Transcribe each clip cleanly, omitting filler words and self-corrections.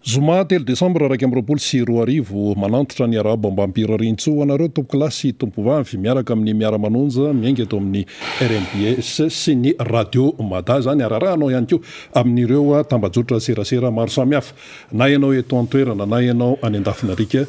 Zoma telo desambra 2021, manantitra ny arahaba ambam-pirariantsoa ho anareo tompokolahy sy tompovavy miaraka amin'ny miara-manonja miainga eto amin'ny RMBS sy ny Radio Mada izany ary arahanao ihany koa amin'ireo tambajotra serasera maro samihafa. Na ianao eto an-toerana na ianao any an-dafin'alika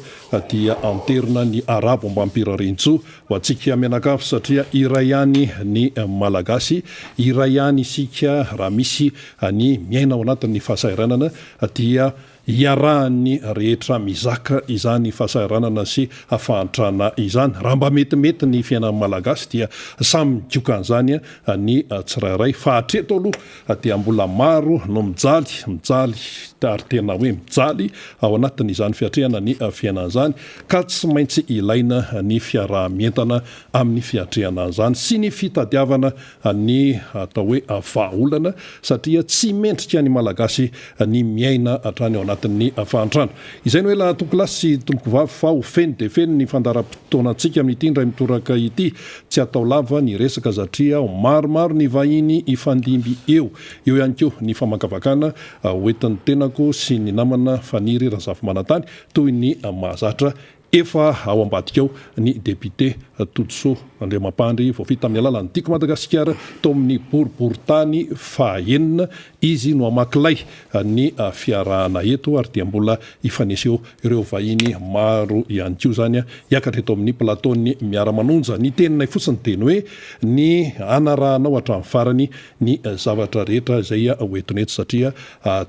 dia anterina ny arabo ambam-pirariantsoa ho antsika mianakavy satria iray ihany ny Malagasy, iray ihany isika raha misy ny miaina ao anatin'ny fahasahiranana dia iarahan'ny rehetra mizaka izany fahasahiranana sy fahantrana izany. Raha mba metimety ny fiainan'ny Malagasy dia samy migoka an'izany ny tsirairay fa hatreto aloha dia mbola maro no mijaly, mijaly ary tena hoe mijaly ao anatin'izany fiatrehana ny fiainana izany ka tsy maintsy ilaina ny fiaraha-mientana amin'ny fiatrehana an'izany sy ny fitadiavana ny atao hoe vahaolana satria tsy mendrika ny Malagasy ny miaina hatrany ao anatin'ny fahantrana. Izay no ela tompokolahy sy tompokovavy fa ho feno dia feno ny fandaharam-potoanantsika amin'ity indray mitoraka ity. Tsy atao lava ny resaka satria maromaro ny vahiny hifandimby eo. Eo ihany koa ny famankavakana hoentin'ny tenako sy ny namana Faniry Razafimanantany toy ny mahazatra. Efa ao ambadika ao ny député Todisoa Andriamampandry voafidy tamin'ny alalan'ny Tiako Madagasikara tao amin'ny boriborintany faha enina. Izy no hamaky lay ny fiarahana eto ary dia mbola hifanesy eo ireo vahiny maro ihany koa izany hiakatra eto amin'ny plateau-n'ny Miara-manonja. Ny teninay fotsiny dia ny hoe ny hanarahanao hatramin'ny farany ny zavatra rehetra izay hoentina eto satria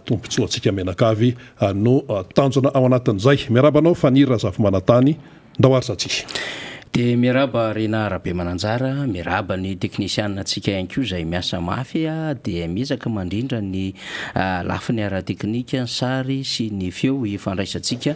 tombontsoantsika mianakavy no tanjona ao anatin'izay. Miarahaba anao Faniry Razafimanantany, ndao ary satria. Dia miarahaba Rina Rabemananjara, miarahaba ny teknisianina antsika ihany koa izay miasa mafy dia miezaka mandrindra ny lafiny ara-teknika, ny sary sy ny feo ifandraisantsika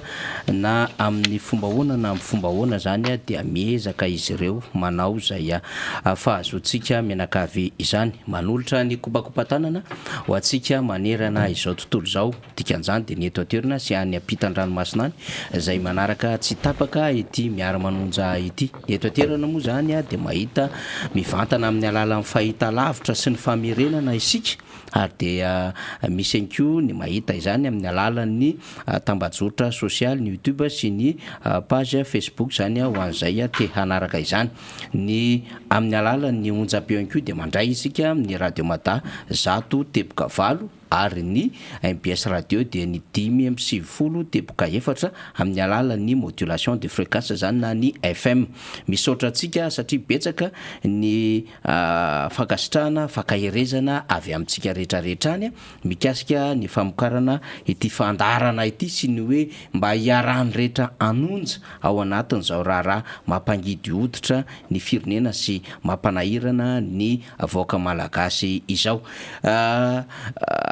na amin'ny fomba ahoana na amin'ny fomba ahoana izany dia miezaka izy ireo manao izay fahazoantsika mianakavy izany. Manolotra ny kopakopa-tanana ho antsika manerana izao tontolo izao. Dikan'izany dia ny eto an-toerana sy any ampitan-dranomasina any izay manaraka tsy tapaka ity miara-manonja ity. Ny eto an-toerana moa izany dia mahita mivantana amin'ny alalan'ny fahitalavitra sy ny famerenana isika ary dia misy ihany koa ny mahita izany amin'ny alalan'ny tambajotra sosialy, ny youtube sy ny page facebook izany ho an'izay te hanaraka izany. Ny amin'ny alalan'ny onjam-peo ihany koa dia mandray isika amin'ny radio mada 100.8. ary ny mbs radio dia ny 95.4 amin'ny alalan'ny modulation de fréquence izany na ny FM. Misaotra antsika satria betsaka ny fankasitrahana, fankaherezana avy amintsika rehetra rehetra any mikasika ny famokarana ity fandaharana ity sy ny hoe mba hiarahan'ny rehetra hanonja ao anatin'izao raharaha mampangidy hoditra ny firenena sy mampanahirana ny vahoaka malagasy izao.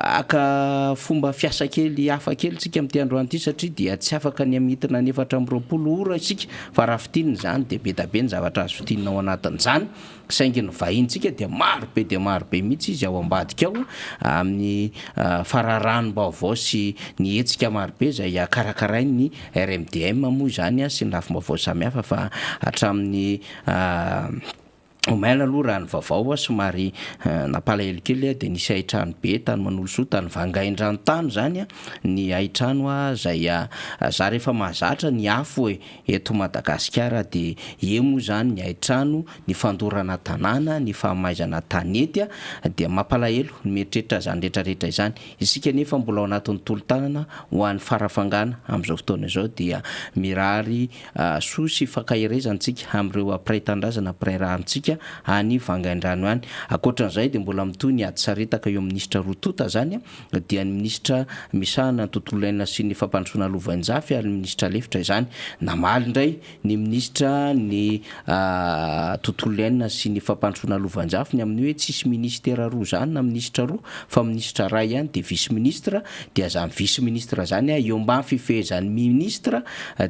Haka fomba fiasa kely hafa kely tsika amin'ity androany ity satria dia tsy afaka ny hamintina ny 24 ora isika fa raha fintinina izany dia be da be ny zavatra azo fintinina ao anatin'izany saingy ny vahintsika dia maro be dia maro be mihitsy izy ao ambadika ao amin'ny fararanom-baovao sy ny hetsika maro be izay karakarain'ny RMDM moa izany sy ny lafim-baovao samihafa fa hatramin'ny Omaly aloha raha ny vaovao somary nampalahelo kely dia nisy haintrano be tany Manolosoa tany Vangaindrano tany izany ny haintrano izay zary efa mahazatra ny afo e eto Madagasikara dia eo moa izany ny haintrano, ny fandorana tanàna, ny fahamaizana tanety dia mampalahelo ny mieritreritra izany rehetra rehetra izany. Isika anefa mbola ao anatin'ny tolo-tanana ho an'ny Farafangana amin'izao fotoana izao dia mirary Soa sy fankaherezana antsika amin'ireo mpiray tanindrazana mpiray ra amintsika any Vangaindrano any. Ankoatran'izay dia mbola mitohy ny ady saritaka eo amin'ny minisitra roa tonta izany dia ny minisitra misahana ny tontolo iainana sy ny fampandrosoana lovainjafy ary ny minisitra lefitra izany. Namaly indray ny minisitra ny tontolo iainana sy ny fampandrosoana lovainjafy ny amin'ny hoe tsisy minisitera roa izany na minisitra roa fa minisitra iray ihany dia vice ministre dia izany vice ministre izany eo ambany fifehezan'ny ministre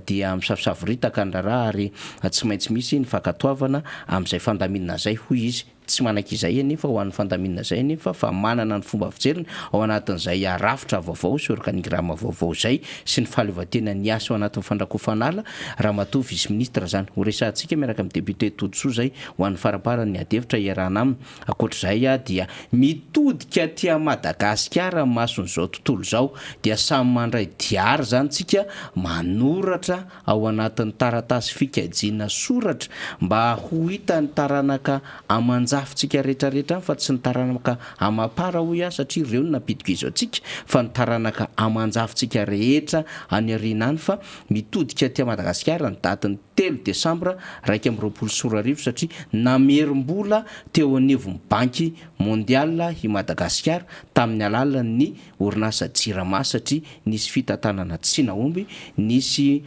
dia misavoritaka ny raharaha ary tsy maintsy misy ny fankatoavana amin'izay fandaminana izay hoy izy. Tsy manaiky izay anefa ho an'ny fandaminana izay anefa fa manana ny fomba fijeriny ao anatin'izay rafitra vaovao sy organigramme vaovao izay sy ny fahaleovantenan'ny asa ao anatin'ny fandrakofan'ala Ramatoa Vice Ministre izany. Ho resahantsika miaraka amin'ny Député Todisoa izay ho an'ny faramparan'ny adihevitra iarahana aminy. Ankoatr'izay dia mitodika aty Madagasikara ny mason'izao tontolo izao dia samy mandray diary izany tsika manoratra ao anatin'ny taratasy fikajiana soratra mba ho hitan'ny taranaka aman-jafintsika rehetrarehetra any fa tsy ny taranaka amam-para hoy aho satria ireo no nampidi-kizo antsika fa ny taranaka aman-jafintsika rehetra any aoriana any fa mitodika aty Madagasikara ny datin'ny telo desambra 2021 satria namerim-bola teo anivon'ny banky mondiale i Madagasikara tamin'ny alalan'ny orinasa Jirama satria nisy fitantanana tsy nahomby, nisy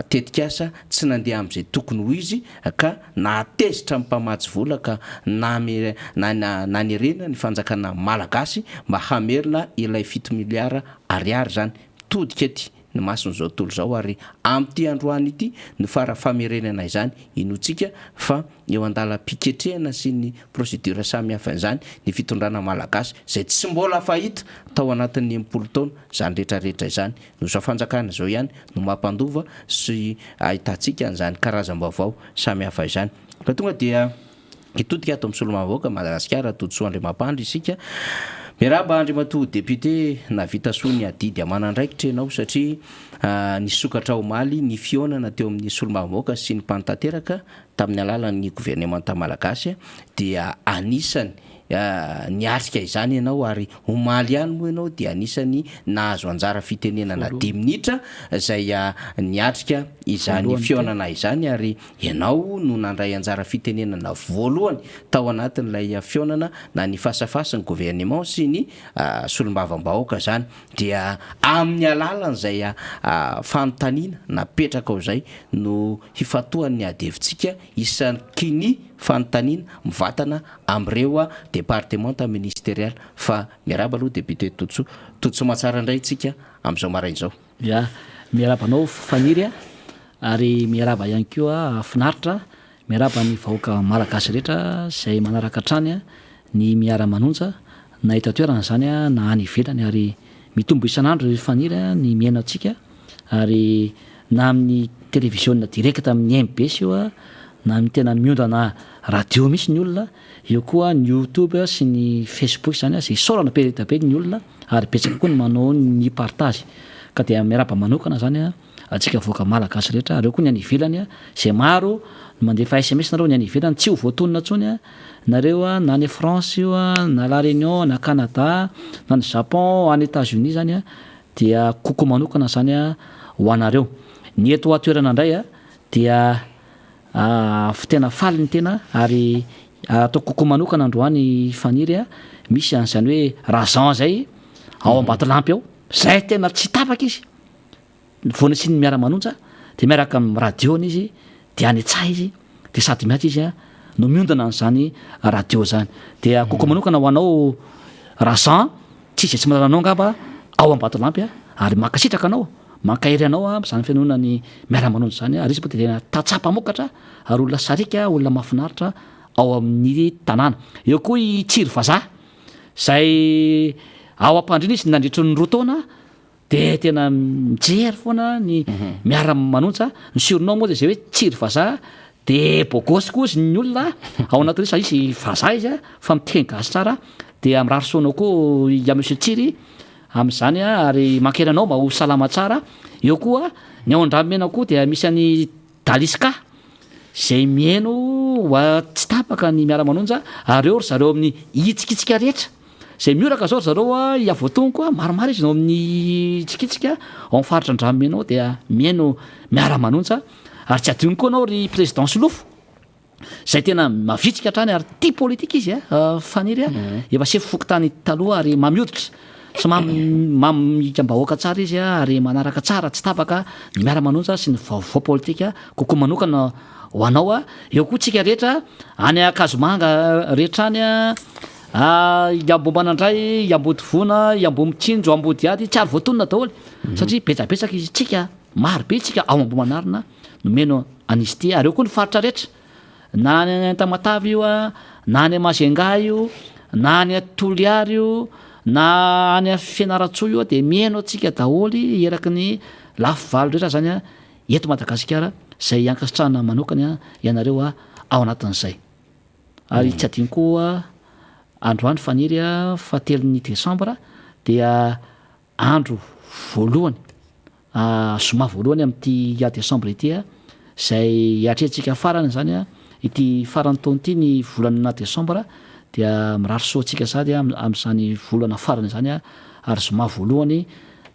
tetikasa tsy nandeha amin'izay tokony ho izy ka nahatezitra ny mpamatsy vola ka nanerena ny fanjakana malagasy mba hamerina ilay fito miliara ariary izany. Mitodika aty ny mason'izao tontolo izao ary amin'ity androany ity no fara famerenana izany, inoantsika fa eo andalam-piketrehana sy ny procédure samihafa izany ny fitondrana malagasy izay tsy mbola fahita tao anatin'ny 60 taona, izany rehetra rehetra izany no izao fanjakana izao ihany no mampandova sy ahitantsika an'izany karazam-baovao samihafa izany. Ka tonga dia hitodika ato amin'ny solombavambahoaka Madagasikara Todisoa Andriamampandry isika. Miarahaba Andriamatoa Député, nahavita soa ny adidy aman'andraikitra ianao satria nisokatra omaly ny fihaonana teo amin'ny solombavambahoaka sy ny mpanatanteraka tamin'ny alalan'ny governemanta malagasy dia anisany niatrika izany ianao ary omaly ihany moa ianao dia anisany nahazo anjara fitenenana dimy minitra izay niatrika izany fihaonana izany ary ianao no nandray anjara fitenenana voalohany tao anatin'ilay fihaonana na ny face à face ny gouvernement sy ny solombavambahoaka izany dia amin'ny alalan'izay fanontaniana napetraka ao izay no hifantohan'ny adihevitsika isaky ny fanontaniana mivantana amin'ireo departemanta ministerialy fa miarahaba aloha député Todisoa. Todisoa mahatsara indray tsika amin'izao maraina izao. Ya, miarahaba anao Faniry a, ary miarahaba ihany koa Finaritra, miarahaba ny vahoaka malagasy rehetra izay manaraka hatrany ny Miara Manonja na eto an-toerana izany na any ivelany ary mitombo isan'andro ry Faniry ny mihaino antsika ary na amin'ny televiziona direct amin'ny mbs io na amin'ny tena miondana radio mihitsy ny olona, eo koa ny youtube sy ny facebook izany izay isaorana be dia be ny olona ary betsaka koa ny manao ny partage ka dia miarahaba manokana izany antsika vahoaka malagasy rehetra ary eo koa ny any ivelany izay maro no mandefa sms nareo ny any ivelany tsy ho voatonona intsony nareo na any France io na la Réunion na Canada na any Japon any Etats Unis izany dia coucou manokana izany ho anareo. Ny eto an-toerana indray dia tena faly ny tena ary atao coucou manokana androany Faniry misy an'izany hoe Razan izay ao Ambatolampy ao, izay tena tsy tapaka izy. Vao nasiany miara-manonja dia miaraka amin'ny radio-ny izy dia any an-tsaha izy dia sady miasa izy no miondana an'izany radio izany. Dia kokoa manokana ho anao Razan, tsy izay tsy mahalala anao angamba ao Ambatolampy ary mankasitraka anao, mankahery anao amin'izany fihainoana ny miara-manonja izany ary izy moa dia tena tantsaha mpamokatra ary olona sariaka, olona mahafinaritra ao amin'ny tanàna. Eo koa i Tsiry Vazaha izay ao Ampandriana izy nandritry ny roa taona Dia tena mijery foana ny miara manontsa, ny surnom moa dia izay hoe tsiry vazaha, dia beau gosse koa izy ny olona ao anatin'io sa izy vazaha izy fa miteny gasy tsara, dia mirary soa anao koa i monsieur Tsiry amin'izany ary mankahery anao mba ho salama tsara, eo koa ny ao Andranomena koa dia misy an'i Daliska izay mihaino tsy tapaka ny miara manonja ary eo ry zareo amin'ny hitsikitsika rehetra izay mioraka zao ry zareo a i Avotongo a maromaro izy no amin'ny hitsikitsika ao amin'ny faritra Andranomena ao dia mihaino miara manonja ary tsy adino koa anao ry président Solofo izay tena mavitrika hatrany ary tia politika izy a Faniry a efa sefo fokontany taloha ary mamy hoditra sy mamikam-bahoaka tsara izy ary manaraka tsara tsy tapaka ny miara-manonja sy ny vaovao politika kokoa manokana ho anao. Eo koa tsika rehetra any Ankazomanga rehetra any, i Ambohimanandray, i Ambodivona, i Ambohimitsinjo, Ambodihady, tsy ary voatonona daholo satria betsabetsaka izy tsika, maro be tsika ao Ambohimanarina no mino an'izy ity ary eo koa ny faritra rehetra. Na any Tamatave io a, na any Majunga io, na any Toliara io, na any Fianarantsoa io dia mihaino antsika daholo eraky ny lafy valo rehetra zany eto Madagasikara izay ankasitrahana manokana ianareo ao anatin'izay. Ary tsy adino koa androany Faniry fahatelon'ny desambra dia andro voalohany, zoma voalohany amin'ity desambra ity izay hiatrehantsika farany izany ity faran'ny taona ity ny volana desambra dia mirary soa antsika sahady amin'izany volana farany izany ary zoma voalohany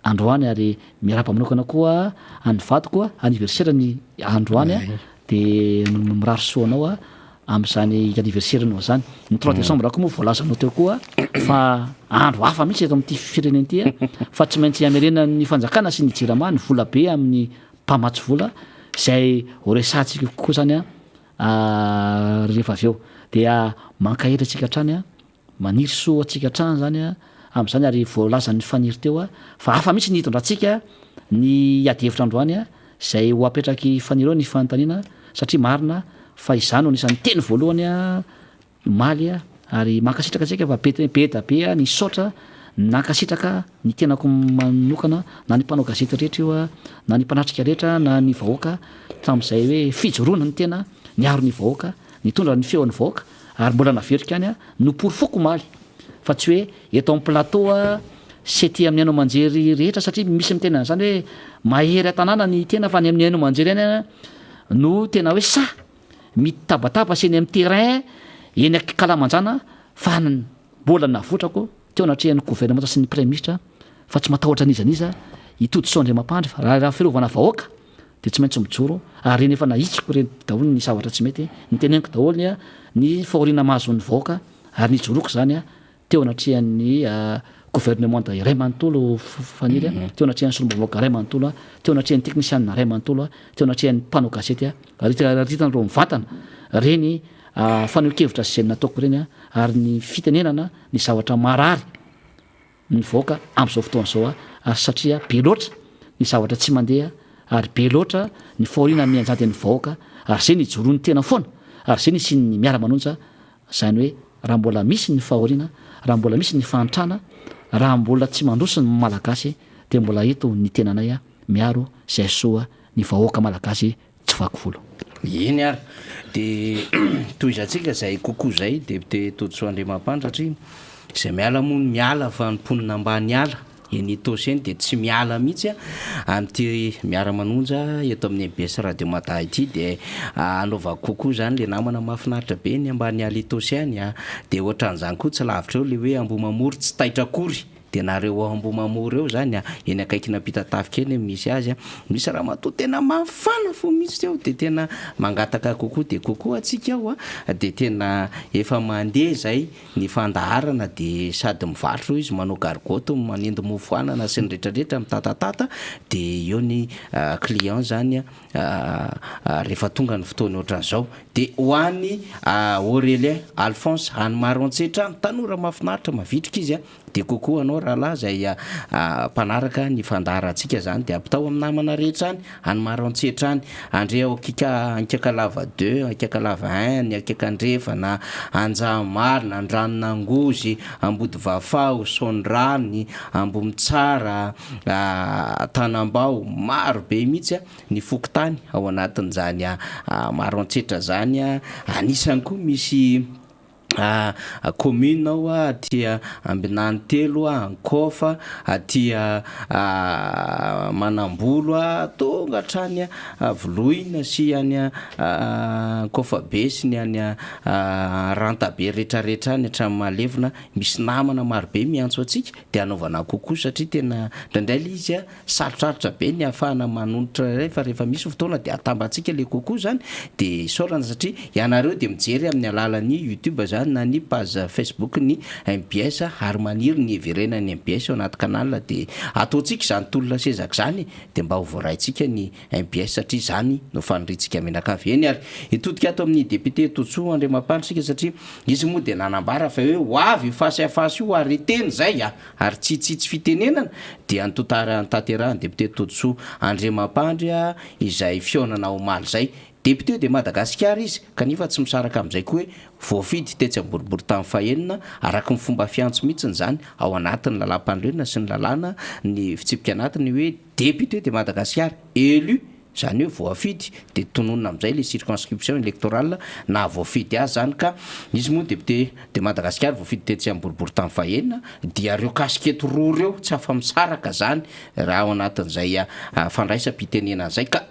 androany ary miarahaba manokana koa an'ny vadiko anniversaire-ny androany dia mirary soa anao amin'izany anniversaire-nao izany. Ny trois décembre koa moa voalazanao teo koa fa andro hafa mihitsy eto amin'ity firenena ity fa tsy maintsy hamerenan'ny fanjakana sy ny jirama ny vola be amin'ny mpamatsy vola izay ho resahantsika koa izany rehefa avy eo. Dia mankahery antsika hatrany Maniry soa ho antsika hatrany izany amin'izany ary voalazan'i Faniry teo fa hafa mihitsy ny hitondrantsika ny ady hevitra androany izay ho apetrak'i Faniry eo ny fanontaniana satria marina fa izaho no anisan'ny niteny voalohany omaly ary mankasitraka antsika fa be be da be nisaotra nankasitraka ny tenako manokana na ny mpanao gazety rehetra io na ny mpanatrika rehetra na ny vahoaka tamin'izay hoe fijoroana ny tena niaro ny vahoaka nitondra ny feon'ny vahoaka Ary mbola naveriko ihany noporofoko omaly fa tsy hoe eto amin'ny plateau sy ety amin'ny haino aman-jery rehetra satria misy miteny an'izany hoe mahery an-tanàna ny tena fa any amin'ny haino aman-jery any no tena hoe sahy mitabataba sy eny amin'ny terrain eny ankalamanjana fa mbola navotrako teo anatrehan'ny governemanta sy ny praiminisitra fa tsy matahotra an'iza n'iza i Todisoa Andriamampandry fa raha fiarovana vahoaka dia tsy maintsy mijoro ary ireny efa nahitsiko ireny daholo ny zavatra tsy mety, niteneniko daholo ny ny fahoriana mahazo ny vahoaka ary nijoroako izany teo anatrehan'ny gouvernement iray manontolo Faniry, teo anatrehan'ny solombavambahoaka iray manontolo, teo anatrehan'ny teknisianina iray manontolo, teo anatrehan'ny mpanao gazety ary hitanareo mivantana ireny fanehoan-kevitra izay nataoko ireny ary ny fitenenana ny zavatra marary mivoaka amin'izao fotoana izao ary satria be loatra ny zavatra tsy mandeha ary be loatra ny fahoriana mianjady amin'ny vahoaka ary izay no ijoroan'ny tena foana ary izay no hisian'ny miara-manonja izany hoe raha mbola misy ny fahoriana raha mbola misy ny fahantrana raha mbola tsy mandroso ny Malagasy dia mbola eto ny tenanay miaro izay soa ny vahoaka Malagasy tsy vaky volo. Eny ary, dia tohizantsika izay kokoa izay député Todisoa Andriamampandry satria izay miala moa no miala fa ny mponina ambany ala eny Itaosy eny dia tsy miala mihitsy amin'ity miara-manonja eto amin'ny mbs Radio Mada ity dia anaovako kokoa izany ilay namana mahafinaritra be ny ambany ala Itaosy any dia ohatran'izany koa tsy lavitra eo ilay hoe Ambohimamory tsy taitra akory Dia nareo ao Ambohimamory eo zany a, eny akaikin'Ampitatafika eny no misy azy a, misy ramatoa tena mafana fo mihitsy teo, dia tena mangataka kokoa dia kokoa antsika ao a, dia tena efa mandeha izay ny fandaharana dia sady mivarotra eo izy manao gargotte, manendy mofo anana sy ny retraretra, mitatatata, dia eo ny client zany a, rehefa tonga ny fotoana ohatran'izao. Dia ho an'i Aurélien Alphonse any Maroantsetra any, tanora mahafinaritra mavitrika izy a, Dia coucou anao rahalahy izay mpanaraka ny fandaharantsika izany dia ampitao amin'ny namana rehetra any, any Maroantsetra any, andre ao Kika Ankiakalava deux, Ankiakalava un, ny Ankiakandrefana, Anjahamarina, Andranonangozy, Ambodivafaho, Soanirany, Ambohimitsara, Tanambao, maro be mihitsy ny fokontany ao anatin'izany Maroantsetra izany, anisany koa misy commune ao aty Ambinanitelo, Ankofa, aty Manambolo, tonga hatrany Voloina sy any Ankofabe sy ny any Rantabe retraretra any hatramin'ny Mahalevona, misy namana marobe miantso antsika dia anaovana kokoa satria tena indraindray ilay izy Sarotrarotra be ny ahafahana manonitra iray fa rehefa misy fotoana dia atambatsika le coucou zany dia isaorana satria ianareo dia mijery amin'ny alalan'ny youtube zany na ny page facebook ny mbs ary maniry ny hiverenan'ny mbs ao anaty canal dia ataontsika izany tolona sezaka izany dia mba ho voaraintsika ny mbs satria izany no faniriantsika mianakavy. Eny ary hitodika ato amin'ny député Totsoa Andriamampandry isika satria izy moa dia nanambara fa hoe ho avy io face à face io ary teny izay a! Ary tsy hitsitsy fitenenana dia notanterahan'ny député Todisoa Andriamampandry izay fihaonana omaly izay. Député de Madagasikara izy kanefa tsy misaraka amin'izay koa hoe voafidy tetsy amin'ny boriborintany fahenina araka ny fomba fiantso mihitsiny izany ao anatin'ny lalàmpanorenana sy ny lalàna ny fitsipika anatiny hoe député de Madagasikara élu izany hoe voafidy dia tononina amin'izay ilay circonscription électorale nahavoafidy azy izany ka izy moa député de Madagasikara voafidy tetsy amin'ny boriborintany fahenina dia ireo kasikety roa ireo tsy afa-misaraka izany raha ao anatin'izay fandraisam-pitenenana izay ka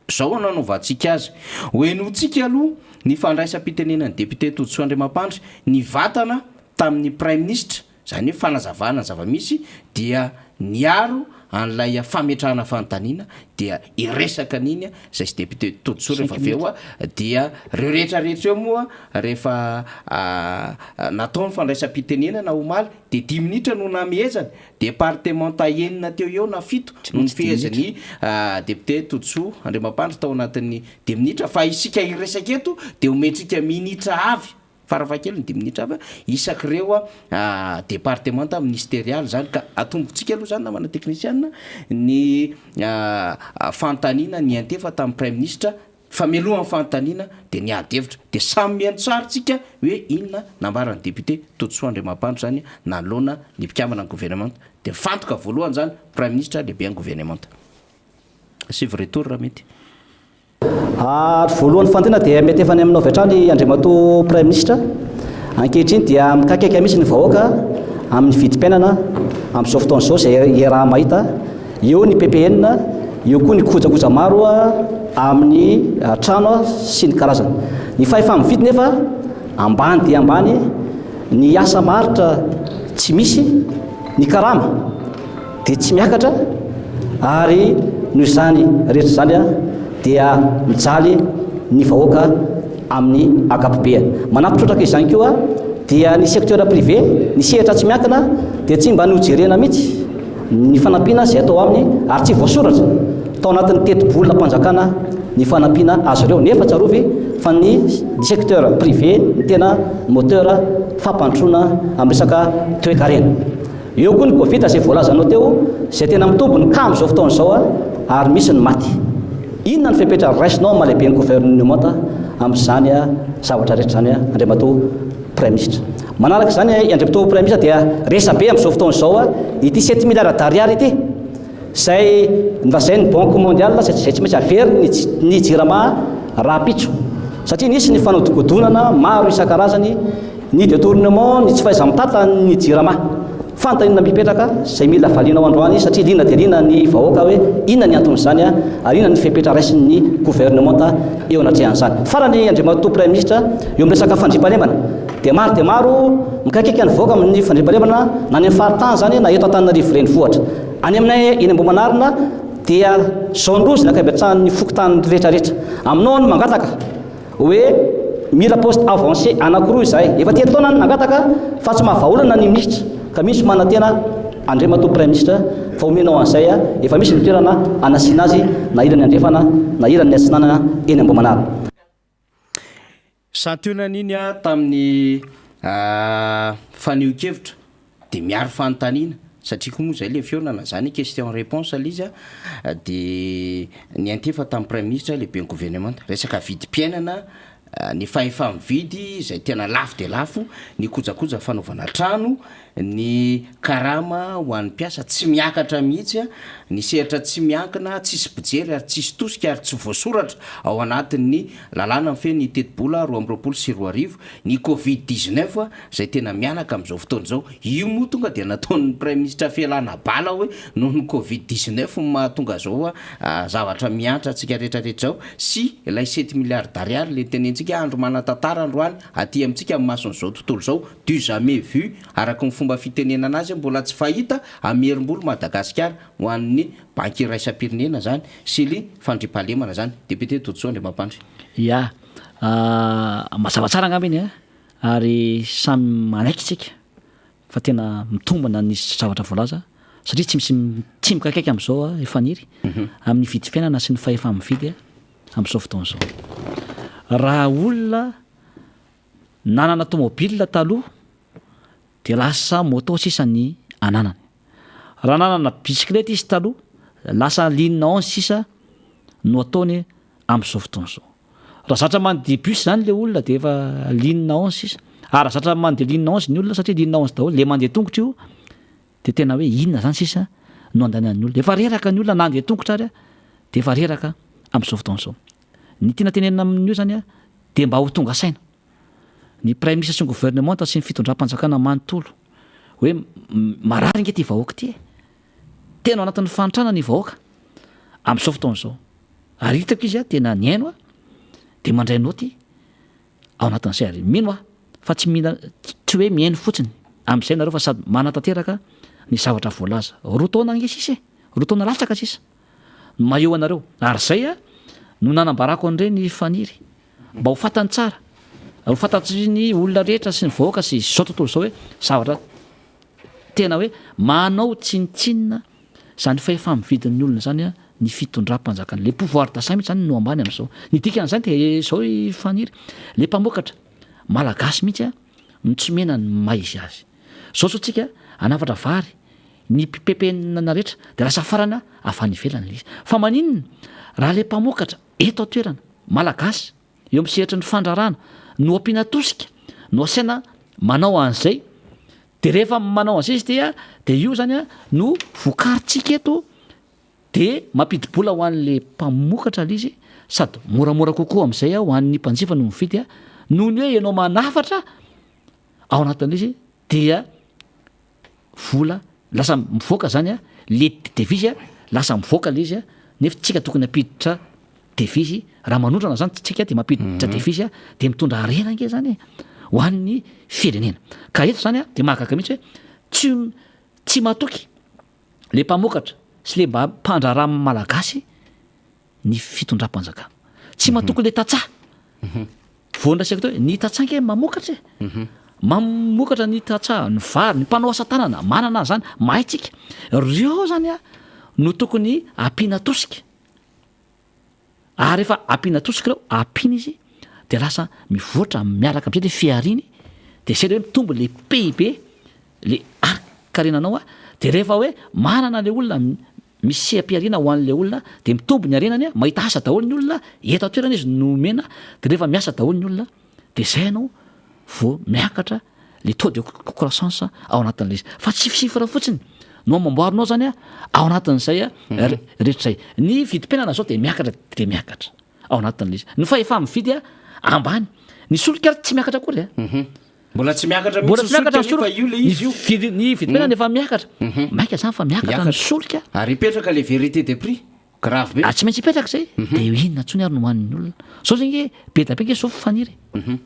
Izao no hanaovantsika azy. Ho henointsika aloha ny fandraisam-pitenenan'ny député Todisoa Andriamampandry nivantana tamin'ny Praiminisitra, izany hoe fanazavana ny zava-misy dia niaro an'ilay fametrahana fanontaniana dia hiresaka an'iny izay sy député Todisoa rehefa avy eo dia ireo rehetra rehetra eo moa rehefa natao ny fandraisam-pitenenana omaly dia dimy minitra no namehezana Departemanta enina teo eo na fito no nifehezin'ny député Todisoa Andriamampandry tao anatin'ny dimy minitra fa isika hiresaka eto dia omentsika minitra avy, farafahakeliny dimy minitra avy isak'ireo departemanta ministerialy izany ka atombontsika aloha izany namana teknisiana ny fanontaniana niantefa tamin'ny praiminisitra Fa mialohan'ny fanontaniana dia ny ady hevitra dia samy mihaino tsara tsika hoe inona nambaran'ny député Todisoa Andriamampandry zany nanoloana ny mpikambana ny gouvernemanta dia mifantoka voalohany zany praiminisitra lehiben'ny gouvernemanta. Asivo retour raha mety. Ary voalohany fanontaniana dia mety efa any aminao avy hatrany Andriamatoa Praiminisitra. Ankehitriny dia mikaikaika mihitsy ny vahoaka amin'ny vidim-piainana amin'izao fotoana izao izay iaraha-mahita. Eo ny ppn, eo koa ny kojakoja maro amin'ny trano sy ny karazany. Ny fahefa-mividy nefa ambany dia ambany, ny asa maharitra tsy misy, ny karama dia tsy miakatra ary noho izany rehetra izany dia mijaly ny vahoaka amin'ny ankapobeany. Manampy trotraka izany koa dia ny secteur privé, ny sehatra tsy miankina dia tsy mba nojerena mihitsy. Ny fanampiana izay atao aminy ary tsy voasoratra tao anatin'ny tetibolam-panjakana ny fanampiana azy ireo nefa tsarovy fa ny secteur privé no tena moteur fampandrosoana amin'ny resaka toekarena. Eo koa ny covid izay voalazanao teo izay tena mitombo ny cas amin'izao fotoana izao ary misy ny maty. Inona ny fepetra raisinao amin'ny maha lehiben'ny governemanta amin'izany zavatra rehetra izany Andriamatoa Praiminisitra? Manaraka izany, Andriamatoa Praiminisitra dia resabe amin'izao fotoana izao ity sept milliards d'ariary ity izay nolazain'ny Banque mondiale izay tsy maintsy averiny ny Jirama rahampitso satria nisy ny fanodikodonana maro isan-karazany, ny détournement, ny tsy fahaiza-mitantana ny Jirama. Fanontaniana mipetraka izay mila valianao androany satria liana dia liana ny vahoaka hoe inona ny anton'izany ary inona ny fepetra raisin'ny governemanta eo anatrehan'izany. Farany Andriamatoa Praiminisitra, eo amin'ny resaka fandriampahalemana dia maro dia maro mikaikaika ny vahoaka amin'ny fandriampahalemana na any amin'ny faritany izany na eto Antananarivo renivohitra. Any aminay eny Ambohimanarina dia zone rouge ny ankabetsahan'ny fokontany rehetra rehetra. Aminao no mangataka. Hoe mila poste avancé anakiroa izahay. Efa telo taona no nangataka fa tsy mahavaolana ny minisitra ka misy manantena Andriamatoa Praiminisitra fa omenao an'izay efa misy ny toerana hanasiana azy na ilany andrefana na ilany atsinanana eny Ambohimanara. Santionany iny tamin'ny fanehoan-kevitra dia miaro fanontaniana satria koa moa izay ilay fihaonana izany question réponse ilay izy dia niantefa tamin'ny praiminisitra lehiben'ny governemanta resaka vidim-piainana ny fahefa-mividy izay tena lafo dia lafo ny kojakoja fanaovana trano ny karama ho an'ny mpiasa tsy miakatra mihitsy ny sehatra tsy miankina tsisy mpijery ary tsisy tosika ary tsy voasoratra ao anatin'ny lalàna mifehy ny tetibola 2022 ny covid 19 izay tena mianaka amin'izao fotoana izao. Io moa tonga dia nataon'ny praiminisitra fialana bala hoe noho ny covid 19 no mahatonga izao zavatra mihantra antsika rehetra rehetra izao sy ilay sept milliards d'ariary le tenentsika andro manan-tantara androany aty amintsika amin'ny mason'izao tontolo izao du jamais vu araka ny fomba fitenenana azy mbola tsy fahita hamerim-bolo Madagasikara ho an'ny banky iraisam-pirenena izany sy ly fandriampahalemana izany Député Todisoa Andriamampandry. Ya, mazava tsara angamba iny an! Ary samy manaiky isika fa tena mitombina ny zavatra voalaza satria tsy misy tsy mikaikaika amin'izao i Faniry amin'ny vidim-piainana sy ny fahefa-mividy amin'izao fotoana izao. Raha olona nanana tomobile taloha dia lasa moto sisa ny ananany. Raha nanana bisikileta izy taloha, lasa ligne 11 sisa no ataony amin'izao fotoana izao. Raha zatra mandeha bus zany le olona de efa ligne 11 sisa. Ary raha zatra mandeha ligne 11 ny olona satria ligne 11 daholo, le mandeha tongotra io de tena hoe inona zany sisa no andanan'ny olona. Efa reraka ny olona na handeha tongotra ary de efa reraka amin'izao fotoana izao. Ny tiana tenenina amin'io zany de mba ho tonga saina ny praiminisitra sy ny governemanta sy ny fitondram-panjakana manontolo hoe marary ange ity vahoaka ity e! Tena ao anatin'ny fahantrana ny vahoaka amin'izao fotoana izao. Ary hitako izy tena nihaino aho dia mandray naoty ao anatin'izay ary mino aho fa tsy mila tsy hoe mihaino fotsiny amin'izay nareo fa sady manatanteraka ny zavatra voalaza. Roa taona ange sisa e! Roa taona latsaka sisa no maha eo anareo. Ary izay no nanambarako an'ireny Faniry mba ho fantany tsara, ho fantatry ny olona rehetra sy ny vahoaka sy izao tontolo izao hoe zavatra Tena hoe manao tsinontsinona izany fahefa-mividin'ny olona izany ny fitondram-panjakana. Le pouvoir d'achat mihitsy izany no ambany amin'izao. Ny dikan'izany dia izao i Faniry, le mpamokatra malagasy mihitsy no tsy omena ny maha izy azy. Izao zao tsika hanafatra vary, ny ppn rehetra dia lasa farana avy any ivelany ilay izy. Fa maninona raha le mpamokatra eto an-toerana, malagasy, eo amin'ny sehatry ny fandraharahana no ampiana tosika, no asaina manao an'izay, de rehefa manao an'izay izy dia de io zany a no vokarintsika eto de mampidi-bola ho an'le mpamokatra le izy sady moramora kokoa amin'izay ho an'ny mpanjifa no mividy a noho ny hoe ianao manafatra ao anatin'le izy dia vola lasa mivoaka zany a le devise a lasa mivoaka le izy a nefa tsika tokony hampiditra devise raha manondrana zany tsika de mampiditra devise a de mitondra harena ange zany e ho an'ny firenena ka eto zany a de mahagaga mihitsy hoe tsy tsy matoky le mpamokatra sy le mba mpandraharaha malagasy ny fitondram-panjakana. Tsy matoky le tantsaha. Vao ndraisako teo hoe ny tantsaha ange mamokatra e. Mamokatra ny tantsaha, ny vary, ny mpanao asa tanana, manana an'izany, mahay tsika. Reo zany a no tokony ampiana tosika. Ary rehefa ampiana tosika reo, ampiana izy de lasa mivoatra miaraka am'zay le fihariany, de zay le hoe mitombo le PIB, le harin-karenanao a, de rehefa hoe manana le olona Misy seha-pihariana ho an'ilay olona dia mitombo ny harenany, mahita asa daholo ny olona, eto an-toerana izy no omena, dia rehefa miasa daholo ny olona dia izay ianao vao miakatra le taux de croissance ao anatin'ilay izy. Fa tsy chiffre fotsiny no amamboarinao zany ao anatin'izay rehetra izay. Ny vidim-piainana zao dia miakatra dia miakatra ao anatin'ilay izy. Ny fahefa-mividy ambany. Ny solika ary tsy miakatra akory a. Mbola tsy miakatra Mbola tsy miakatra ny solika. Io le izy io. Ny ny vidim-piainana efa miakatra. Maika zany fa miakatra ny solika. Ary hipetraka le vérité des prix. Grave be. Ary tsy maintsy hipetraka zay. De inona intsony ary no hohanin'ny olona. Zao zany nge be dia be nge zao Faniry e.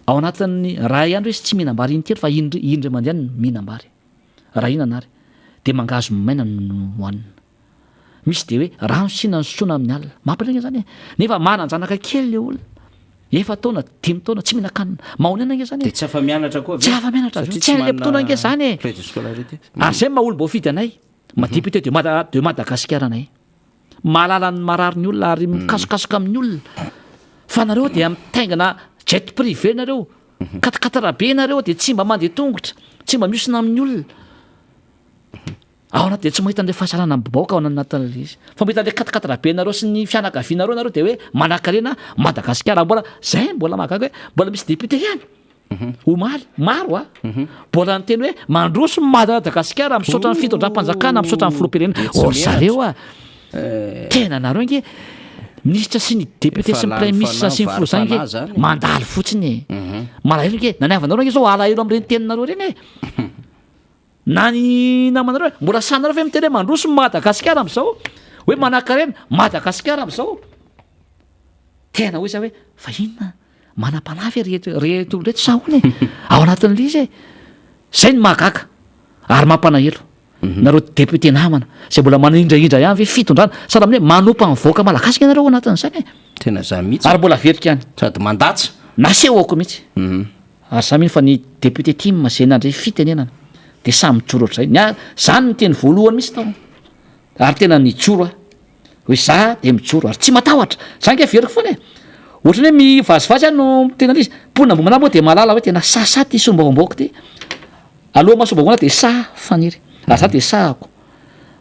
Ao anatin'ny ray andro izy tsy mihinam-bary intelo fa indray indray mandeha no mihinam-bary. Raha hihinana ary. De mangahazo maina no hohanina. Misy dia hoe rano sina no sotroina amin'ny alina. Mampalahelo ange zany e! Nefa manan-janaka kely le olona. Efa-taona, dimy taona, tsy mihinan-kanina. Mahonena ange zany e! Dia tsy afa-mianatra koa avy eo. Tsy afa-mianatra avy eo. Tsy hain'ilay mpitondra ange zany e! Frais de scolarité. Ary zay no maha olom-boafidy anay, maha député de Mada- de Madagasikara anay. Mahalala ny marary ny olona ary mikasokasoka amin'ny olona. Fa nareo dia mitaingina jet privé nareo, quatre-quatre be nareo dia tsy mba mandeha tongotra, tsy mba mihosina amin'ny olona. Ao anaty dia tsy mahita an'ilay fahasalana mibaoka ao anatin'ilay izy. Fa mahita an'ilay quatre-quatre be nareo sy ny fianakavianareo nareo dia hoe manankarena Madagasikara. Mbola zay mbola mahagaga hoe mbola misy député ihany. Omaly, maro a. Mbola niteny hoe mandroso Madagasikara, misaotra ny fitondram-panjakana, misaotra ny filoham-pirenena. Or zareo a, tena nareo ange minisitra sy ny député sy ny praiminisitra sy ny filoha zany ange mandalo fotsiny e. Malahelo ange, na ny havanareo ange zao alahelo amin'ireny teninareo ireny e. Na ny namanareo e, mbola sahinareo ve miteny hoe mandroso Madagasikara amizao? Hoe manankarena Madagasikara amizao? Tena hoy za hoe fa inona manam-panahy ve reto reto olona reto sa ahoana e? Ao anatin'ilay izy e. Zay no mahagaga ary mampanahelo. Nareo député namana zay mbola manindrahindra ihany ve fitondrana sahala amin'ny hoe manompa ny vahoaka malagasy nge nareo ao anatin'izany e. Tena za mihitsy. Ary mbola averiko ihany. Sady mandatsa. Nasehoko mihitsy. Ary za mino fa ny député tim zay nandray fitenenana de samy mijoro ohatr'izay, ny ahy za no niteny voalohany mihitsy tao ary tena nijoro aho hoe za de mijoro ary tsy matahotra, za nge averiko foana e, ohatran'ny hoe mivazivazy aho no miteny an'izy, mponina Ambohimanara moa de mahalala hoe tena sahisahy ty solombavambahoaka ty, aloha maha solombavambahoaka de sahy Faniry, ary za de sahako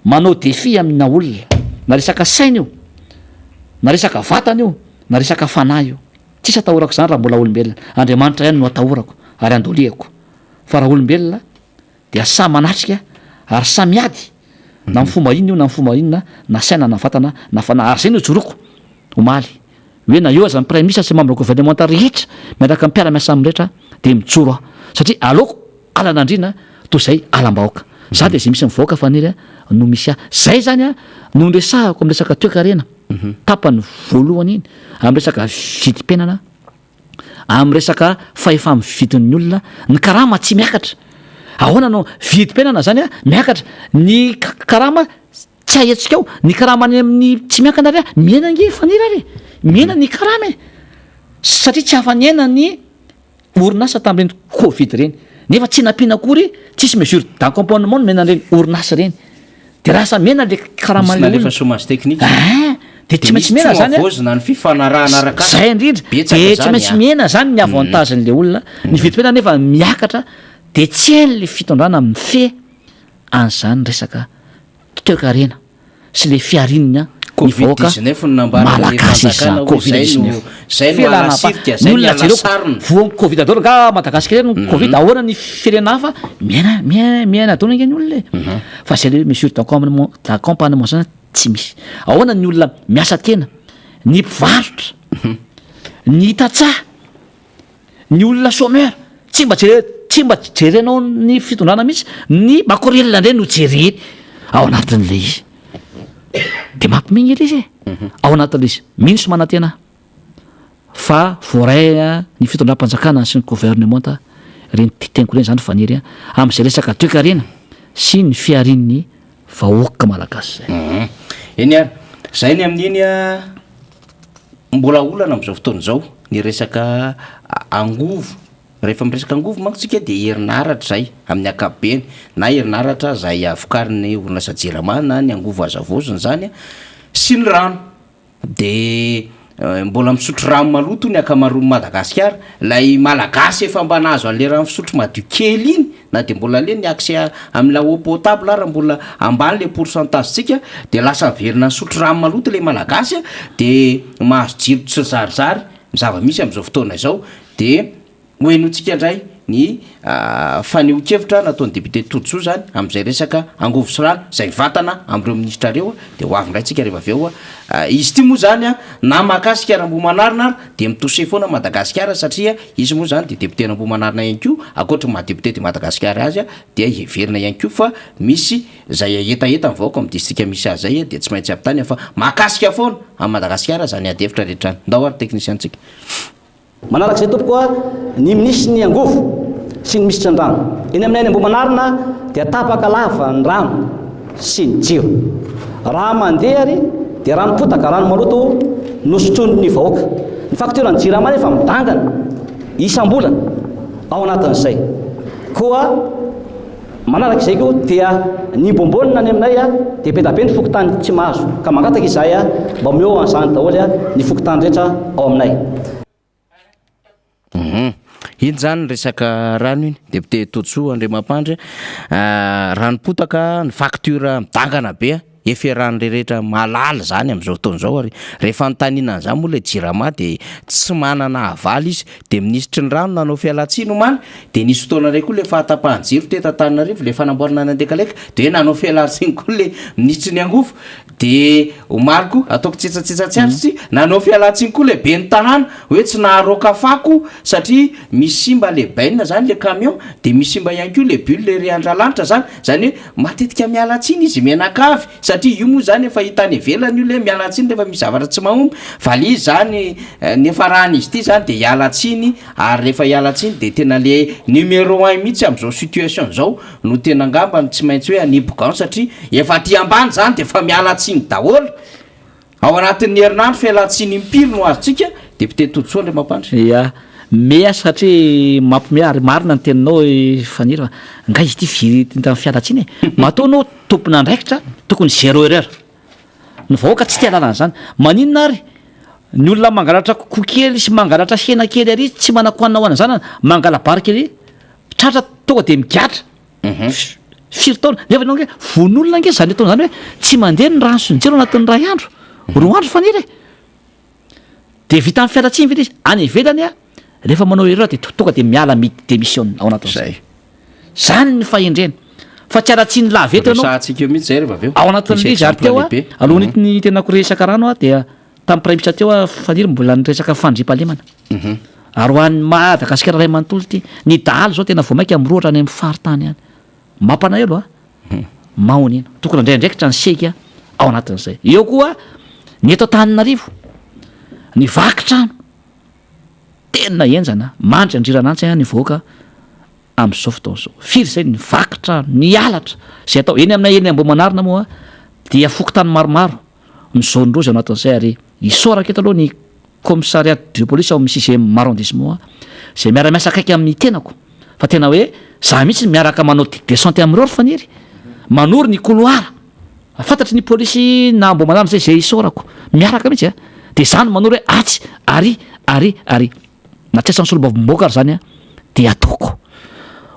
manao défi amina olona na resaka saina io na resaka vatana io. na resaka fanahy io. Tsisy atahorako izany raha mbola olombelona. Andriamanitra ihany no atahorako ary andolihako. Fa raha olombelona dia samy manatrika ary samy miady na amin'ny fomba inona io na amin'ny fomba inona na saina na vatana na fanahy. Ary izay no ijoroako omaly hoe na eo aza ny praiminisitra sy membre gouvernemanta rehetra miaraka amin'ny mpiara-miasa aminy rehetra dia mijoro aho satria aleoko alan'andriana toy izay alam-bahoaka. Za dia izay misy ny vahoaka Faniry a no misy ahy. Zay zany a no niresahako amin'ny resaka toekarena tapany voalohany iny, amin'ny resaka vidim-piainana, amin'ny resaka fahefa-mividin'ny olona, ny karama tsy miakatra. Ahoana no vidim-piainana zany a miakatra, ny karama tsy ahetsika ao, ny karama any amin'ny tsy miankina ary a mihena ange Faniry ary e, mihena ny karama e, satria tsy afa-niaina ny orinasa tamin'ireny covid ireny nefa tsy nampiana akory, tsisy mesure d'accompagnement nomena an'ireny orinasa ireny, de lasa mihena le karaman'le olona, nalefa chômage technique, ein, de tsy maintsy mihena zany an, havaozina ny fifanarahana arak'asa, zay indrindra, de tsy maintsy mihena zany ny avantage-n'le olona, ny vidim-piainana nefa miakatra, de tsy hain'le fitondrana mifehy an'izany resaka toekarena. sy le fiarinina ny vahoaka malagasy izany covid 19 fialana pa ny olona jereo voan'ny covid daholo nga Madagasikara ery ny covid ahoana ny firenena hafa miaina miaina miaina daholo ange ny olona e fa zay le mesure d'accompagnement d'accompagnement zany tsy misy ahoana ny olona miasa tena ny mpivarotra ny tantsaha Ny olona chômeur, tsy mba jere, tsy mba jerenao ny fitondrana mihitsy, ny makorelina indray no jereny ao anatin'ilay izy. De mampimegny ilay izy e, ao anatin'ilay izy. Mino sy manantena aho fa voaray ny fitondram-panjakana sy ny gouvernementa ireny teniko ireny zany Faniry amin'izay resaka toekarena sy ny fiharian'ny vahoaka malagasy izay. Eny ary, zay ny amin'iny a. Mbola olana amin'izao fotoana izao ny resaka angovo, rehefa miresaka angovo manko tsika dia herinaratra izay amin'ny ankapobeny, na herinaratra izay vokarin'ny orinasa jirama na ny angovo azo havaozina izany sy ny rano, de mbola misotro rano maloto ny ankamaroan'i Madagasikara, ilay malagasy efa mba nahazo an'le rano fisotro madio kely iny na de mbola le ny accès amin'ilay eau potable ara mbola ambany le pourcentage tsika de lasa miverina nisotro rano maloto le malagasy a de mahazo jiro tsy zarizary ny zava-misy amin'izao fotoana izao de ho henointsika indray ny fanehoan-kevitra nataon'ny député Todisoa zany amin'izay resaka angovo sy rano izay mivantana amin'ireo minisitra ireo de ho avy indray tsika rehefa avy eo izy ity moa zany a na mahakasika Ramboamanarina ary de mi-toucher foana Madagasikara satria Izy moa izany dia député-n'Ambohimanarina ihany koa, ankoatry ny maha député de Madagascar azy dia heverina ihany koa fa misy izay hetaheta ny vahoaka amin'ny distrika misy azy izay dia tsy maintsy ampitaina fa mahakasika foana an'i Madagasikara izany ady hevitra rehetra izany. Ndao ary technicien-tsika. Manaraka izay tompoko a, ny minisitry ny angovo sy ny minisitry ny rano. Eny aminay any Ambohimanarina dia tapaka lava ny rano sy ny jiro. Raha mandeha ary dia rano potaka, rano maloto no sotroin'ny vahoaka. Ny facture-n'ny Jirama anefa midangana isam-bolana ao anatin'izay. Koa manaraka izay koa dia ny bonbonne any aminay dia be dia be ny fokontany tsy mahazo ka mangataka izahay mba omeo an'izany daholo ny fokontany rehetra ao aminay. Hum. Iny zany resaka rano iny, député Todisoa Andriamampandry, rano potaka, ny facture midangana be, efa iarahan'ny rehetra mahalala zany amin'izao fotoana izao ary rehefa anontaniana an'izany moa ilay jirama dia tsy manana havaly izy, dia minisitry ny rano nanao fialantsiny omaly, dia nisy fotoana indray koa ilay fahatapahan-jiro teto Antananarivo, ilay fanamboarana any Andekaleka, dia hoe nanao fialantsiny koa ilay minisitry ny angovo, Dia omaly koa, ataoko tsetsatsetsa tsy ary tsy, nanao fialantsiny koa ilay ben'ny tanàna hoe tsy naharoaka fako satria misy simba le benne zany le camion dia misy simba ihany koa le bulle ery Andralanitra zany, zany hoe matetika miala tsiny izy mianakavy satria io moa zany efa hita any ivelany io le miala tsiny rehefa misy zavatra tsy mahomby fa le izy zany ny hiafaran'izy ity zany dia hiala tsiny ary rehefa hiala tsiny dia tena le numéro un mihitsy amin'izao situation zao no tena angamba no tsy maintsy hoe hanipy gant satria efa aty ambany zany de efa miala tsiny daholo ao anatin'ny herinandro fialantsiny impiry no azontsika député Todisoa Andriamampandry. Ya, me aho satria mampime ary marina ny teninao Faniry fa nga izy ity firy tamin'ny fialantsiny e! Matoa anao tompon'andraikitra tokony zéro erreur, ny vahoaka tsy te hahalala an'izany, maninona ary ny olona mangalatra akoho kely sy mangalatra hena kely ary tsy manan-kohanina ho an'ny zanany, mangala-bary kely Tratra tonga dia migadra. Firy taona? Nefa ianao ange vono olona ange izany ataony izany hoe tsy mandeha ny rano sy ny jiro anatin'ny iray andro, roa andro Faniry e! De vita amin'ny fialantsiny ve le izy? Any ivelany a, rehefa manao erreur de tonga de miala mi demissionne ao anatin'izay. Zay. Zany ny fahendrena. Fa tsy haratsian'ny lava eto ianao. Resahantsika eo mihitsy zay rehefa avy eo. Ao anatin'ilay Misy izy ary exemple teo a, lehibe. alohan'ny ny tenako resaka rano a dia tamin'ny praiminisitra teo a Faniry mbola niresaka fandriampahalemana. Ary ho an'i Madagasikara iray manontolo ity. Ny dahalo izao tena vao mainka mirohotra any amin'ny faritany any. Mampalahelo a! Mahonena. Tokony handray andraikitra ny seika ao anatin'izay. Eo koa ny eto Antananarivo, ny vaky trano. Tena henjana, mandry andriran'antsy ny vahoaka amin'izao fotoana izao. Firy izay ny vaky trano, ny halatra izay atao. Eny aminay eny Ambohimanarina moa dia fokontany maromaro ny zone rouge ao anatin'izay ary isaorako eto aloha ny commissariat de police ao amin'ny sixième arrondissement izay miara-miasa akaiky amin'ny tenako fa tena hoe za mihitsy miaraka manao descente amin'ireo ry Faniry, manoro ny couloir, fantatry ny polisy na Ambohimanarina izay, izay isaorako, miaraka mihitsy a, dia za no manoro hoe atsy, ary, ary, ary. Na tsy asan'ny solombavambahoaka ary izany dia ataoko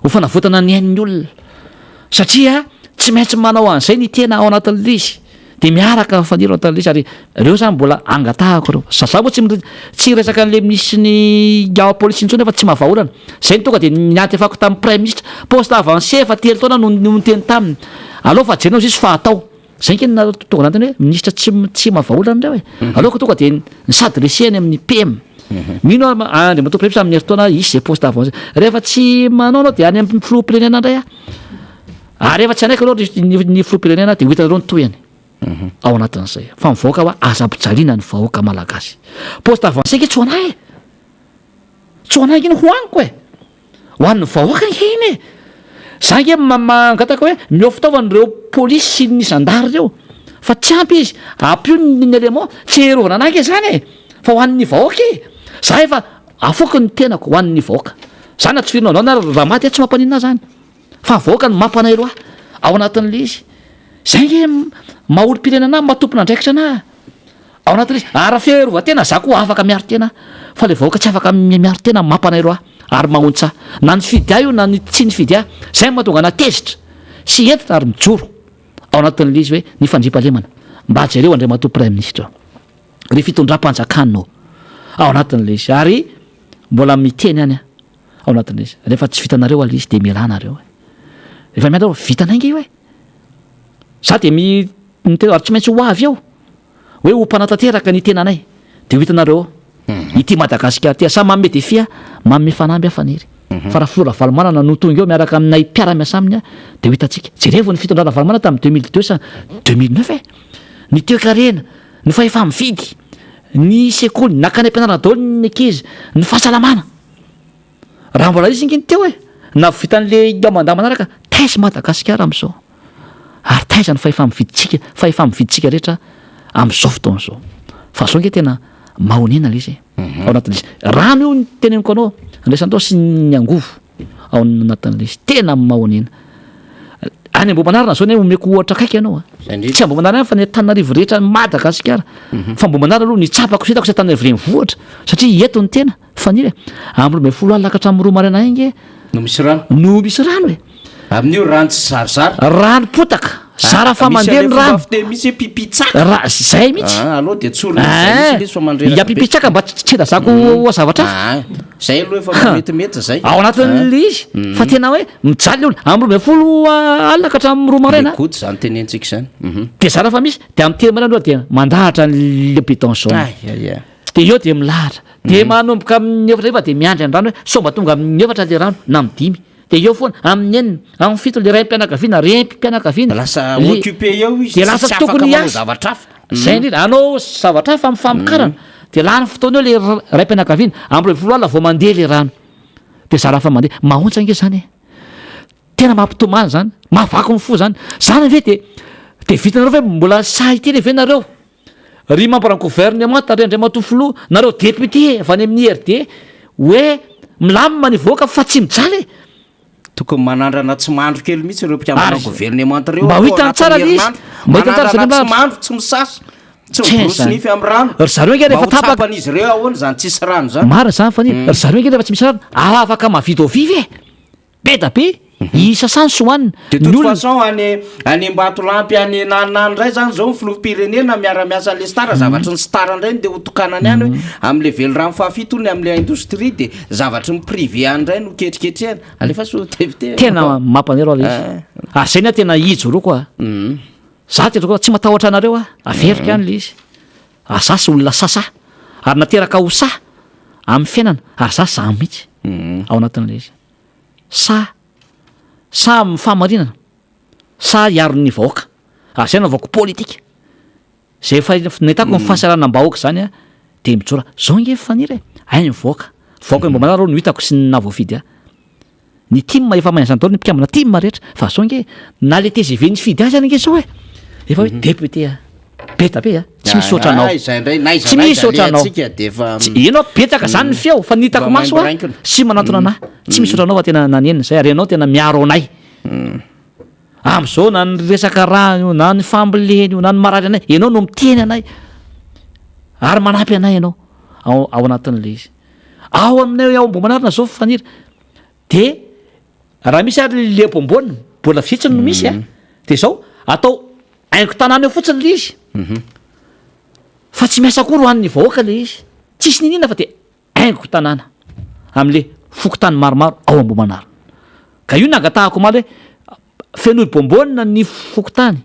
ho fanavotana ny ain'ny olona satria tsy maintsy manao an'izay ny tena ao anatin'ilay izy dia miaraka mifanilo ao anatin'ilay izy ary ireo izany mbola angatahako ireo. Za moa tsy tsy hiresaka an'ilay minisitry ny ao polisy intsony fa tsy mahavaha olana. Izay no tonga dia niantefako tamin'ny praiminisitra. Poste avancé efa telo taona no niteny taminy. Aleo fa jerenao izy fa atao. Zay nge no tonga anatiny hoe minisitra tsy tsy mahavaha olana ireo e. Aleoko tonga dia ny s'adresser any amin'ny PM. Mino aho Andriamatoa Praiminisitra amin'ny herintaona hisy izay poste avancé. Rehefa tsy manao anao dia any amin'ny filoham-pirenena indray aho. Ary rehefa tsy hanaiky aloha ny ny filoham-pirenena dia ho hitanareo ny tohiny ao anatin'izay. Fa mivoaka hoa aza ampijaliana ny vahoaka malagasy. Poste avancé nge tsy ho anay e. Tsy ho anay nge ny hohaniko e. Ho an'ny vahoaka ange iny e! Za ange mangataka hoe omeo fitaovana ireo polisy sy ny zandary ireo fa tsy ampy izy, ampio ny élément, tsy hiarovana anah ange zany e! Fa ho an'ny vahoaka e! Za efa afoako ny tenako ho an'ny vahoaka, za na tsy firinao na raha maty aho tsy mampaninona ahy zany fa vahoaka no mampalahelo ahy ao anatin'le izy, zay ange maha olom-pirenena anahy, maha tompon'andraikitra anahy. Ao anatin'ilay izy, ary raha fiarovan-tena, za koa afaka miaro tena, fa ilay vahoaka tsy afaka miaro tena mampanairo ahy ary mahontsa ahy. Na nifidy ahy io na ny tsy nifidy ahy, zay no mahatonga anah tezitra sy hentitra ary mijoro ao anatin'ilay izy hoe ny fandriampahalemana. Mba jereo Andriamatoa Praiminisitra ô, ry fitondram-panjakana ô, ao anatin'ilay izy ary mbola miteny ihany aho ao anatin'ilay izy, rehefa tsy vitanareo ilay izy dia mialà nareo e. Rehefa miala eo, vitanay ange io e. Za dia mi miteny ary tsy maintsy ho avy eo hoe ho mpanatanteraka ny tenanay dia ho hitanareo eo ity Madagasikara ity. Samy manome défi aho, manome fanamby aho Faniry. Fa raha filoha Ravalomanana no tonga eo miaraka aminay mpiara-miasa aminy dia ho hitantsika. Jerevo ny fitondrana Ravalomanana tamin'ny 2002 sa 2009 e! Ny toekarena, ny fahefa-mividy, ny sekoly, nakany am-pianarana daholo ny ankizy, ny fahasalamana. Raha mbola izy nge ny teo e! Na vitan'le mandat manaraka, taiza Madagasikara amin'izao? Ary taiza ny fahefa-mividintsika, fahefa-mividintsika rehetra amin'izao fotoana izao? Fa zao nge tena mahonena le izy e! Ao anatin'le izy. Rano io ny teneniko anao, andraisanao sy ny angovo ao anatin'le izy. Tena mahonena. Any Ambohimanarina zao anie omeko ohatra akaiky ianao a. Tsy Ambohimanarina ihany fa ny Antananarivo rehetra any Madagasikara. Fa Ambohimanarina aloha ny tsapako sy hitako sy Antananarivo renivohitra satria eto ny tena. Faniry e! Amin'ny 12 alina ka hatramin'ny 2 maraina ange. No misy rano. No misy rano e! Amin'io rano tsy zarizary. Rano potaka. Zara fa mandeha ny rano. Misy fiteny mihitsy hoe pipitsaka. Ra, zay mihitsy. Ah, aloha dia tsorina zay mihitsy ilay izy fa mandreraka be. Pipitsaka mba tsy hilazako ho zavatra hafa. Ah, zay aloha efa metimety zay. Ao anatin'ilay izy. Fa tena hoe mijaly ny olona. Amin'ny 12 alina ka hatramin'ny 2 maraina. Le goutte zany tenenitsika izany. Dia zara fa misy. Dia amin'ny 3 maraina aloha dia mandahatra an'ilay bidon jaune. Ay, ay, ay. Dia eo dia milahatra. Dia manomboka amin'ny efatra hariva dia miandry ny rano hoe sao mba tonga amin'ny efatra ilay rano na amin'ny dimy. Dia eo foana, amin'ny enina, amin'ny fito ilay raim-pianakaviana, renim-pianakaviana. Lasa occupé eo izy, dia lasa tsy tokony afaka manao hiasa. zavatra hafa. Izay indrindra, hanao zavatra hafa amin'ny famokarana. Dia lany fotoana eo ilay raim-pianakaviana, amin'ny 12 alina vao mandeha ilay rano. Dia zara fa mandeha. Mahaontsa ange izany e. Tena mampitomany izany, mahavaky ny fo izany. Izany ve dia dia vitanareo ve mbola sahy hiteny ve nareo? Ry membre ny gouvernement, ry Andriamatoa Filoha, nareo député avy any amin'ny IRD, hoe milamina ny vahoaka fa tsy mijaly e! Tokony manandrana tsy mandro kely mihitsy ireo mpikambana Ary gouvernement ireo mba ho ao hitany tsara anatin'ny le izy, herinandro. mba hitany tsara Manandrana zareo tsy mandro, tsy misasa, tsy Tsy miborosy izany. nify amin'ny rano. Ry zareo ange Mba rehefa ho tapaka. tsapan'izy ireo ahoana izany tsisy rano izany. Marina izany Faniry, ry zareo ange rehefa tsy misy rano, afaka mavidy eau vive e! Be da be! Isasany sy hohanina. De toute façon any any Ambatolampy any nanana any ndray zany zao ny filoham-pirenena miara-miasa an'le star, zavatry ny star ndray no de ho tokanany any hoe am'le velirano fahafito hono am'le indostria de zavatry ny privé any ndray no ketriketrehana. Alefaso député. Tena mampanero aho le izy. Ary zay ny ahy tena ijoroako a. Za tena tsy matahotra anareo aho, averiko ihany le izy. Ary za sy olona sasa ary nateraka ho sahy amin'ny fiainana ary za sahy mihitsy ao anatin'ilay izy. Sahy, sahy amin'ny fahamarinana, sahy hiaro ny vahoaka ary zay anaovako politika. Zay efa nahitako ny fahasahiranam-bahoaka zany aho de mijoro. Zao ange Faniry e, hay ny vahoaka, vahoaka mba manala aloha no hitako sy ny nahavoafidy ahy. Ny tim efa mahay an'izany daholo ny mpikambana tim rehetra fa zao nge na le tgv nifidy azy any nge zao e efa hoe député a be da be a tsy misy ohatranao tsy misy ohatranao ianao betsaka zany ny feo fa ny hitako maso a sy manantona anah tsy misy ohatranao fa tena nanenina zay ary ianao tena miaro anay am'zao na ny resaka rano io na ny fambolena io na ny marary anay ianao no miteny anay ary manampy anay ianao ao ao anatin'le izy ao aminay ao Ambohimanarina zao Faniry De raha misy ary le bonbonne mbola vitsy no misy a, de zao atao haingon-tanàna eo fotsiny le izy fa tsy miasa akory ho an'ny vahoaka le izy, tsisy n'inon'inona fa de haingon-tanàna am'le fokontany maromaro ao Ambohimanarina. Ka io nangatahako omaly hoe fenoy bonbonne ny fokontany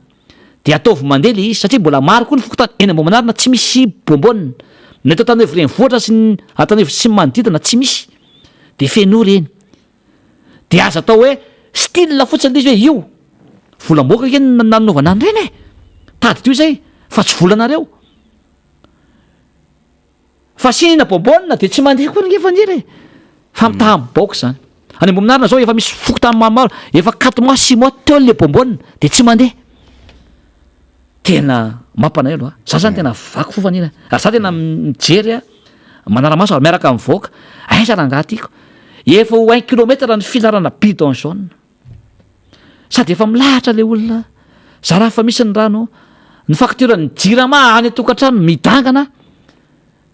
de ataovy mandeha le izy satria mbola maro koa ny fokontany eny Ambohimanarina tsy misy bonbonne, ny eto Antananarivo renivohitra sy ny Antananarivo sy ny manodidina tsy misy. de fenoy reny, de aza atao hoe style fotsiny le izy hoe io, volam-bahoaka ange no nanaovana an'ireny e, tadidio izay fa tsy volanareo, fa asiana bonbonne de tsy mandeha akory ange Faniry e, fa mitaham-bahoaka izany, any Ambohimanarina zao efa misy fokontany maromaro efa quatre mois six mois teo le bonbonne de tsy mandeha. Tena mampalahelo a! Za zany tena vaky fo fanina ary za tena mijery a, manara-maso ary miaraka amin'ny vahoaka, aiza rangaha ty ko? Efa ho un kilomètre ny filarana bidon jaune, sady efa milahatra le olona, zara raha fa misy ny rano, ny facture ny jirama any an-tokantrano midangana.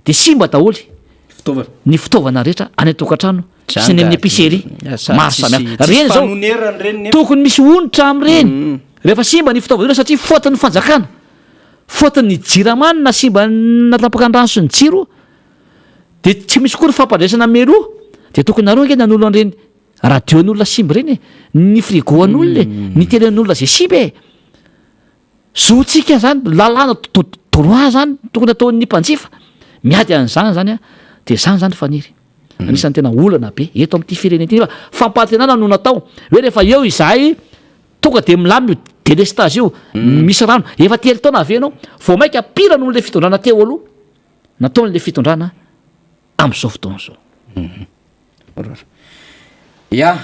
De simba daholo Fitaovana. ny fitaovana rehetra any an-tokantrano sy ny amin'ny épicerie maro samihafa. Reny zao tokony misy onitra amin'ireny rehefa simba ny fitaovana ireo satria faute-n'ny fanjakana, faute-n'ny jirama no nahasimba natapaka ny rano sy ny jiro de tsy misy koa ny fampandraisana mialoha de tokony nareo ange nanolo an'ireny radio an'olona simba ireny e, ny frigo an'olona e, ny télé an'olona zay simba e. Zontsika zany, lalàna droit zany tokony ataon'ny mpanjifa, miady an'izany zany an, de zany zany Faniry, anisan'ny tena olana be eto amin'ity firenena ity nefa fampanantenana no natao hoe rehefa eo izahay tonga de milamina io délestage io, misy rano, efa telo taona avy ianao, vao mainka pire noho le fitondrana teo aloha nataon'le fitondrana amin'izao fotoana izao. Ya,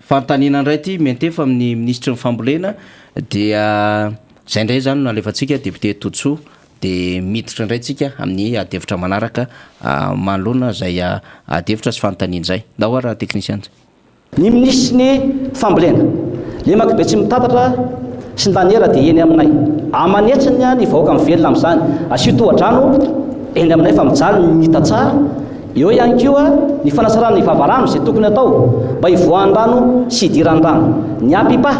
fanontaniana indray ity miantefa amin'ny minisitry ny fambolena dia izay indray izany no alefantsika député Todisoa dia miditra indray tsika amin'ny adihevitra manaraka manoloana izay adihevitra sy fanontaniana izay. Ndao ary teknisiana. Ny minisitry ny fambolena, Lemaka Betsimitatatra sy ny Laniera dia eny aminay. Aman'hetsiny ny vahoaka mivelona amin'izany. Asio tohadrano eny aminay fa mijaly ny tantsaha. Eo ihany koa ny fanatsarana ny vavarano izay tokony atao mba hivoahan'ny rano sy hidiran'ny rano. Ny APIPA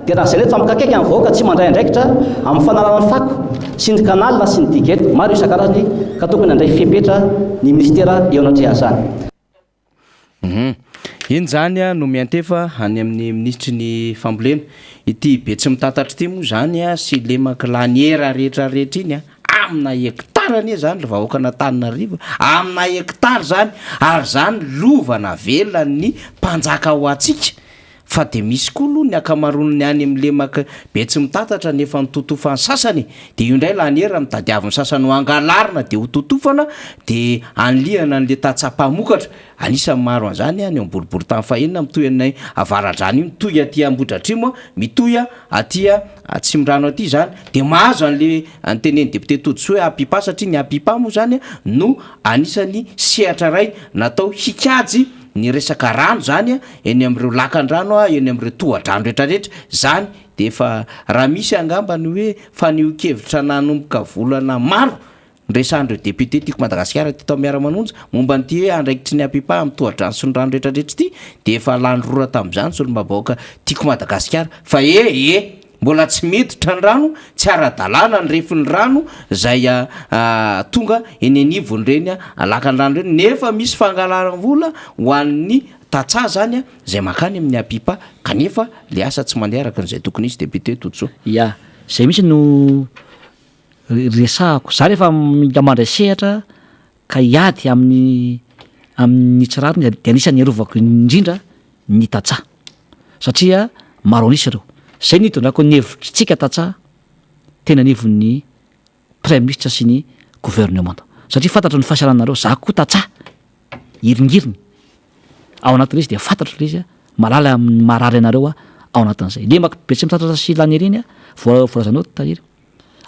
dia lazaina eto fa mikakeka ny vahoaka tsy mandray andraikitra amin'ny fanalana ny fako sy ny canal sy ny diguette maro isan-karazany ka tokony handray fepetra ny minisitera eo anatrehan'izany. Hum. Iny izany no miantefa any amin'ny minisitry ny fambolena. Ity Betsimitatatra ity moa izany sy lemak'i Laniera rehetra rehetra iny amina hectare anie izany ry vahoakan'Antananarivo, amina hectare izany ary izany lova navelan'ny mpanjaka ho antsika. Fa dia misy koa aloha ny ankamaroan'ny any amin'ny lemak'i Betsimitatatra ny efa nototofan'ny sasany e! Dia io indray laniera no tadiavin'ny sasany ho angalarina dia ho totofana dia anilihana an'ilay tantsaha mpamokatra. Anisan'ny maro an'izany any amin'ny boriborintany fahenina mitohy any Avaradrano io, mitohy aty Ambohidratrimo, mitohy aty Atsimondrano aty izany. Dia mahazo an'ilay notenenin'ny député Todisoa hoe APIPA satria ny APIPA moa izany no anisan'ny sehatra iray natao hikajy ny resaka rano izany eny amin'ireo lakan-drano, eny amin'ireo tohadrano rehetrarehetra, izany dia efa raha misy angamba ny hoe fanehoan-kevitra nanomboka volana maro. Niresahan'ireo député Tiako Madagasikara teto amin'ny Miara-manonja momba an'ity hoe andraikitry ny Apipa amin'ny tohadrano sy ny rano rehetrarehetra ity dia efa lany rora tamin'izany solombavambahoaka Tiako Madagasikara fa e e mbola tsy miditra ny rano, tsy ara-dalàna ny refin'ny rano izay tonga eny anivon'ireny lakan-drano ireny nefa misy fangalaram-bola ho an'ny tantsaha izany izay mankany amin'ny Apipa kanefa le asa tsy mandeha araka an'izay tokony hisy député Todisoa. Ya, izay mihitsy no resahako. Za rehefa mandray sehatra ka hiady amin'ny amin'ny tsy rariny dia anisan'ny arovako indrindra ny tantsaha satria maro an'isa ireo. Zay no itondrako ny hevitritsika tantsaha teny anivon'ny praiminisitra sy ny gouvernemanta satria fantatro ny fahasahirananareo, za koa tantsaha hiringiriny ao anatin'ilay izy dia fantatro ilay izy, mahalala ny maharary anareo aho ao anatin'izay. Lemaka be tsy mitatatra sy lany ery iny voalazanao Tahiry.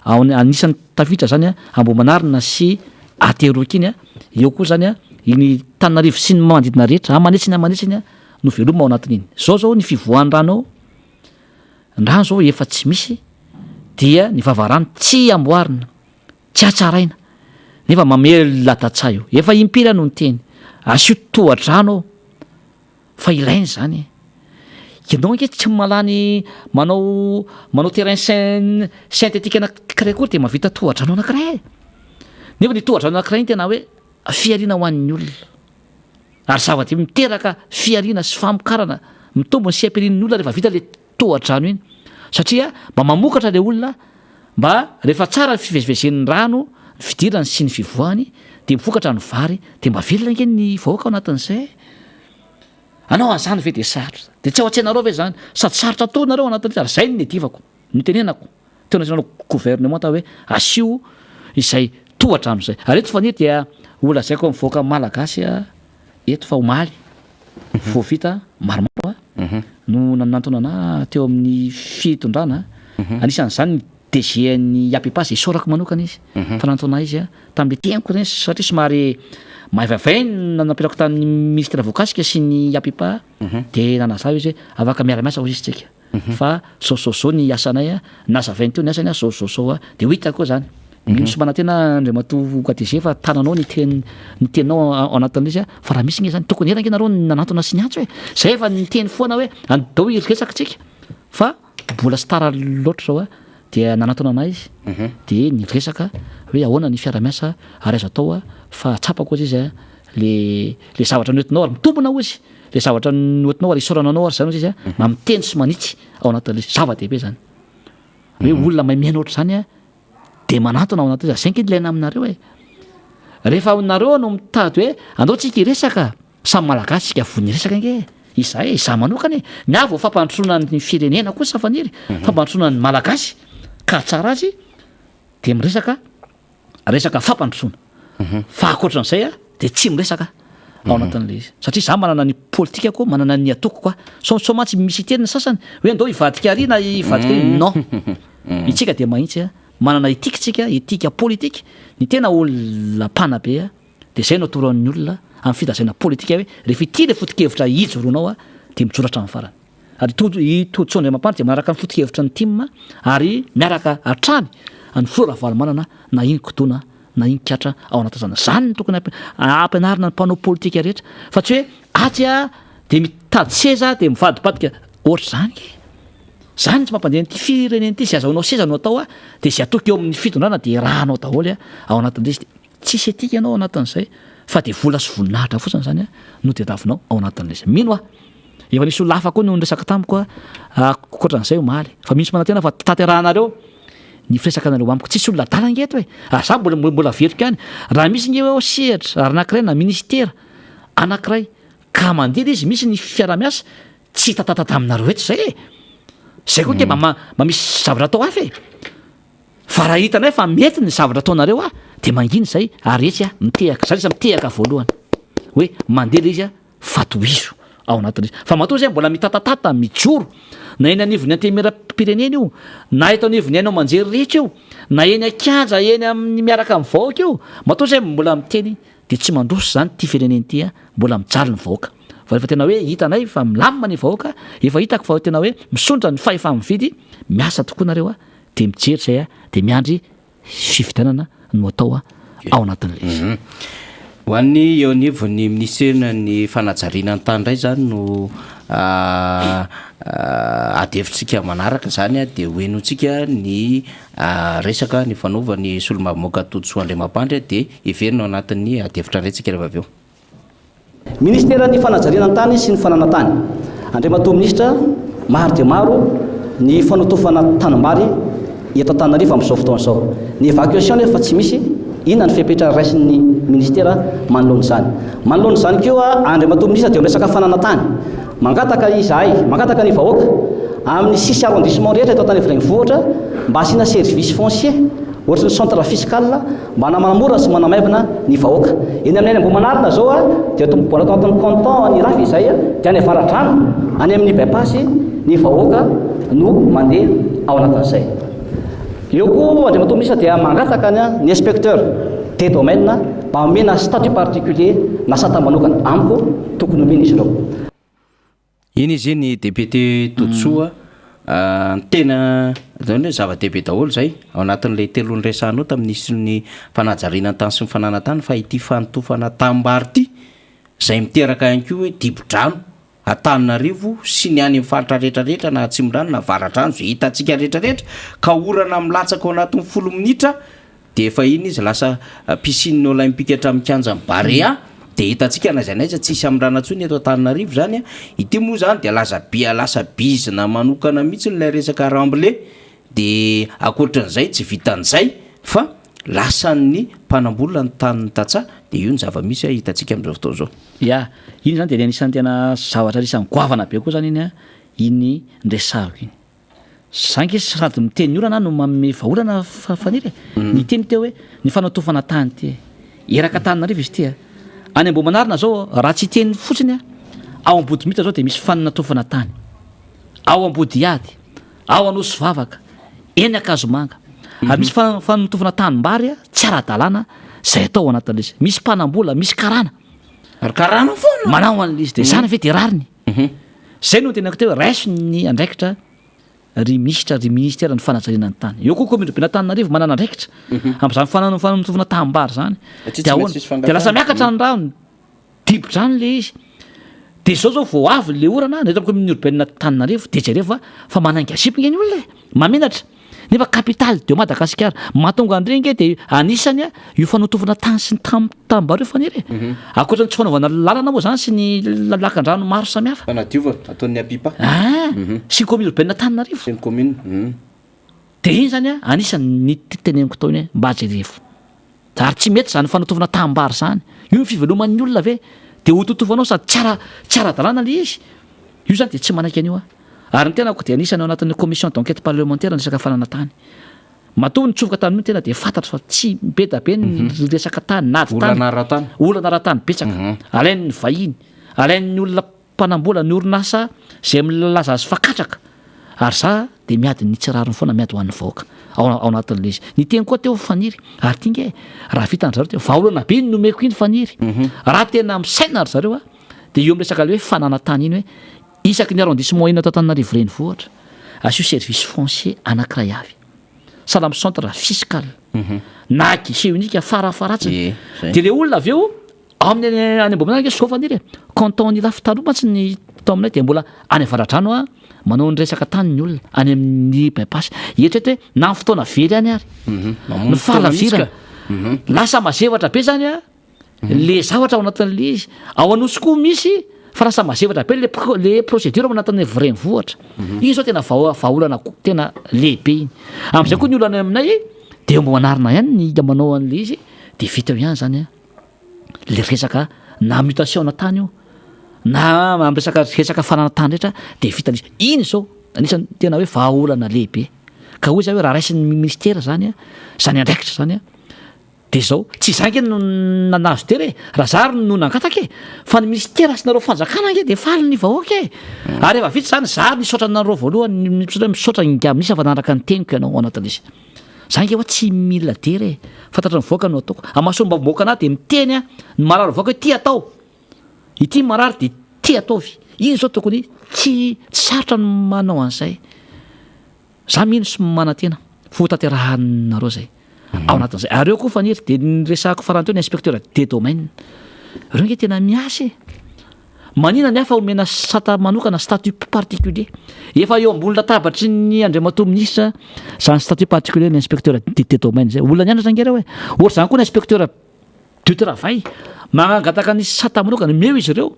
Ao anisan'ny tafiditra zany Ambohimanarina sy Ateroka iny, eo koa zany iny Tananarivo sy ny manodidina rehetra, aman'hetsiny aman'hetsiny no veloma ao anatin'iny. Zao zao ny fivoahan'ny rano ao, ny rano zao efa tsy misy dia ny vavarano tsy amboarina, tsy hatsaraina nefa mamelona tantsaha io. Efa impiry aho no niteny, asio tohadrano ao. Fa ilaina izany e. Ianao ange tsy mahalany manao manao terrain syn- synthétique anankiray akory dia mahavita tohadrano anankiray e. Nefa ny tohadrano anankiray iny tena hoe fihariana ho an'ny olona. Ary zava-dehibe miteraka fihariana sy famokarana, mitombo ny seha-piharian'ny olona rehefa vita ilay tohadrano iny. Satria mba mamokatra ilay olona, mba rehefa tsara ny fivezivezen'ny rano, ny fidirany sy ny fivoahany, dia mivokatra ny vary, dia mba velona ange ny vahoaka ao anatin'izay e. Anao an'izany ve dia sarotra? Dia tsy ao an-tsainareo ve izany? Sady sarotra atao nareo ao anatin'ilay izy ary izay no niadivako, nitenenako teo anatrehan'ny gouvernemanta hoe asio izay tohadrano izay. Ary eto Faniry dia ho lazaiko amin'ny vahoaka malagasy eto fa omaly vao vita maromaro no nanantona anah teo amin'ny fitondrana, anisan'izany ny DG an'ny Apipa izay isaorako manokana izy fa nanantona ahy izy tamin'ilay teniko ireny satria somary maivaivay ny nampiarako tamin'ny ministera voakasika sy ny Apipa dia nanazava izy hoe afaka miara-miasa hoy izy tsika fa zao zao zao ny asanay a, nazavainy teo ny asany a, zao zao zao a, dia ho hita koa zany. Mino sy manantena Andriamatoa DG fa tananao ny teny ny teninao ao anatin'ilay izy a, fa raha misy nge zany tokony ela nge nareo nanantona sy niantso e, zay efa niteny foana hoe andao hiresaka tsika fa mbola tsy tara loatra zao a, dia nanantona anay izy dia niresaka hoe ahoana ny fiara-miasa ary azo atao a, fa tsapako hozy izy a le le zavatra noentinao ary mitombina hozy le zavatra noentinao ary isaorana anao ary zany hozy izy a, mba miteny sy manitsy ao anatin'ilay izy, zava-dehibe zany hoe olona mahay mihaino ohatr'izany a. Dia manantona ao anatin'izay. Zay ange no ilaina aminareo e. Rehefa nareo no mitady hoe andao tsika hiresaka, samy malagasy tsika vonona hiresaka ange e. Izahay e, izaho manokana e. Ny ahy vao fampandrosoana ny firenena kosa Faniry, fampandrosoana ny malagasy ka hahatsara azy dia miresaka resaka fampandrosoana. Fa ankoatran'izay a dia tsy miresaka ao anatin'ilay izy. Satria izaho manana ny politikako, manana ny atokoko aho. Sao sao mantsy misy hiteny ny sasany hoe andao hivadika ary na hivadika ary. Non. Itsika dia mahitsy a, manana éthique tsika, éthique politique, ny tena olona mpanabe a, dia izay no atoro an'ny olona amin'ny filazaina politika hoe rehefa ity ilay foto-kevitra ijoroanao a, dia mijoro hatramin'ny farany. Ary i Todisoa Andriamampandry dia manaraka ny foto-kevitry ny tim ary miaraka hatrany an'i Filoha Ravalomanana na inon-kidona na inon-katra ao anatin'izany. Izany no tokony hampianarina ny mpanao politika rehetra fa tsy hoe atsy a dia mitady seza dia mivadibadika ohatr'izany e. Zany tsy mampandeha an'ity firenena ity, izay azahoanao seza no atao dia izay atoky eo amin'ny fitondrana dia erahanao daholo ao anatin'ilay izy dia tsisy etika ianao ao anatin'izay fa dia vola sy voninahitra fotsiny izany no tadiavinao ao anatin'ilay izy. Mino aho efa nisy olona hafa koa no niresaka tamiko ankoatran'izay omaly fa mino sy manantena fa tanterahanareo ny firesaka anareo amiko. Tsisy olona adala ange eto e! Ary za mbola mbola averiko ihany, raha misy nge hoe sehatra ary anankiray na ministera anankiray ka mandeha ilay izy misy ny fiaraha-miasa Tsy hitatatata aminareo eto zay e! Zay koa nge mba mba misy zavatra atao hafa e! Fa raha hitanay fa mety ny zavatra ataonareo ah de mangina izay ary etsy ah mitehaka, za lasa mitehaka voalohany hoe mandeha le izy ah fa tohizo ao anatin'izy fa matoa zay mbola mitatatata mijoro na eny anivon'ny antenimieram-pirenena io na eto anivon'ny haino aman-jery rehetra io na eny an-kianja eny amin'ny miaraka amin'ny vahoaka io matoa zay mbola miteny Dia tsy mandroso izany ity firenena ity a, mbola mijaly ny vahoaka. Fa rehefa tena hoe hitanay fa milamina ny vahoaka, efa hitako fa tena hoe misondra ny fahefa-mividy, miasa tokoa nareo a, dia mijery izay a, dia miandry fifidianana no atao a. ao anatin'ilay izy. Ho an'ny eo anivon'ny minisiteran'ny fanajariana ny tany indray izany no ady hevitritsika manaraka izany dia ho henointsika ny resaka nifanaovan'ny solombavambahoaka Todisoa Andriamampandry dia heverina ao anatin'ny ady hevitra indray tsika rehefa avy eo. Minisiteran'ny fanajariana ny tany sy ny fananan-tany. Andriamatoa Minisitra, maro dia maro ny fanotofana tanimbary eto Antananarivo amin'izao fotoana izao. Ny évacuation nefa tsy misy, inona ny fepetra raisin'ny Minisitera manoloana izany? Manoloana izany koa, Andriamatoa Minisitra dia miresaka fananan-tany. Mangataka izahay, mangataka ny vahoaka amin'ny six arrondissement rehetra eto Antananarivo Renivohitra mba hasiana service foncier ohatry ny centre fiscal mba manamora sy manamaivana ny vahoaka. Eny amin'ny any Ambohimanarina izao dia mbola tao anatin'ny canton ny Ilafy izay dia any Avaradrano, any amin'ny bypass ny vahoaka no mandeha ao anatin'izay. Eo koa Andriamatoa Minisitra dia mangataka ny ny inspecteur des domaines mba omena statut particulier na sata manokana. Amiko tokony omena izy ireo. Iny izy iny député Todisoa ny tena zany hoe zava-dehibe daholo zay ao anatin'ilay telo niresahanao tamin'ny minisitry ny fanajariana ny tany sy ny fananantany fa ity fanotofana tanimbary ity zay miteraka ihany koa hoe dibo-drano Antananarivo sy ny any amin'ny faritra rehetra rehetra na atsimondrano na avaradrano zay hitantsika rehetra rehetra ka orana milatsaka ao anatin'ny folo minitra Dia efa iny izy lasa piscine olympique hatramin'ny kianjan'i Barea, dia hitantsika n'aiza n'aiza tsisy hamindrana intsony eto Antananarivo izany an! Ity moa izany dia lasa bi- lasa bizina manokana mihitsy ilay resaka remblai, dia ankoatran'izay tsy vitan'izay fa lasan'ny mpanambola ny tanin'ny tantsaha, dia io ny zava-misy hitantsika amin'izao fotoana izao. Ya, iny izany dia anisan'ny tena zavatra anisan'ny goavana be koa izany iny an, iny resahako iny. Za nge sady miteny olana aho no manome vahaolana Faniry e! Ny teny teo hoe ny fanatofana tany ity e! Eraka Antananarivo izy ity a! Any Ambohimanarina zao raha tsy hiteny fotsiny aho, ao Ambodimita zao dia misy fanatofana tany, ao Ambodihady, ao Anosivavaka, eny Ankazomanga, ary misy fanotofana tanimbary tsy ara-dalàna izay atao ao anatin'ilay izy. Misy mpanambola, misy karana. Ary karana foana! Manao an'ilay izy, dia izany ve dia rariny? Zay no teneniko teo hoe raiso ny andraikitra ry minisitra ry ministera ny fanajariana ny tany. Eo koa commune Antananarivo manana andraikitra amin'izany fanotofana tanimbary izany. Dia ahoana? Dia lasa miakatra ny rano, dibo-drano ilay izy. Dia izao zao vao avy ilay orana ny eto amin'ny commune urbaine Antananarivo dia jereo fa fa manainga zipo nge ny olona e! Mahamenatra. Nefa capitale de Madagascar. Mahatonga an'ireny nge dia anisany io fanotofana tany sy ny tanimbary io Faniry e. Ankoatra ny tsy fanaovana lalana moa zany sy ny lakan-drano maro samihafa. Fanadiovana ataon'ny APIPA. Ah, sy ny commune urbaine Antananarivo. Sy ny commune. Dia iny zany anisany ny teneniko tao iny hoe mba jerevo. Ary tsy mety izany fanotofana tanimbary izany. Io ny fiveloman'ny olona ve? Dia hototofanao sady tsy ara tsy ara-dalàna ilay izy. Io izany dia tsy manaiky an'io aho. Ary ny tenako dia anisany ao anatin'ny commission d'enquête parlementaire ny resaka fananantany. Matoa nitsofoka tamin'io ny tena dia fantatro fa tsy be da be ny resaka tany na ady tany. Olana ara-tany. Olana ara-tany betsaka. Alain'ny vahiny, alain'ny olona mpanambola ny orinasa izay milaza azy fa katraka ary za dia miady ny tsy rariny foana miady ho an'ny vahoaka ao ao anatin'ilay izy. Niteny koa teo Faniry ary ty nge raha vitan-dry zareo teo vahaolana be iny nomeko iny Faniry raha tena misaina ry zareo a dia eo amin'ny resaka ilay hoe fananantany iny hoe isaky ny arrondissement enina eto Antananarivo renivohitra asio service foncier anankiray avy sahala amin'ny centre fiscal na guichet unique farafaharatsiny dia ilay olona avy eo Ao amin'ny any Ambohimanarina ange soa Faniry e! Canton Ilafy taloha mantsy ny tao aminay dia mbola any Avaradrano a manao ny resaka tany ny olona any amin'ny bypass. Eritrereto hoe na ny fotoana very any ary ny fahalavirana. Lasa mazevatra be zany a le zavatra ao anatin'le izy. Ao Anosy koa misy fa lasa mazevatra be le le procédure ao anatin'ny renivohitra. Iny zao tena vahaolana tena lehibe iny. Amin'izay koa ny olona any aminay dia eo Ambohimanarina ihany ny manao an'le izy dia vita eo ihany zany a. le resaka na mutation na tany io na am resaka resaka fananantany rehetra de vita le izy, iny zao anisan'ny tena hoe vahaolana lehibe ka hoy za hoe raha raisin'ny ministera zany a zany andraikitra zany a de zao tsy za nge no nanazo tena e raha za ary no nangataka e fa ny ministera sy nareo fanjakana nge de faly ny vahoaka e ary efa vita zany za ary nisaotra anareo voalohany misaotra misaotra ingahy minisitra fa nanaraka ny teniko ianao ao anatin'izy Za nge hoa tsy mila dera e! Fantatry ny vahoaka no ataoko. Amin'ny maha solombavambahoaka anahy dia miteny aho ny marary vahoaka hoe ty atao! Ity marary dia ty ataovy! Iny zao tokony tsy tsy sarotra ny manao an'izay. Za mino sy manantena fa ho tanterahanareo zay. Ao anatin'izay. Ary eo koa Faniry dia ny resahako farany teo ny inspecteur des domaines. Ireo nge tena miasa e. Manina ny hafa omena sata manokana, statut particulier. Efa eo ambony latabatry ny Andriamatoa Minisitra izany statut particulier ny inspecteur des domaines izay. Olona nianatra ange ireo e. Ohatr'izany koa ny inspecteur du travail. Mangataka ny sata manokana, omeo izy ireo.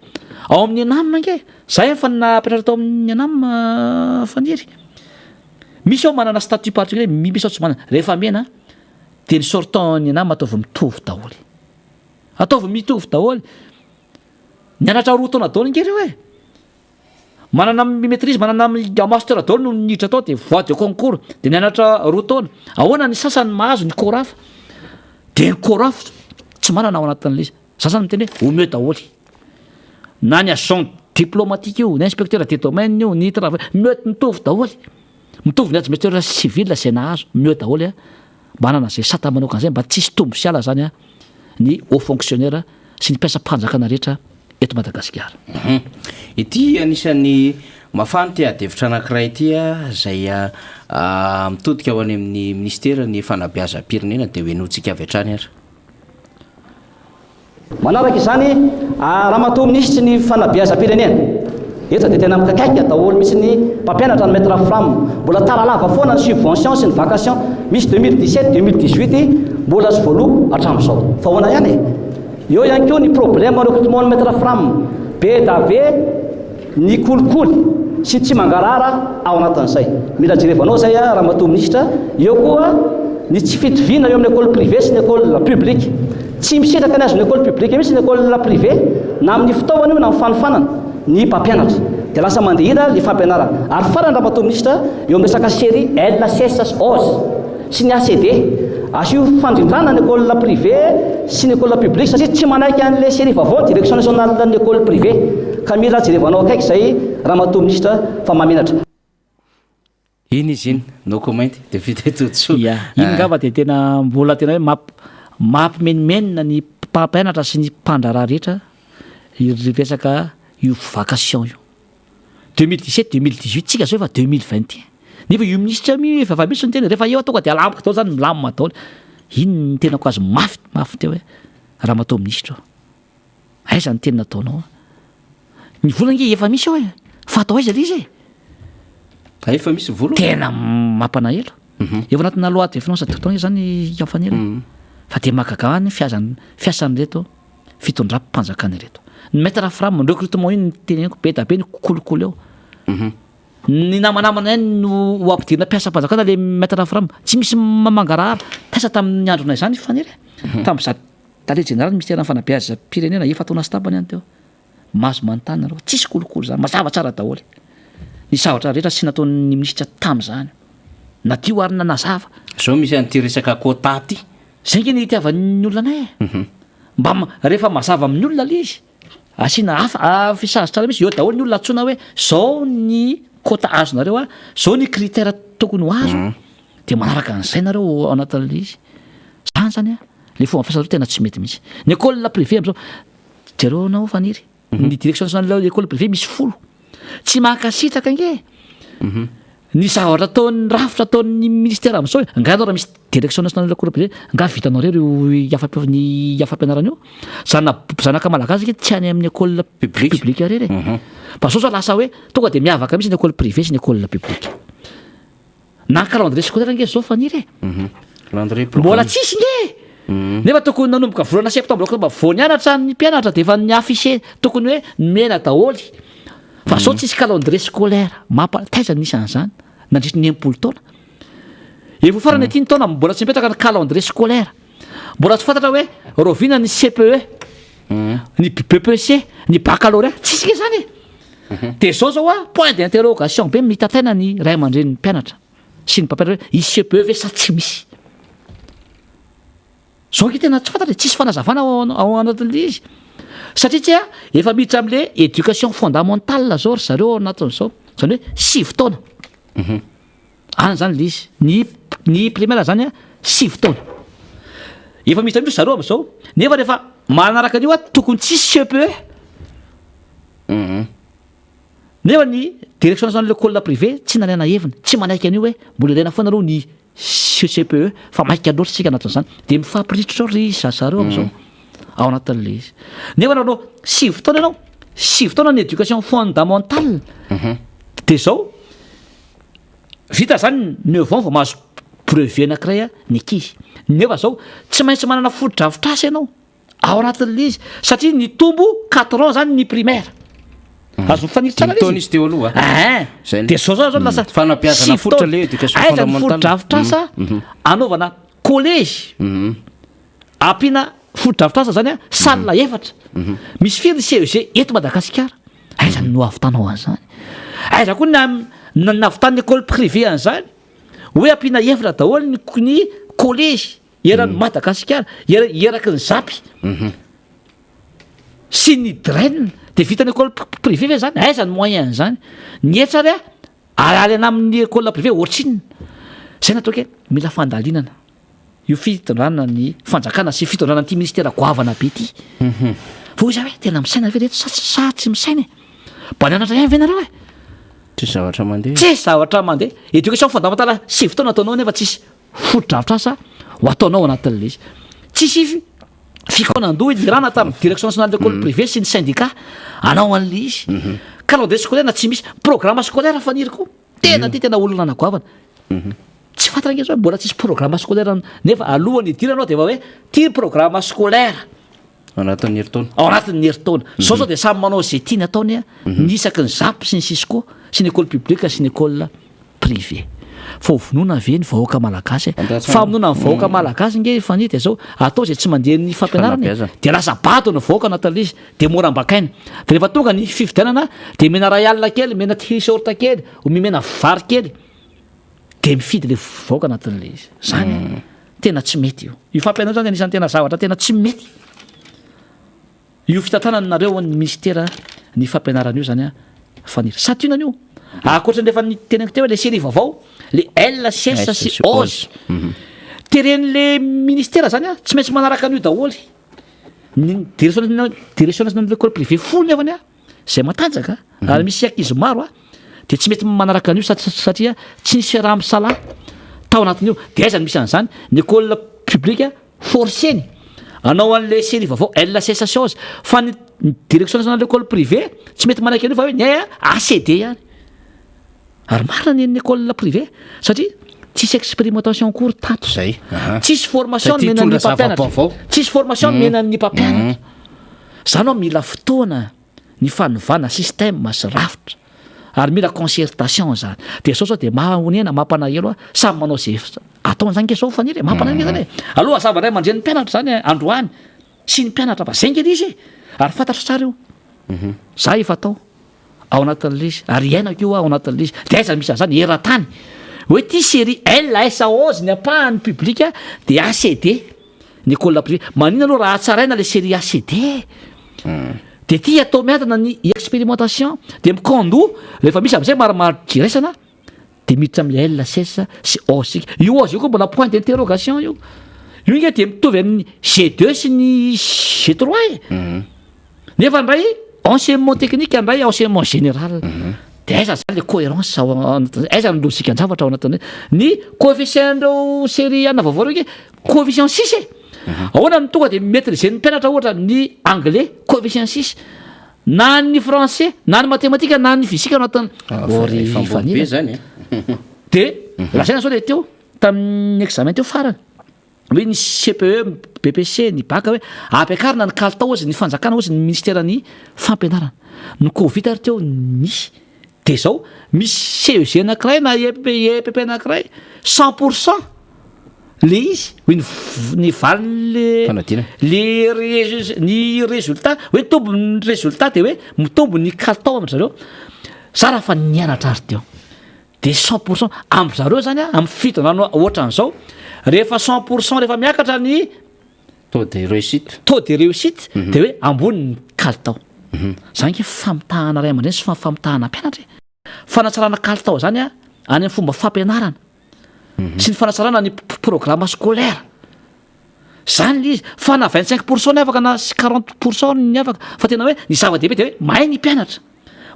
Ao amin'ny ENAM ange. Za efa napetraka tao amin'ny ENAM Faniry. Misy ao manana statut particulier, misy ao tsy manana. Rehefa mena dia ny sortant ny ENAM ataovy mitovy daholo. Ataovy mitovy daholo. Nianatra roa taona daholo ange ireo e! Manana maîtrise, manana master daholo no niditra tao dia voie de concours dia nianatra roa taona. Ahoana ny sasany mahazo ny CORAF? Dia ny CORAF tsy manana ao anatin'ilay izy. Za zany miteny hoe omeo daholo. Na ny agent diplomatique io, ny inspecteur des domaines io, ny travail, omeo mitovy daholo. Mitovy ny administrateur civil izay nahazo, omeo daholo a. Manana izay sata manokana izay mba tsisy tombo sy ala zany a ny haut fonctionnaire sy ny mpiasam-panjakana rehetra eto Madagasikara. Ity anisan'ny mafana ity adihevitra anankiray ity izay mitodika ho any amin'ny minisiteran'ny fanabeazam-pirenena dia ho henointsika avy hatrany ary. Manaraka izany, Ramatoa Minisitry ny Fanabeazam-pirenena, eto dia tena mikakaika daholo mihitsy ny mpampianatra ny Maître Fram. Mbola tara lava foana ny subvention sy ny vacation. Misy 2017, 2018 mbola tsy voaloa hatramin'izao. Fa ahoana ihany e? Eo ihany koa ny problème recrutement ny Maître Fram. Be da be ny kolikoly sy tsy mangarahara ao anatin'izay. Mila jerevanao izay Ramatoa Minisitra. Eo koa ny tsy fitoviana eo amin'ny école privée sy ny école publique. Tsy misitraka ny azon'ny école publique mihitsy ny école privée na amin'ny fitaovana io na amin'ny fanofanana ny mpampianatra. Dia lasa mandeha ila ilay fampianarana. Ary farany Ramatoa Minisitra, eo amin'ny resaka série L, C, S, OZ sy ny ACD, asio fandrindrana ny école privée sy ny école publique satria tsy manaiky an'ilay série vaovao ny direction nationale ny école privée. Ka mila jerevanao akaiky izay Ramatoa Minisitra fa mahamenatra. Iny izy iny, no comment, dia vita eto tsoa. Ia, iny angamba dia tena mbola tena hoe mamp- mampimenomenona ny mpampianatra sy ny mpandraharaha rehetra io resaka io vacation io. 2017, 2018, tsika zao efa 2021. Nefa io minisitra io efa efa misy ny teny, rehefa eo tonga dia alamiko daholo zany, milamina daholo. Iny ny tenako azy mafy mafy teo hoe ramatoa minisitra ô. Aiza ny teny nataonao? Ny vola ange efa misy ao e! Fa atao aiza le izy e? Ah, efa misy vola? Tena mampanahelo. Mhm. Efa anatina loi de finance de temps zany Ifanera. Mhm. Fa dia mahagaga ny fiazan fiasan'ireto fitondram-panjakana ireto. Ny maître Fram, ny recrutement iny teneniko be da be ny kolikoly eo. Mhm. Ny namanamana ihany no ho ampidirina mpiasam-panjakana le maître Fram. Tsy misy mangarahara. Taiza tamin'ny andronay izany Ifanera? Tamin'izaho Tale jeneraly minisiteran'ny fanabeazam-pirenena efa taona sy tapany any teo. Mahazo manontany nareo fa tsisy kolikoly zany, mazava tsara daholo ny zavatra rehetra tsy nataon'ny minisitra tamzany. Nadio ary nanazava. Zao misy an'ity resaka quota ty. Zay nge ny itiavan'ny olona anay e. Mba rehefa mazava amin'ny olona le izy, asiana hafa, fisazy tsara mihitsy, eo daholo ny olona antsoina hoe zao ny quota azonareo a, zao ny critère tokony ho azo, de manaraka an'izay nareo ao anatin'le izy. Zany zany a, le fomba fiasa zareo tena tsy mety mihitsy. Ny école privée am'zao, jereo anao Faniry, ny direction nationale école privée misy folo, tsy mankasitraka ange ny zavatra ataon'ny rafitra ataon'ny ministère am'zao e, nga anao raha misy direction nationale école privée, nga vitanao irery io afa- ny afampianarana io? Zana- zanaka malagasy ange tsy any amin'ny école Publique. publique irery e, fa zao zao lasa hoe tonga de miavaka mihitsy ny école privée sy ny école publique. Na calendrier scolaire ange zao Faniry e. Calendrier Mbola programme. tsisy nge. Nefa tokony nanomboka volana septembre octobre vao nianatra ny mpianatra de efa ni-afficher tokony hoe nomena daholo. Fa zao tsisy calendrier scolaire. Mampa taiza nisy an'izany nandritry ny 60 taona. Efa ho farany aty ny taona mbola tsy mipetraka ny calendrier scolaire. Mbola tsy fantatra hoe rahoviana ny CPE, ny BEPC, ny baccalauréat. Tsisy nge zany e. Dia zao zao a, point d'interrogation be mitataina ny ray aman-drenin'ny mpianatra sy ny mpampianatra hoe hisy CPE ve sa tsy misy. Zao ange tena tsy fantatra e, tsisy fanazavana ao ao anatin'ilay izy. Satria tsia efa miditra amin'ilay éducation fondamentale zao ry zareo ao anatin'izao, zany hoe sivy taona. Any zany ilay izy. Ny ny primaire zany a sivy taona. Efa miditra mihitsy ry zareo amin'izao, nefa rehefa manaraka an'io a tokony tsisy CPE. Nefa ny direction nationale de l'école privée tsy nalaina heviny, tsy manaiky an'io hoe mbola ilaina foana aloha ny. CPE fa maika loatra isika anatin'izany. Dia mifampiritra ao ry zareo amin'izao ao anatin'ilay izy. Nefa raha anao 9 taona ianao, 9 taona ny éducation fondamentale, dia izao vita zany 9 ans vao mahazo brevet anankiray ny ankizy. Nefa zao tsy maintsy manana fotodrafitrasa ianao ao anatin'ilay izy satria nitombo 4 ans zany ny primaire. Azo mifaniry tsara Dimy taona izy teo aloha. Ein. Zay. Dia zao zao zao lasa Fanabeazana sivy fototra taona. le éducation Aiza ny fondamentale. fotodrafitrasa anaovana collège ampiana fotodrafitrasa zany a salle efatra. Misy firy ny CEG eto Madagasikara? Aiza no nahavitanao an'izany? Aiza koa ny nahavitan'ny école privée an'izany? Hoe ampiana efatra daholo ny ny collège eran'i Madagasikara, eraky ny ZAP. Sy ny DREN dia vitan'ny école privée ve zany? Aiza ny moyen an'izany? Ny hetra ary a alaina amin'ny école privée ohatrinona? Zay no ataoko hoe mila fandalinana io fitondrana ny fanjakana sy fitondrana an'ity ministera goavana be ity. Fa hoy za hoe tena misaina ve reto sa sa tsy misaina e? Mba nianatra ihany ve nareo e? Tsisy zavatra mandeha. Tsisy zavatra mandeha. Éducation fondamentale 9 taona ataonao nefa tsisy fotodrafitrasa ho ataonao anatin'ilay izy. Tsisy fikaonandoha idirana tamin'ny direction nationale d'école privée sy ny syndicat hanao an'ilay izy. Calendrier scolaire tsy misy, programme scolaire faniry koa. Tena ty tena olana anagoavana. Tsy fantatra ange zao mbola tsisy programme scolaire nefa alohan'ny hidirana ao dia efa hoe ty programme scolaire. Ao anatin'ny herintaona. Ao anatin'ny herintaona. Zao zao dia samy manao izay tiany ataony a, ny isaky ny zap sy ny cisco sy ny école publique sy ny école privée. Fa ho vonoina ve ny vahoaka malagasy e? Famonoana ny vahoaka malagasy nge Fanihy dia zao, atao izay tsy mandeha ny fampianarana e, dia lasa bado ny vahoaka anatin'ilay izy, dia mora ambakaina. Dia rehefa tonga ny fifidianana dia omena ray alina kely, omena t-shirt kely, omena vary kely, dia mifidy ilay vahoaka anatin'ilay izy. Zany tena tsy mety io. Io fampianarana io zany anisan'ny tena zavatra tena tsy mety. Io fitantanana nareo ny ministera ny fampianarana io zany a Faniry. Santionany io. Ankoatra ny efa niteneniko teo le série vaovao, le L, C, S sy OZ. Teren'le ministera zany a tsy maintsy manaraka an'io daholo. Ny direction direction nationale de l'école privée folo nefany a zay matanjaka ary misy ankizy maro a de tsy mety manaraka an'io satria tsy nisy fiaraha-misalahy tao anatin'io. De aiza no misy an'izany? Ny école publique Forcer-ny hanao an'ilay série vaovao LCS chose fa ny direction nationale de l'école privée tsy mety manaiky an'io fa hoe ny ahy ACD ihany. Ary marina ny an'ny école privée satria tsisy expérimentation cours tato. Zay. Tsisy formation Satria nomena ny hitondra mpampianatra. zava-baovao. Tsisy formation nomena ny mpampianatra. Zany hoa mila fotoana ny fanovana système sy rafitra ary mila concertation zany. Dia zao zao dia mahonena mampanahelo ahy samy manao ze ataony zany nge zao Faniry e, mampanahelo nge zany e. Aleo hazava ray aman-drenin'ny mpianatra zany androany sy ny mpianatra fa zay nge le izy e, ary fantatro tsara io, za efa tao ao anatin'le izy ary iainako io ao anatin'le izy, de aiza misy an'zany eran-tany hoe ty série L S O ny ampahany public de ACD. Ny école privée, maninona aloha raha hatsaraina le série A C D e? De ty atao miadana ny expérimentation, de mikaondoha rehefa misy amizay marimaritra iraisana de miditra amle L C S sy O sika. Io O io koa mbola point d'interrogation io. Io nge de mitovy amin'ny G deux sy ny G trois e. Nefa ndray enseignement technique ndray enseignement général. De aiza zany le cohérence ao anatin'izay? Aiza ny logikan-javatra ao anatin'izay? Ny coefficient-nireo série ana vaovao reo nge coefficient 6 e. Ahoana no tonga de maîtriser-n'ny mpianatra ohatra ny anglais coefficient 6 na ny français na ny mathématique na ny physique ao anatin'ny Ah, ry efa ambony be Fanila. zany e. De lazaina zao le teo tamin'ny examen teo farany. hoe ny CPE, BPC, ny bac hoe ampiakarina ny kalitao hozy ny fanjakana hozy ny ministeran'ny fampianarana. Ny covid ary teo nisy de zao misy CEG anakiray na EPP EPP anakiray 100 % le izy hoe ny ny valin'le Fanadinana. le ny résultat hoe mitombo ny résultat de hoe mitombo ny kalitao amin-dry zareo. Za raha fa nianatra ary teo. De 100 % amin-dry zareo zany a, amin'ny fitondrana ohatran'izao, rehefa 100 % rehefa miakatra ny taux de réussite, taux de réussite de hoe ambony ny kalitao. Zany nge famitahana ray aman-dreny sy famitahana mpianatra e. Fanatsarana kalitao zany a, any amin'ny fomba fampianarana sy ny fanatsarana ny programme scolaire. Zany le izy, fa na 25 % ny afaka na 40 % ny afaka, fa tena hoe ny zava-dehibe de hoe mahay ny mpianatra,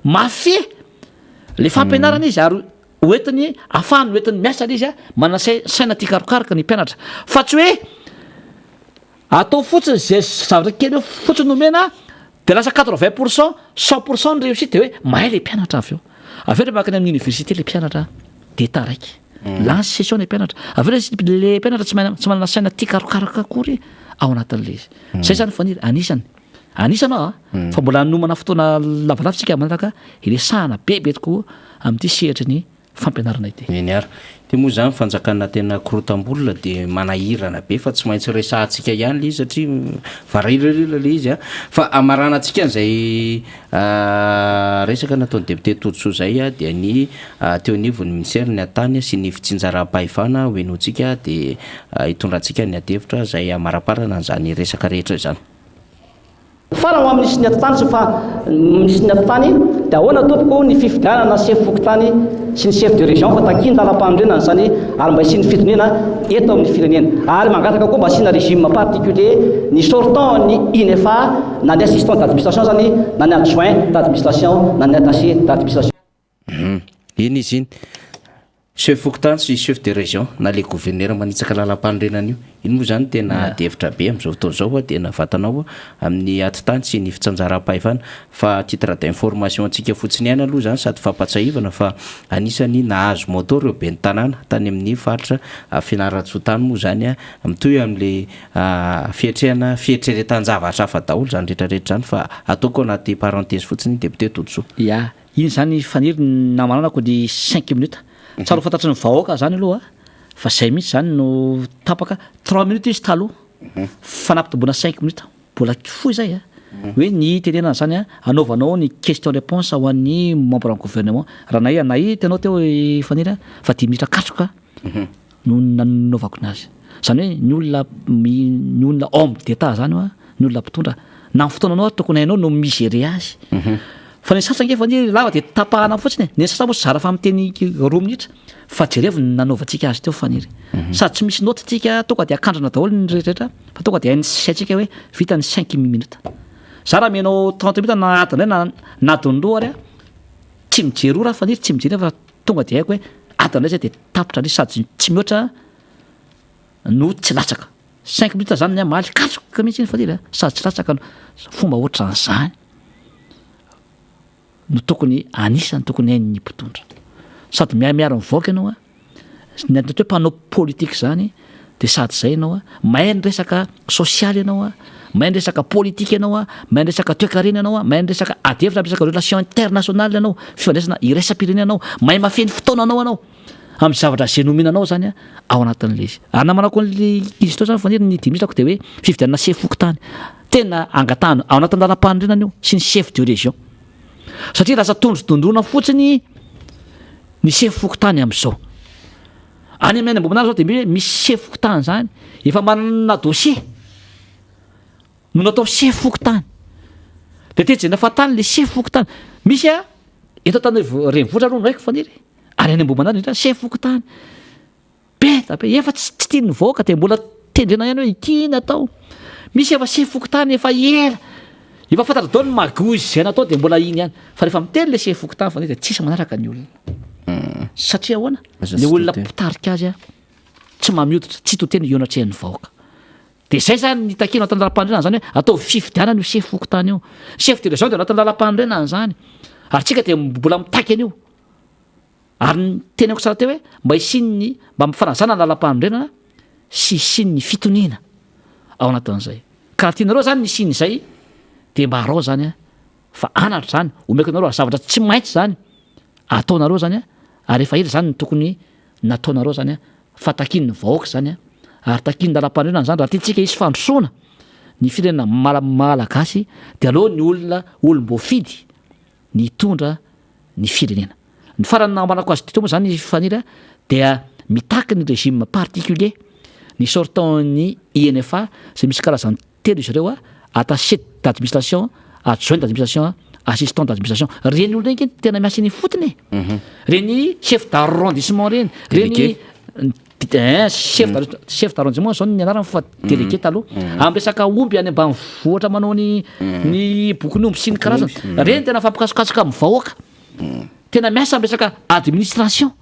mafehy le fampianarana izy ary Hoentiny afahany hoentiny miasa le izy a, manana saina tia karokaroka ny mpianatra fa tsy hoe atao fotsiny ze zavatra kely eo fotsiny omena de lasa 80 pour cent, 100 pour cent ny réussite de hoe mahay le mpianatra avy eo. Avy eo le mankany amin'ny université le mpianatra de taraiky. Lany session le mpianatra. Avy eo le le mpianatra tsy manana tsy manana saina tia karokaroka akory ao anatin'le izy. Zay zany Faniry anisany. Anisany aho a, fa mbola hanomana fotoana lavalava isika manaraka hiresahana bebe tokoa amin'ity sehatry ny fampianarana ity. Eny ary. Ity moa izany fanjakana tena korotam-bolona dia manahirana be fa tsy maintsy resahantsika ihany ilay izy satria varira ilay izy a. Fa hamaranantsika an'izay resaka nataon'ny député Todisoa izay dia ny teo anivon'ny minisiteran'ny Atany sy ny fitsinjaram-pahefana ho henointsika dia hitondrantsika ny adihevitra izay hamaraparana an'izany resaka rehetra izany. Farany ho amin'ny minisitry ny atitany sy fa minisitry ny atitany dia ahoana tompoko ny fifidianana sefo fokontany sy ny chef de région fa takiany lalam-panorenana izany ary mba hisian'ny fitoniana eto amin'ny firenena ary mangataka koa mba hasiana régime particulier ny sortant ny INFA na ny assistant d'administration izany na ny adjoint d'administration na ny attaché d'administration. Iny izy iny. Chef fokontany sy chef de région na le gouverneur manitsaka lalam-panorenana io. Iny moa izany tena ady hevitra be amin'izao fotoana izao dia navatanao amin'ny atitany sy ny fitsanjaram-pahefana. Fa titre d'information antsika fotsiny ihany aloha izany sady fampatsiahivana fa anisan'ny nahazo moto ireo ben'ny tanàna tany amin'ny faritra Fianarantsoa tany moa izany. Mitohy amin'ilay fiatrehana fieritreretan-javatra hafa daholo izany rehetra rehetra izany fa ataoko anaty parenthèse fotsiny député Todisoa. Ya. Iny zany Faniry ny namaranako ny cinq minutes. Tsara ho fantatry ny vahoaka zany aloha fa zay mihitsy zany no tapaka. Trois minutes izy taloha fa nampitomboina cinq minutes. Mbola fohy zay a. Hoe ny itenenana zany a, anaovanao ny question réponse ho an'ny membre ny gouvernement. Raha nahia nahita ianao teo i Faniry a, fa dimy minitra katroka no nanaovako anazy. Zany hoe ny olona ny olona homme d'Etat zany hoa, ny olona mpitondra, na ny fotoananao ary tokony hainao no mi-gérer azy. Fa ny sasany ange anie lava dia tapahana fotsiny e, ny sasany moa zara fa miteny roa minitra, fa jerevo ny nanaovantsika azy teo Faniry. Sady tsy misy note tsika, tonga dia akandrana daholo ny rehetra, fa tonga dia hain'ny saintsika hoe vita ny cinq minutes. Za raha amenao trente minutes na adiny iray na na adiny roa ary aho, tsy mijery ora aho Faniry, tsy mijery fa tonga dia haiko hoe adiny iray zay dia tapitra ilay izy sady tsy mihoatra no tsy latsaka. Cinq minutes zany ny hamaly katroka mihitsy iny Faniry a, sady tsy latsaka no fomba ohatran'izany no tokony anisany tokony hain'ny mpitondra. Sady miha miaro ny vahoaka ianao a, ny atao hoe mpanao politique zany de sady zay ianao a, mahay ny resaka sosialy ianao a, mahay ny resaka politique ianao a, mahay ny resaka toekarena ianao a, mahay ny resaka ady hevitra, resaka relation internationale ianao, fifandraisana iraisam-pirenena ianao, mahay mafehy ny fotoananao ianao. Amin'ny zavatra izay nomena anao izany ao anatin'ilay izy. Ary namanako an'ilay izy teo izany Faniry ny dimy minitra dia hoe fifidianana sefo fokontany. Tena angatahana ao anatin'ny lalam-panorenana io sy ny chef de région. Satria lasa tondro dondrona fotsiny ny sefo fokontany amin'izao. Any amin'ny any Ambohimanarina izao dia hoe misy sefo fokontany izany efa manana dossier no natao sefo fokontany. Dia tejena fahatany ilay sefo fokontany. Misy a eto Antananarivo renivohitra aloha no haiko Faniry. Ary any Ambohimanarina indrindra chef fokontany be da be efa tsy tsy tian'ny vahoaka dia mbola tendrena ihany hoe ity ny atao. Misy efa chef fokontany efa ela, efa fantatra daholo ny magouille izay natao dia mbola iny ihany. Fa rehefa miteny le chef fokontany fa dia tsisy manaraka ny olona. Satria ahoana? Le olona mpitarika azy tsy maha mihoditra, tsy to teny eo anatrehan'ny vahoaka. Dia izay izany ny takiana anatin'ny lalam-panorenana izany hoe ataovy fifidianana io chef fokontany io. Chef de région dia anatin'ny lalam-panorenana izany. Ary tsika dia mbola mitaky an'io. Ary ny teneniko tsara teo hoe mba hisian'ny mba fanajana ny lalam-panorenana sy hisian'ny fitoniana ao anatin'izay. Ka raha tianareo izany ny hisian'izay dia mba arao izany fa anatra izany, omeko anareo ary zavatra tsy maintsy izany ataonareo izany ary efa ela izany no tokony nataonareo izany fa takian'ny vahoaka izany ary takian'ny lalam-panorenana izany raha tiantsika hisy fandrosoana ny firenena malagasy dia aleo ny olona olom-boafidy ny hitondra ny firenena. Ny farany nambarako azy teo moa zany Faniry dia mitaky ny régime particulier ny sortant ny INFA izay misy karazany telo izy ireo attaché d'administration, adjoint d'administration, assistant d'administration. Reny olona ireny tena miasa eny ifotony e. Reny chef d'arrondissement reny, reny Eh, chef d'arro- chef d'arrondissement zao ny anarany fa délégué taloha. Amin'ny resaka omby any ambanivohitra manao ny ny bokin'omby sy ny karazany. Reny tena fampikasokasoka amin'ny vahoaka. Tena miasa amin'ny resaka administration.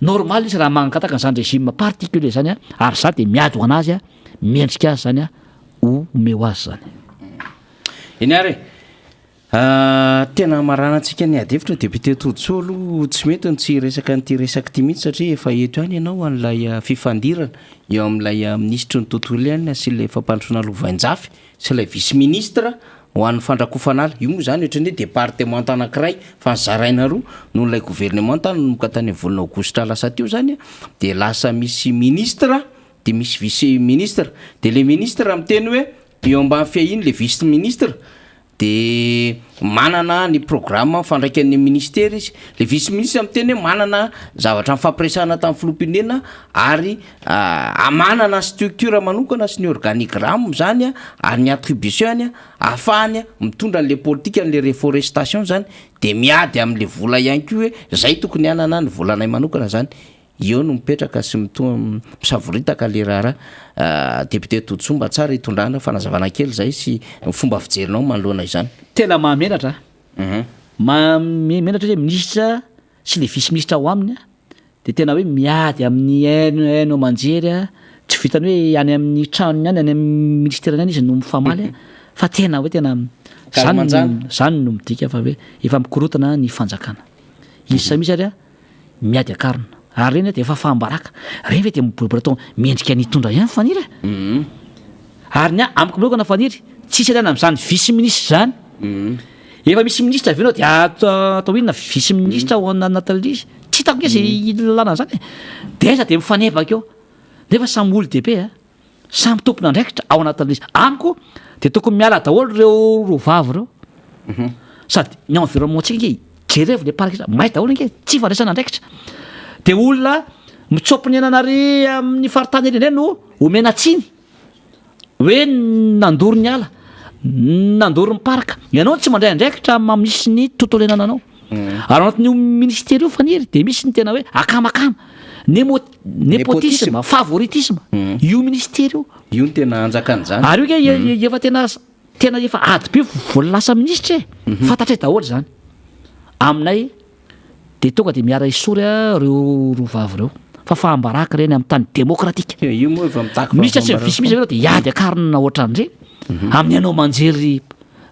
Normal izy raha mangataka an'izany régime particulier zany a, ary za de miady ho an'azy a, mendrika azy zany a, omeo azy zany. Eny ary e! Tena hamaranantsika ny ady hevitra député Todisoa aloha tsy mety ny tsy hiresaka an'ity resaka ity mihitsy satria efa eto ihany ianao an'ilay fifandirana eo amin'ilay minisitry ny tontolo iainana sy ilay fampandrosoana lovainjafy sy ilay vice ministre ho an'ny fandrakofan'ala. Io moa izany ohatran'ny hoe departemanta anankiray fa nozaraina roa noho ilay governemanta nanomboka tany amin'ny volana aogositra lasa teo izany dia lasa misy ministre dia misy vice ministre dia ilay ministre miteny hoe eo ambany fiahiany ilay vice ministre Dia manana ny programme mifandraika ny ministera izy. Le vice ministre miteny hoe manana zavatra nifampiresahana tamin'ny filoham-pirenena ary manana structure manokana sy ny organigramme zany ary ny attribution-ny ahafahany mitondra an'le politique an'le reforestation zany de miady am'le vola ihany koa hoe zay tokony hanana ny volanay manokana zany. Eo no mipetraka sy mitoa misavoritaka le raharaha. Député Todisoa mba tsara hitondrana fanazavana kely zay sy ny fomba fijerinao manoloana izany. Tena mahamenatra a! Mahamenatra hoe minisitra sy le vice ministra ao aminy de tena hoe miady amin'ny haino haino aman-jery a, tsy vitan'ny hoe any amin'ny tranony any, any amin'ny ministerany any izy no mifamaly a, fa tena hoe tena zany zany no midika fa hoe efa mikorotana ny fanjakana. Izy samy izy ary a! miady akarina ary reny dia efa faham-baraka reny ve dia miboribory atao mendrika ny hitondra ihany Faniry e ary ny ahy amiko manokana Faniry tsisy ilaina amin'izany vice ministre izany efa misy ministre avy eo dia atao inona vice ministre ao anatin'ilay izy tsy hitako nge izay ilana an'izany e dia aiza dia mifanebaka eo nefa samy olon-dehibe a Samy tompon'andraikitra ao anatin'ilay izy. Amiko dia tokony miala daholo ireo roa vavy ireo. Sady ny environnement-tsika ange jerevo le parc may daholo ange, tsy fandraisana andraikitra. Dia olona mitsoa-ponenana ary amin'ny faritany ery indray no omena tsiny hoe nandoro ny ala, nandoro ny parc. Ianao tsy mandray andraikitra amin'ny maha misy ny tontolo iainana anao. Ary ao anatin'io ministera io Faniry dia misy ny tena hoe akamakama, nemo- népotisme, favoritisme, io ministera io. Io no tena anjakan'izany. Ary io nge efa tena tena efa ady be vao lasa minisitra e. Fantatray daholo izany. Aminay dia tonga dia miara esory ireo roa vavy ireo. Fa faham-baraka ireny amin'ny tany demokratika. Io moa efa mitaky Minisitra sy ny vice ministre ireo dia hiady akarina ohatran'ireny amin'ny haino aman-jery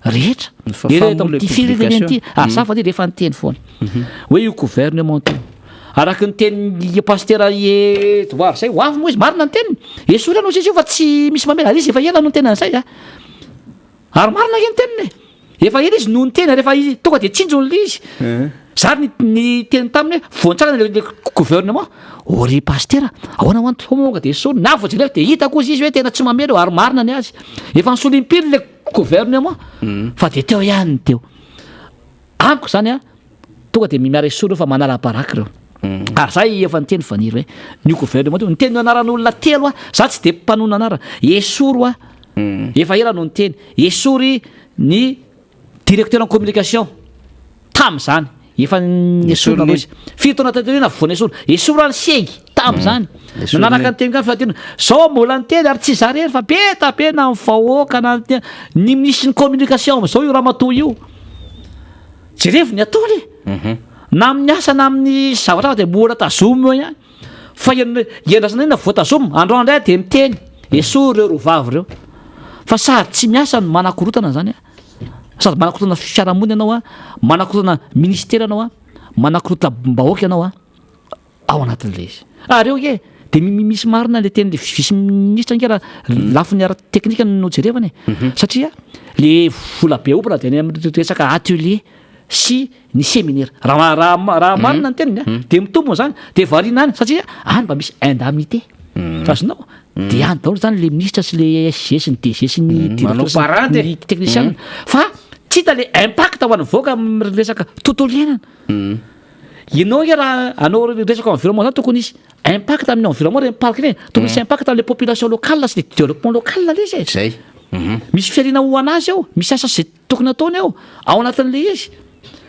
rehetra. Eto amin'ity firenena ity, ary za fa rehefa niteny foana hoe io gouvernement io, araka ny tenin'i Pasitera Edouard zay, ho avy moa izy, marina ny teniny, esory aloha izy io fa tsy misy mamela, ary izy efa ela no niteny an'izay a, ary marina ange ny teniny e, efa ela izy no niteny, ary efa izy tonga de tsinjony le izy, za ny niteny taminy hoe voantsangana le gouvernement, ô ry Pasitera, ahoana ho'a ny tonga de esorina, na vao jereko de hitako ozy izy hoe tena tsy mamela io, ary marina ny azy, efa nisolo impiry le gouvernement fa de teo ihany ny teo amiko zany a tonga de miara esory fa manala baraka ireo ary za efa niteny faniry hoe ny gouvernement teo niteny anaran'olona telo a za tsy de mpanona anarana esoro a efa ela no niteny esory ny directeur en communication Tamin'izany, efa nesorina aloha izy. Firy taona taty aoriana vao nesorina. Esorina ny segy tamin'izany. Nanaraka ny teny fa tena zao mbola niteny ary tsy izaho irery fa be da be na ny vahoaka na ny ny minisitry ny communication amin'izao io ramatoa io. Jerevo ny ataony e. Na amin'ny asa na amin'ny zavatra hafa dia mbola tazomina eo ihany. Fa iandrasana inona voatazomina? Androany indray aho dia miteny, esory ireo roa vavy ireo. Fa sady tsy miasa no manakorotana izany a. Sady manakorontana fiarahamonina ianao a, manakorontana ministera ianao a, manakorontana-bahoaka ianao a, ao anatin'ilay izy. Ary eo ange de misy marina le tenin'le vice ministre ange raha lafiny ara-teknika no jerevana e, satria le vola be ompana de any amin'ny resaka atelier sy ny séminaire. Raha raha raha marina ny teniny a, de mitombina zany, de variana any satria any mba misy indemnité. Azonao? De any daholo zany le ministre sy le SG sy ny DG sy ny Manao directeur sy parade e. ny technicien fa tsy hita le impact ho an'ny vahoaka amin'ny resaka tontolo iainana. Ianao ange raha hanao resaka environnement zany tokony hisy impact amin'ny environnement ireny parc ireny, tokony hisy impact amin'le population locale sy le développement local le izy e. Zay. Misy fihariana ho an'azy ao, misy asa zay tokony ataony ao, ao anatin'le izy.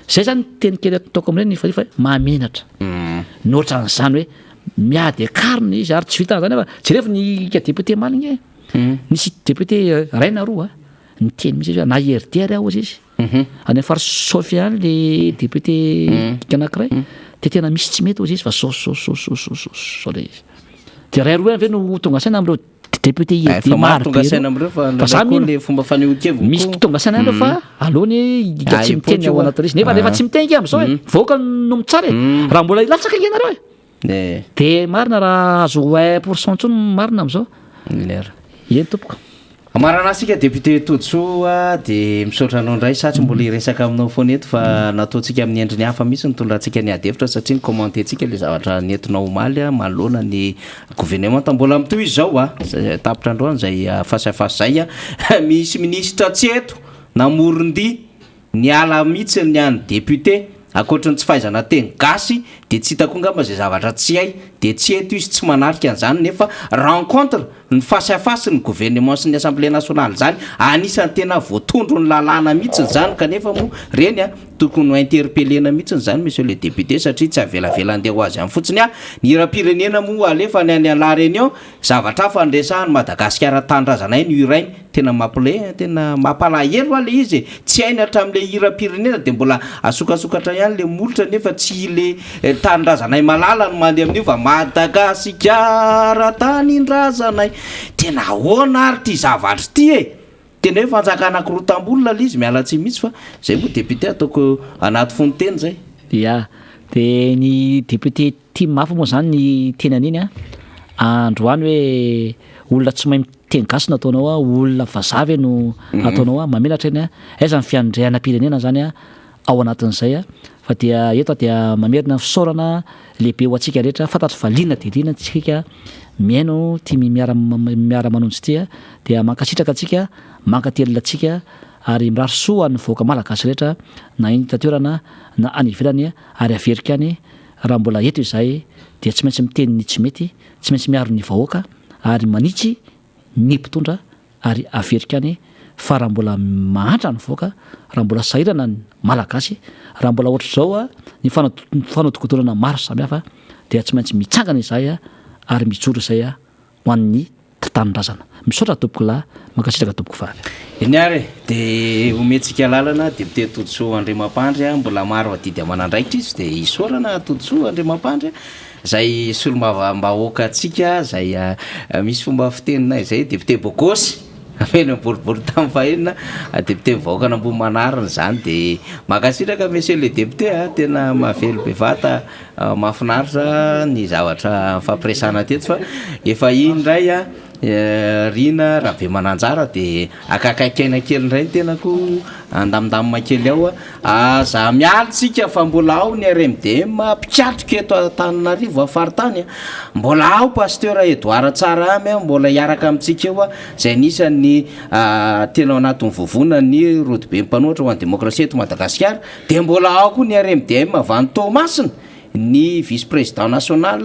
Zay zany teny kely ataoko amin'ireny fa efa mahamenatra. Ny ohatran'izany hoe miady akarina izy ary tsy vitan'izany fa jerevo ny ika député omaly nge. Nisy député iray na roa niteny mihitsy izy hoe na IRD ary aho hozy izy. Any amin'ny faritra Sofia any le député anankiray. Dia tena misy tsy mety hozy izy fa zao zao zao zao zao zao zao ilay izy. Dia ray roa ihany ve no ho tonga saina amin'ireo député Eh, IED Efa maro maro tonga be saina ireo? amin'ireo fa Fa indraindray za koa mino le fomba fanehoan-keviny misy koa. tonga saina ihany ireo fa aleony Ah, tsy miteny hipoitra ao io ah. anatin'ilay izy. Nefa rehefa tsy miteny ange amin'izao e, vahoaka no mitsara e. Raha mbola hilatsaka ange nareo e. Eh. Dia marina raha azo 1% intsony marina amin'izao. Lera. Eny tompoko. Marana antsika député Todisoa dia misaotra anao indray satry mbola hiresaka aminao foana eto fa nataontsika amin'ny endriny hafa mihitsy nitondrantsika ny ady hevitra satria ni-commenter-tsika ilay zavatra nentinao omaly manoloana ny governemanta mbola mitohy izy izao a tapitra androany izay face à face izay a misy minisitra tsy eto namoron-dia Niala mihitsy ny an'ny député, ankoatry ny tsy fahaizana teny gasy dia tsy hita koa ngamba izay zavatra tsy hay, dia tsy eto izy tsy manatrika an'izany nefa rencontre ny face à face ny gouvernement sy ny assemblée nationale izany anisan'ny tena voatondron'ny lalàna mihitsy izany kanefa moa reny a tokony ho interpellena mihitsy izany monsieur le député satria tsy avelavela andeha ho azy any fotsiny a ny hiram-pirenena moa alefany any la réunion Zavatra hafa ny resahany Madagasikara tanindrazanay no hirainy, tena mampile, tena mampalahelo a le izy e, tsy hainy hatramin'le hiram-pirenena de mbola asokasokatra ihany le molotra nefa tsy le tanindrazanay malala no mandeha amin'io fa Madagasikara tanindrazanay, tena ahoana ary ty zavatra ty e, tena hoe fanjakana korotam-bolona le izy, miala tsiny mihitsy fa zay moa député ataoko anaty fonon-teny zay. Ya, de ny député Tim hafa moa zany ny teny an'iny an, androany hoe olona tsy mahay miteny gasy no ataonao an, olona vazaha ve no ataonao an, mamenatra iny an, aiza ny fiandrianam-pirenena zany an ao anatin'izay an, fa dia eto aho dia mamerina ny fisaorana lehibe ho antsika rehetra, fantatro fa liana dia liana tsika mihaino ity miara miara manonjy ity an, dia mankasitraka antsika, mankatelina antsika ary mirary soa ho an'ny vahoaka malagasy rehetra na eny an-toerana na any ivelany ary averiko ihany Raha mbola eto izahay dia tsy maintsy miteny ny tsy mety, tsy maintsy miaro ny vahoaka ary manitsy ny mpitondra ary averiko ihany fa raha mbola mahantra ny vahoaka, raha mbola sahirana ny Malagasy, raha mbola ohatr'izao ny fanodikodinana maro samihafa dia tsy maintsy mitsangana izahay ary mijoro izay ho an'ny tanindrazana. Misaotra tompoko lahy, mankasitraka tompoko vavy. Eny ary e, dia omentsika lalana député Todisoa Andriamampandry a, mbola maro adidy aman'andraikitra izy dia isaorana Todisoa Andriamampandry a, izay solombavambahoaka antsika izay misy fomba fiteninay izay député bogosy avy eny amin'ny boribory tamin'ny fahenina, député vahoakan'Ambohimanarina izany dia mankasitraka monsieur le député a, tena mahavelo bevata. Mahafinaritra ny zavatra nifampiresahana teto fa efa iny indray a Rina Rabemananjara dia akakaikaina kely indray ny tenako andamindamina kely ao a. Aza miala tsika fa mbola ao ny RMDM mpikatroka eto Antananarivo amin'ny faritany a. Mbola ao Pasteur Edouard Tsarahame a, mbola hiaraka amintsika eo a, izay anisan'ny tena ao anatin'ny vovonan'ny rodoben'ny mpanohitra ho an'ny demokrasia eto Madagasikara. Dia mbola ao koa ny RMDM avy any Toamasina, ny vice président national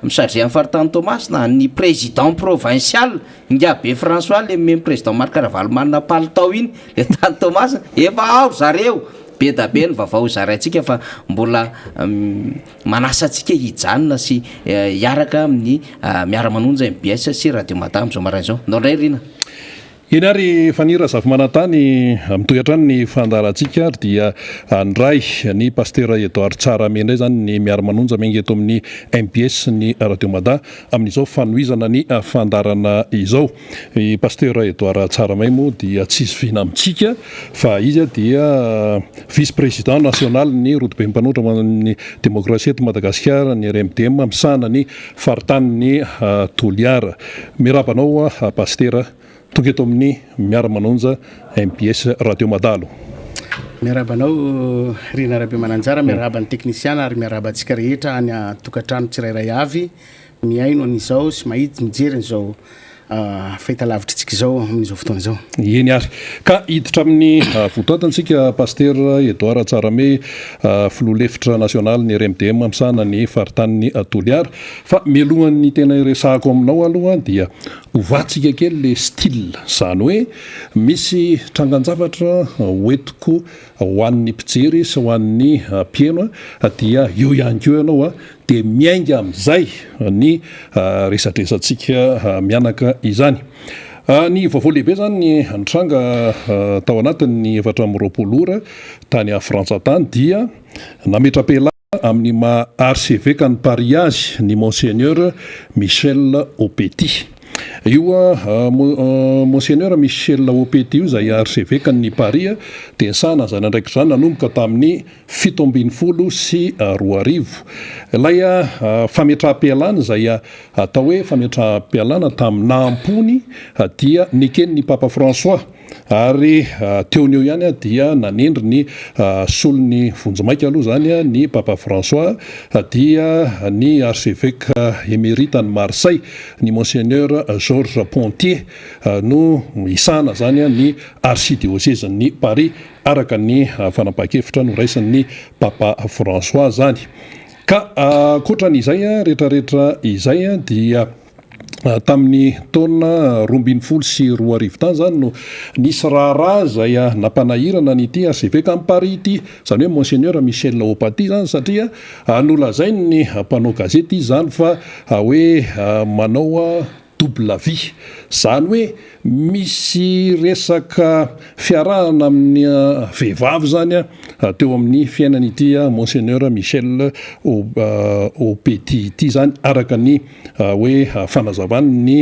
mi-charger amin'ny faritany Toamasina, ny président provincial Ingahibe François le nomen'ny président Marc Ravalomanana palitao iny le tany Toamasina, efa ao ry zareo, be da be ny vaovao hozaraintsika fa mbola manasa antsika hijanona sy hiaraka amin'ny miara-manonja mbs sy Radio Mada amin'izao maraina izao. Ndao indray Rina. Eny ary Faniry Razafimanantany, mitohy hatrany ny fandaharantsika ary dia handray ny Pasitera Edouard Tsarahame indray izany ny Miara-manonja miainga eto amin'ny mbs ny Radio Mada amin'izao fanohizana ny fandaharana izao. I Pasitera Edouard Tsarahame moa dia tsy zoviana amintsika fa izy dia Vice Président National ny Rodoben'ny Mpanohitra ho an'ny Demokrasia eto Madagasikara, ny RMDM, misahana ny faritanin'i Toliara. Miarahaba anao Pasitera, tonga eto amin'ny Miara-manonja mbs Radio Madalo. Miarahaba anao Rina Rabemananjara, miarahaba ny teknisiana ary miarahaba antsika rehetra any an-tokantrano tsirairay avy mihaino an'izao sy mahita mijery an'izao fahitalavitritsika izao amin'izao fotoana izao. Eny ary. Ka hiditra amin'ny votoatiny isika Pasitera Edouard Tsarahame, Filoha lefitra nasionalin'ny RMDM misahana ny faritanin'i Toliara. Fa mialohan'ny tena hiresahako aminao aloha dia ovatsika kely le style, izany hoe misy trangan-javatra hoentiko ho an'ny mpijery sy ho an'ny mpihaino dia eo ihany koa ianao dia miainga amin'izay ny resadresantsika mianaka izany. Ny vaovao lehibe izany nitranga tao anatin'ny 24 ora tany Frantsa tany dia nametra-pialana. amin'ny maha arsevekan'i Paris azy ny Monseigneur Michel Aupetit. Io Monseigneur Michel Aupetit io izay arsevekan'i Paris dia nisahana izany andraikitra izany nanomboka tamin'ny 2017. Ilay fametraham-pialana izay atao hoe fametraham-pialana tamin'ny nahampony dia neken'ny Papa François. Ary teo no eo ihany dia nanendry ny solony vonjimaika aloha izany ny Papa François dia ny Archevêque Emerite an'i Marseille, ny Monseigneur Georges Pontier no hisahana izany ny Archidiosezin'i Paris araka ny fanapahan-kevitra noraisin'ny Papa François izany. Ka ankoatran'izay rehetrarehetra izay dia. Tamin'ny taona 2012 tany izany no nisy raharaha izay nampanahirana an'ity arsevekan'i Paris ity, izany hoe Monseigneur Michel Aupaty izany satria nolazain'ny mpanao gazety izy izany fa hoe manao double vie, izany hoe misy resaka fiarahana amin'ny vehivavy izany teo amin'ny fiainan'ity Monseigneur Michel Aupetit ity izany araka ny hoe fanazavan'ny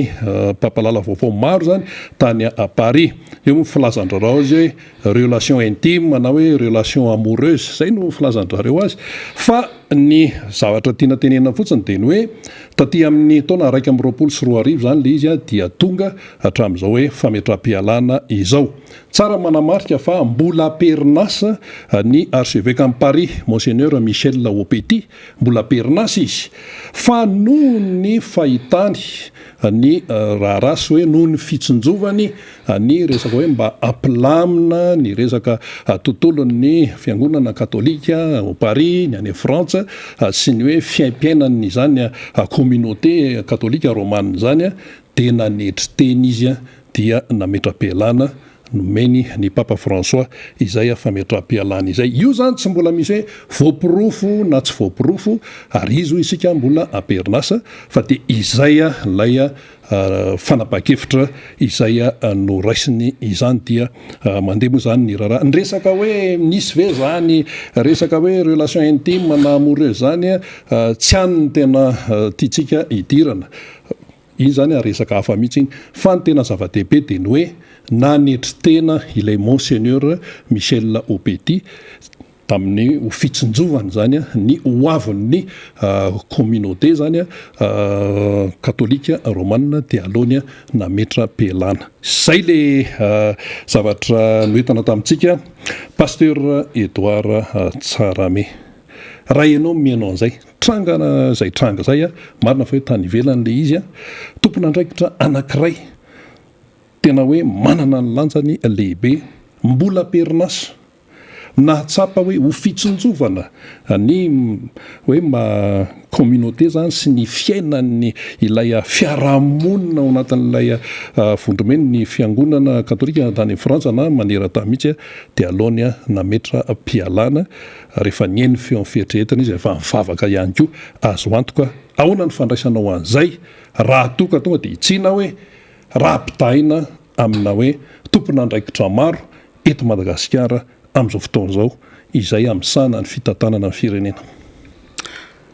mpampahalala vaovao maro izany tany Paris. Eo moa filazan-drareo azy hoe relation intime na hoe relation amoureuse, izay no filazan-drareo azy. Fa ny zavatra tiana tenenina fotsiny dia ny hoe taty amin'ny taona 2021 izany ilay izy dia tonga hatramin'izao hoe fametraham-pialana izao. Tsara ny manamarika fa mbola am-perinasa ny arsevekan'i Paris, Monseigneur Michel Aupetit, Mbola am-perinasa izy, fa noho ny fahitany ny raharaha sy hoe noho ny fitsinjovany ny resaka hoe mba hampilamina ny resaka tontolon'ny fiangonana katolika ao Paris, ny any Frantsa, sy ny hoe fiaimpiainan'izany communauté katolika romana izany, dia nanetry tena izy dia nametra-pialana nomeny ny Papa François izay fametraham-pialana izay. Io izany tsy mbola misy hoe voaporofo na tsy voaporofo ary izy hoy isika mbola am-perinasa fa dia izay ilay fanapahan-kevitra izay noraisiny izany dia mandeha moa izany ny raharaha. Ny resaka hoe nisy ve izany resaka hoe relation intime na amoureuse izany tsy any ny tena tiantsika hidirana. Iny izany resaka hafa mihitsy iny. Fa ny tena zava-dehibe dia ny hoe nanetry tena ilay Monseigneur Michel Aupetit tamin'ny ho fitsinjovany izany ny ho avin'ny communauté izany katolika romana dia aleony nametra-pialana. Izay ilay zavatra noentana tamintsika Pasteur Edouard Tsarahame. Raha ianao mihaino an'izay. Tranga izay tranga izay, marina fa hoe tany ivelany ilay izy, tompon'andraikitra anankiray tena hoe manana ny lanjany lehibe, mbola am-perinasa, nahatsapa hoe ho fitsinjovana ny hoe maha communauté izany sy ny fiainan'ny ilay fiarahamonina ao anatin'ilay vondromeny ny fiangonana katolika tany Frantsa na maneran-tany mihitsy dia aleony nametra-pialana. Rehefa nihaino ny feon'ny fieritreretana izy, rehefa nivavaka ihany koa, azo antoka. Ahoana ny fandraisanao an'izay raha toa ka tonga dia hitsiana hoe raha ampitahaina amina hoe tompon'andraikitra maro eto Madagasikara amin'izao fotoana izao izay amisahana ny fitantanana ny firenena?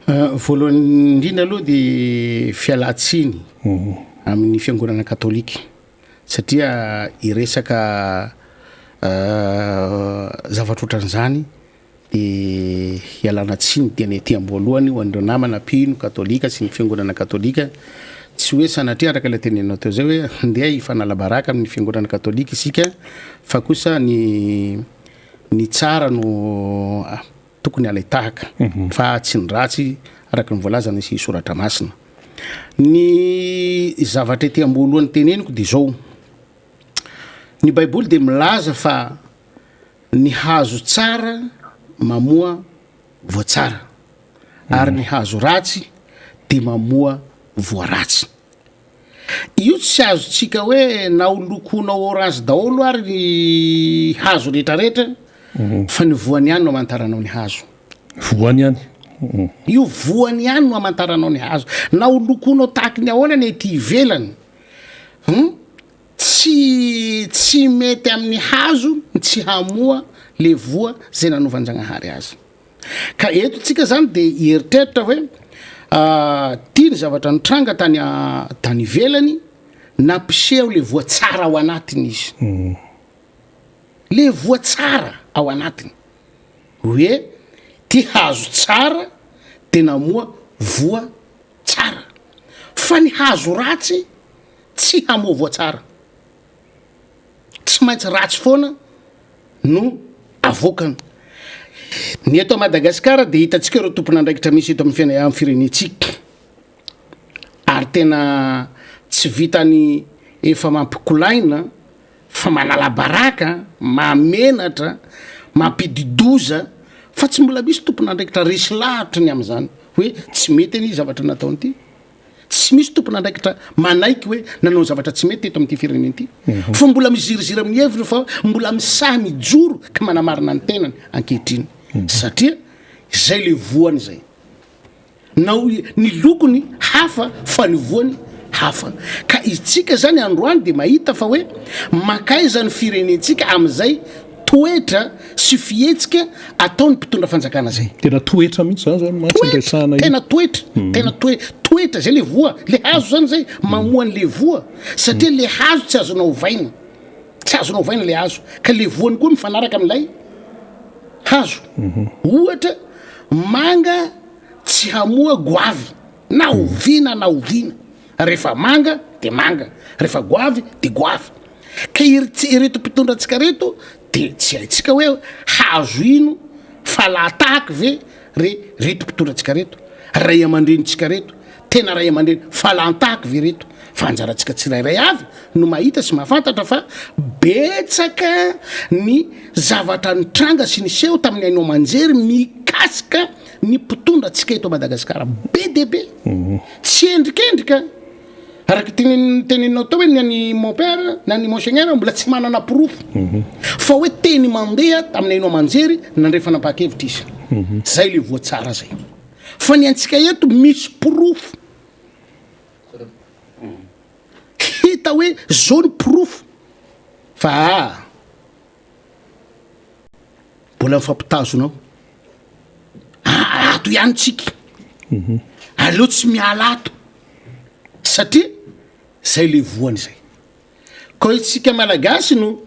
Voalohany indrindra aloha dia fialan-tsiny amin'ny fiangonana katolika satria hiresaka zavatra ohatran'izany dia hialana tsiny dia ny aty am-boalohany ho an'ireo namana mpino katolika sy ny fiangonana katolika, tsy hoe sanatria araka ilay teneninao teo izay hoe ndeha hifanala baraka amin'ny fiangonana katolika isika fa kosa ny ny tsara no tokony halain-tahaka fa tsy ny ratsy araka ny voalazan'ny soratra masina. Ny zavatra ety am-boalohany teneniko dia izao, ny baiboly dia milaza fa ny hazo tsara mamoa voa tsara ary ny hazo ratsy dia mamoa voa ratsy. Io tsy azontsika hoe na ho lokoinao orange daholo ary ny hazo rehetrarehetra fa ny voany ihany no amantaranao ny hazo. Voany ihany. Io voany ihany no amantaranao ny hazo. Na ho lokoinao tahaky ny ahoana ny ety ivelany, hum, tsy tsy mety amin'ny hazo ny tsy hamoa le voa zay nanovan-jagnahary azy. Ka eto tsika zany de hieritreritra hoe ty ny zavatra nitranga tany tany ivelany, nampiseho le voa tsara ao anatiny izy. Le voa tsara ao anatiny. Hoe ty hazo tsara de namoa voa tsara. Fa ny hazo ratsy tsy hamoa voa tsara. Tsy maintsy ratsy foana no avoakany. Ny eto Madagasikara dia hitantsika ireo tompon'andraikitra misy eto amin'ny firenentsika. Ary tena tsy vitany efa mampikolaina fa manala baraka, mahamenatra, mampidi-doza fa tsy mbola misy tompon'andraikitra resy lahatra ny amin'izany hoe tsy mety anie zavatra nataony ity. Tsy misy tompon'andraikitra manaiky hoe nanao zavatra tsy mety teto amin'ity firenena ity fa mbola miziriziry amin'ny heviny fa mbola misahy mijoro ka manamarina ny tenany ankehitriny satria izay le voany izay. Na ny lokony hafa fa ny voany hafa. Ka isika zany androany dia mahita fa hoe mankaiza ny firenentsika amin'izay toetra sy fihetsika ataon'ny mpitondra fanjakana zay. Tena toetra mihitsy zany zao no mantsy no resahana io. Tena toetra, tena toe, toetra zay le voa, le hazo zany zay mamoa an'le voa satria le hazo tsy azonao ovaina, tsy azonao ovaina le hazo ka le voany koa mifanaraka amin'ilay hazo. Ohatra manga tsy hamoa goavy na oviana na oviana, rehefa manga de manga, rehefa goavy de goavy. Ka ireto mpitondra antsika reto de tsy haintsika hoe hazo ino fa lahatahaka ve re reto mpitondra antsika reto, ray aman-drenintsika reto, tena ray aman-dreny falantahaka ve reto? Fa anjarantsika tsirairay avy no mahita sy mahafantatra fa betsaka ny zavatra nitranga sy niseho tamin'ny haino aman-jery mikasika ny mpitondra antsika eto Madagasikara. Be dia be. Tsy endrikendrika. Araka ny teneninao teo hoe ny an'i mon père na ny monseigneur mbola tsy manana porofo fa hoe teny mandeha tamin'ny haino aman-jery nandray fanapahan-kevitra izy. Zay le voa tsara zay. Fa ny antsika eto misy porofo. Hita hoe zao ny porofo fa aa mbola mifampitazona ao. Ato ihany tsika. Aleo tsy miala ato satria zay le voany zay. Koa isika Malagasy no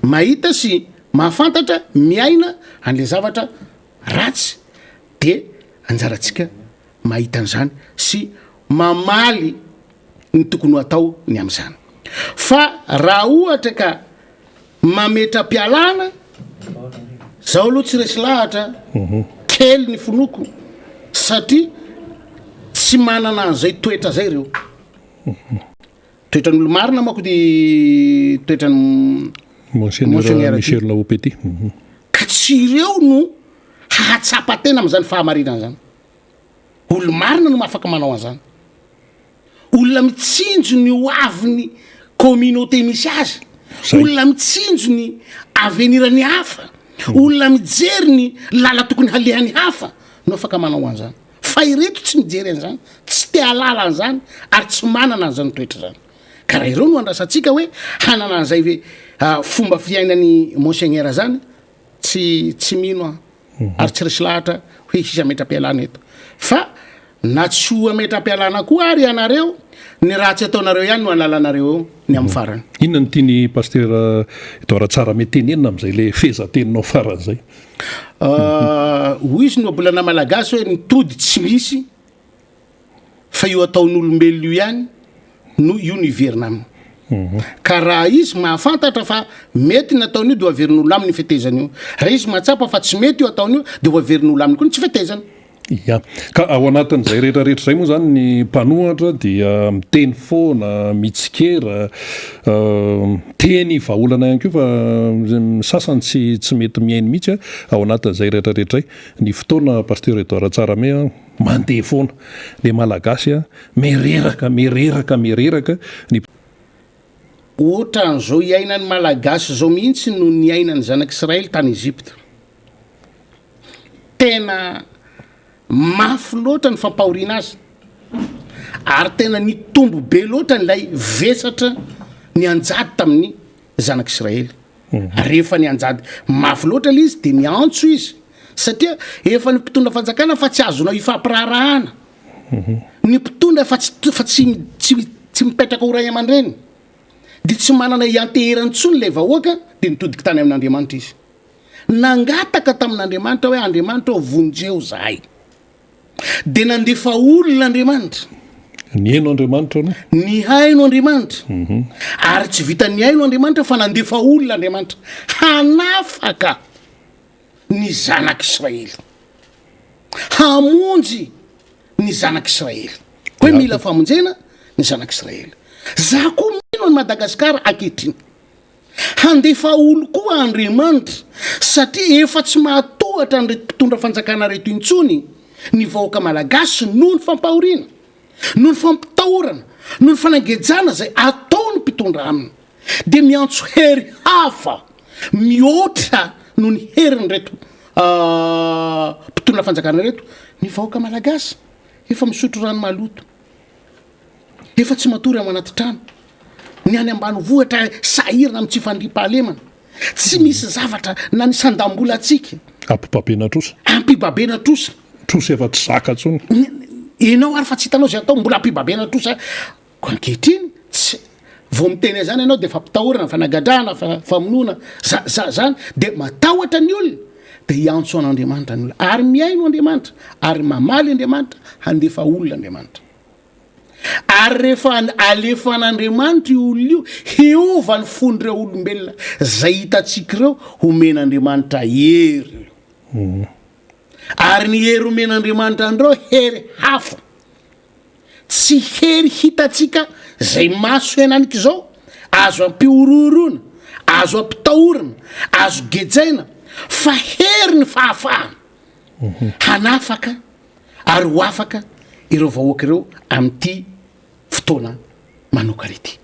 mahita sy mahafantatra miaina an'le zavatra ratsy de anjarantsika mahita an'izany sy mamaly ny tokony ho atao ny amin'izany. Fa raha ohatra ka mametra-pialana, zaho aloha tsy resy lahatra, kely ny finoako satria tsy manana an'izay toetra zay ireo. Toetran'olo marina manko ty toetran'i Monseigneur Michel Laopety. Ka tsy ireo no hahatsapa tena amin'izany fahamarinana izany. Olo-marina no afaka manao an'izany. Olona mitsinjo ny ho avin'ny communauté misy azy. Olona mitsinjo ny avenir-n'ny hafa. Olona mijery ny lala tokony halehan'ny hafa no afaka manao an'izany. Fa ireto tsy mijery an'izany, tsy te hahalala an'izany ary tsy manana an'izany toetra izany. Ka raha ireo no andrasantsika hoe hanana an'izay fomba fiainan'i Monseigneur izany, tsy tsy mino aho ary tsy resy lahatra hoe hisy hametra-pialana eto. Fa na tsy ho hametra-pialana koa ary ianareo, ny ratsy ataonareo ihany no halalanareo eo ny amin'ny farany. Inona no tian'i Pasitera Edouard Tsarahame tenenina amin'izay ilay fehezanteninao farany izay? Hoy izy ny ohabolana malagasy hoe ny tody tsy misy fa io ataon'olombelona io ihany no io no hiverina aminy. Ka raha izy mahafantatra fa mety ny ataony io dia ho averin'olona aminy io fetezana io. Raha izy mahatsapa fa tsy mety io ataony io dia ho averin'olona aminy koa ny tsy fetezana. Ya. Ka ao anatin'izay rehetra rehetra izay moa izany ny mpanohatra dia miteny foana, mitsikera, miteny vahaolana ihany koa fa ny sasany tsy tsy mety mihaino mihitsy ao anatin'izay rehetra rehetra izay. Ny fotoana Pasteur Edouard Tsarahame a, mandeha foana. Le Malagasy a, mireraka, mireraka, mireraka ny. Ohatran'izao iainan'ny Malagasy izao mihitsy no niainan'ny zanak'Israely tany Egypta. Tena mafy loatra ny fampahoriana azy ary tena nitombo be loatra ilay vesatra nianjady tamin'ny zanak'Israely. Rehefa nianjady mafy loatra ilay izy dia niantso izy. Satria efa ny mpitondra fanjakana fa tsy azonao ifampiraharahana. Ny mpitondra fa tsy fa tsy tsy tsy mipetraka ho ray aman-dreny. Dia tsy manana ianteherana intsony ilay vahoaka dia nitodika tany amin'Andriamanitra izy. Nangataka tamin'Andriamanitra hoe Andriamanitra ô vonjeo zahay. Dia nandefa olona Andriamanitra. Nihaino Andriamanitra aloha. Nihaino Andriamanitra. Ary tsy vitan'ny nihaino Andriamanitra fa nandefa olona Andriamanitra hanafaka ny zanak'Israely. Hamonjy ny zanak'Israely. Hoe mila famonjena ny zanak'Israely. Za koa mino an'i Madagasikara ankehitriny. Handefa olo koa Andriamanitra satria efa tsy mahatohatra an'ireto mpitondra fanjakana ireto intsony ny vahoaka malagasy noho ny fampahoriana, noho ny fampitahorana, noho ny fanangejana izay ataon'ny mpitondra aminy. Dia miantso hery hafa mihoatra noho ny herin'ireto mpitondra fanjakana ireto ny vahoaka malagasy. Efa misotro rano maloto. Efa tsy matory ao anaty trano. Ny any ambanivohitra sahirana amin'ny tsy fandriampahalemana. Tsy misy zavatra na ny sandam-bolantsika. Ampibabena trosa. Ampibabena trosa. Trosa efa tsy zaka intsony. Enao ary fa tsy hitanao izay atao, mbola ampibabena trosa. Koa ankehitriny, tsy, vao miteny an'izany ianao dia fampitahorana, fanagadrana, famonoana, za, za, zany. Dia matahotra ny olona, dia hiantso an'Andriamanitra ny olona. Ary mihaino Andriamanitra, ary mamaly Andriamanitra, handefa olona Andriamanitra. Ary rehefa alefan'Andriamanitra io olona io, hiova ny fon'ireo olombelona izay hitantsika ireo, homen'Andriamanitra hery ireo. Ary ny hery omen'Andriamanitra an'ireo, hery hafa. Tsy hery hitantsika izay maso henanik'izao, azo ampihorohoroana, azo ampitahorana, azo gejaina, fa hery ny fahafahana hanafaka ary ho afaka ireo vahoaka ireo amin'ity fotoana manokana ity,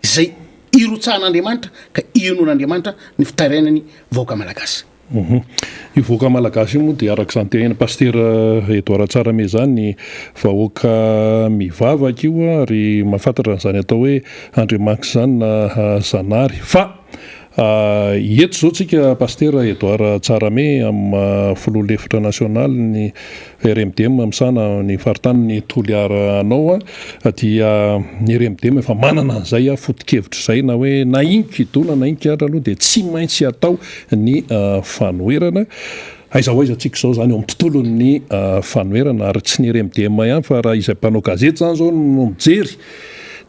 izay irotsahan'Andriamanitra ka inoan'Andriamanitra ny fitarainany vahoaka malagasy. Io vahoaka malagasy io moa dia araka izany tenenin'i Pasitera Edouard Tsarahame izany, vahoaka mivavaka io ary mahafantatra an'izany atao hoe Andriamanitra izany na Zanahary. Fa eto izao tsika Pasitera Edouard Tsarahame amin'ny maha filoha lefitra nasionalin'ny RMDM misahana ny faritanin'i Toliara anao dia ny RMDM efa manana an'izay foto-kevitra izay na hoe na inon-kidona na inon-kihatra aloha dia tsy maintsy atao ny fanoherana. Aiza ho aiza tsika izao izany eo amin'ny tontolon'ny fanoherana ary tsy ny RMDM ihany fa raha izay mpanao gazety izany izao no mijery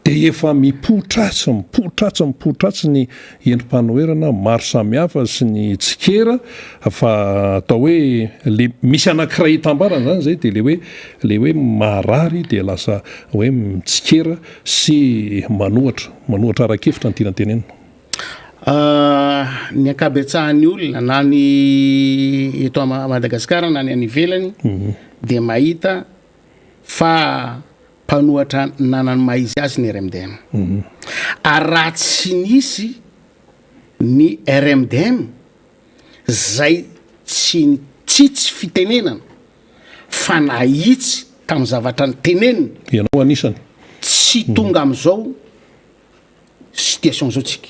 dia efa mipoitra atsy, mipoitra atsy, mipoitra atsy ny endri-panoherana maro samihafa sy ny tsikera fa atao hoe le misy anankiray itambarana izany izay dia le hoe le hoe marary dia lasa hoe mitsikera sy manohatra, manohatra ara-kevitra no tiana tenenina. Ny ankabetsahan'ny olona na ny eto Madagasikara na ny any ivelany dia mahita fa mpanohatra nanana ny maha izy azy ny RMDM. Ary raha tsy nisy ny RMDM zay tsy nitsitsy fitenenana fa nahitsy tamin'ny zavatra niteneniny. Ianao anisany. Tsy tonga amin'izao situation zao tsika.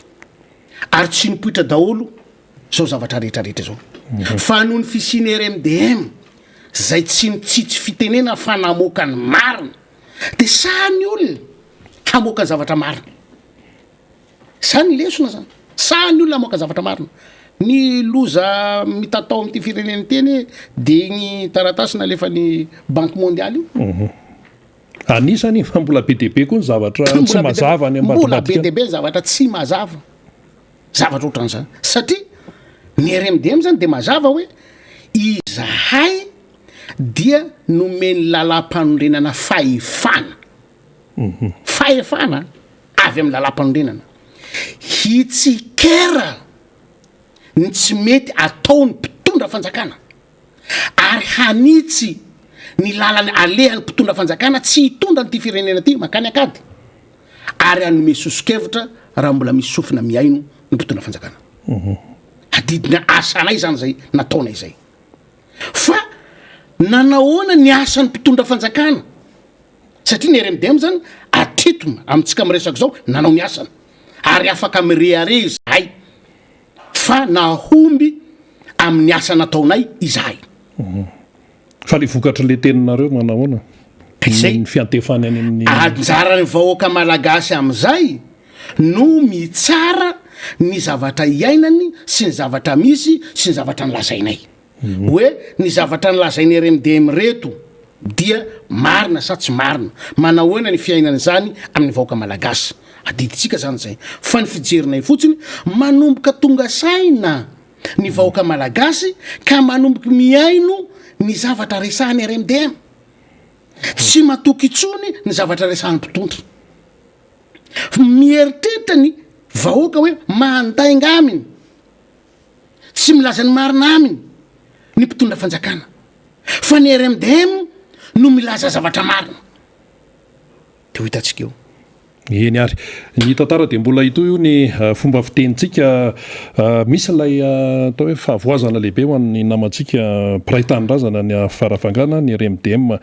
Ary tsy nipoitra daholo zao zavatra rehetra rehetra zao. Fa noho ny fisian'ny RMDM zay tsy nitsitsy fitenena fa namoaka ny marina de sahy ny olona hamoaka ny zavatra marina. Zany ny lesona zany. Sahy ny olona hamoaka zavatra marina. Ny loza mitatao amin'ity firenena ity anie de igny taratasy nalefan'ny banque mondiale io. Anisany fa mbola be dia be koa ny zavatra tsy mazava any ambadimbadika. Mbola be dia be ny zavatra tsy mazava. Zavatra ohatran'izany. Satria ny RMDM zany dia mazava hoe izahay dia nomen'ny lalàmpanorenana fahefana. Fahefana avy amin'ny lalàmpanorenana. Hitsikera ny tsy mety ataon'ny mpitondra fanjakana. ary hanitsy ny lalana alehan'ny mpitondra fanjakana tsy hitondra an'ity firenena ity mankany an-kady ary hanome soso-kevitra raha mbola misy sofina mihaino ny mpitondra fanjakana. Adidiny asanay izany izay nataonay izay. Fa nanahoana ny asan'ny mpitondra fanjakana? Satria ny RMDM izany hatreto amintsika miresaka izao nanao ny asany ary afaka mirehareha izahay fa nahomby. amin'ny asa nataonay izahay. Fa le vokatr'le teninareo manahoana? Ka izay. Ny fiantefany any amin'ny. Anjaran'ny vahoaka malagasy amin'izay no mitsara ny zavatra iainany sy ny zavatra misy sy ny zavatra nolazainay. Hoe ny zavatra nolazain'ny RMDM ireto dia marina sa tsy marina? Manahoana ny fiainana izany amin'ny vahoaka malagasy? Adidintsika izany izay. Fa ny fijerinay fotsiny, manomboka tonga saina ny vahoaka malagasy ka manomboka mihaino ny zavatra resahan'ny RMDM. Tsy matoky intsony ny zavatra resahan'ny mpitondra. Mieritreritra ny vahoaka hoe mandainga aminy, tsy milaza ny marina aminy ny mpitondra fanjakana fa ny RMDM no milaza zavatra marina. Dia ho hitantsika eo. Eny ary. Ny tantara dia mbola hitohy hoy ny fomba fitenintsika. Misy ilay atao hoe fahavoazana lehibe ho an'ny namantsika mpiray tanindrazana any Farafangana, ny RMDM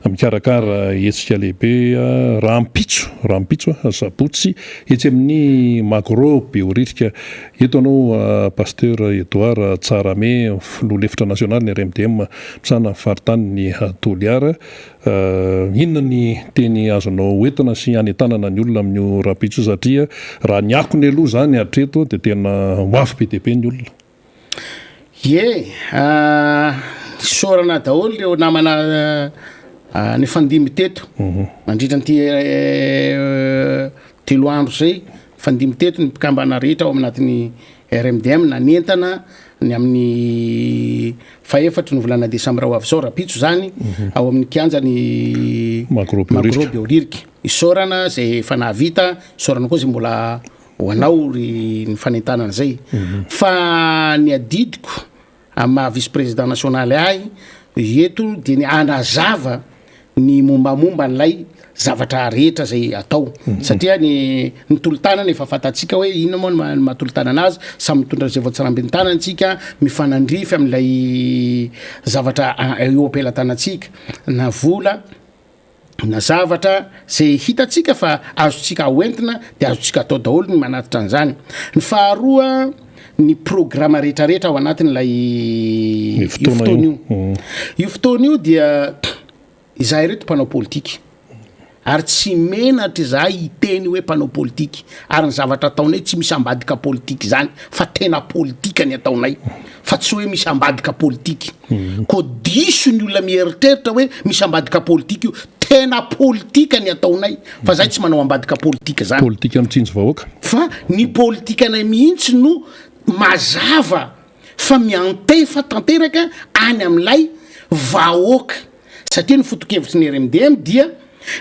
mikarakara hetsika lehibe rahampitso, rahampitso sabotsy etsy amin'ny Magro Behoririka. Eto anao Pasteur Edouard Tsarahame, filoha lefitra nasionaly ny RMDM misahana ny faritanin'i Toliara. Inona ny teny azonao hoentina sy hanentanana ny olona amin'io rahampitso io satria raha ny akony aloha izany hatreto dia tena ho avy be dia be ny olona. Ie, isaorana daholo ireo namana nifandimby teto nandritra an'ity telo andro izay, nifandimby teto ny mpikambana rehetra ao anatin'ny RMDM nanentana ny amin'ny fahefatry ny volana desambra ho avy izao, rahampitso izany, ao amin'ny kianjan'ny Magro Magro Behoririka. Isaorana izay efa nahavita, isaorana koa izay mbola ho anao ry ny fanentanana izay. Fa ny adidiko amin'ny maha vice président nasionaly ahy eto dia ny hanazava ny mombamomba an'ilay zavatra rehetra izay atao satria ny ny tolo-tanana efa fantatsika hoe inona moa ny maha tolo-tanana azy, samy mitondra izay voatsirambin'ny tanany tsika, mifanandrify amin'ilay zavatra eo am-pelatanantsika na vola na zavatra izay hitantsika fa azontsika hoentina dia azontsika atao daholo ny manatitra an'izany. Ny faharoa ny programa rehetrarehetra ao anatin'ilay io fotoana io. Io fotoana io dia izahay ireto mpanao politika ary tsy menatra izahay hiteny hoe mpanao politika ary ny zavatra ataonay tsy misy ambadika politika izany fa tena politika ny ataonay fa tsy hoe misy ambadika politika. Koa diso ny olona mieritreritra hoe misy ambadika politika io. Tena politika ny ataonay fa zahay tsy manao ambadika politika zany. Politika mitsinjo vahoaka. Fa ny politikanay mihitsy no mazava fa miantefa tanteraka any amin'ilay vahoaka satria ny foto-kevitry ny RMDM dia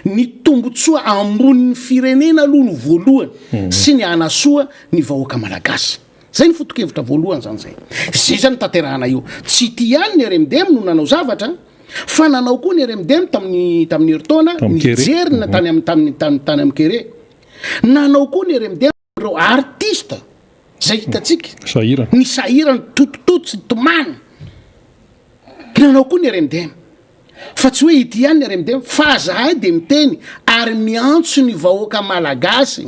ny tombotsoa ambonin'ny firenena aloha no voalohany sy ny hanasoa ny vahoaka malagasy. Zay ny foto-kevitra voalohany zany zay. Zay zany tanterahana io. Tsy ity ihany ny RMDM no nanao zavatra fa nanao koa ny RMDM tamin'ny tamin'ny herintaona nijery ny tany amin'ny tamin'ny tany tany amin'ny kere. Nanao koa ny RMDM ireo artiste zay hitantsika. Sahirana. Ny sahirana totototo sy tomany. Nanao koa ny RMDM. Fa tsy hoe ity ihany ny RMDM fa zahay dia miteny ary miantso ny vahoaka malagasy,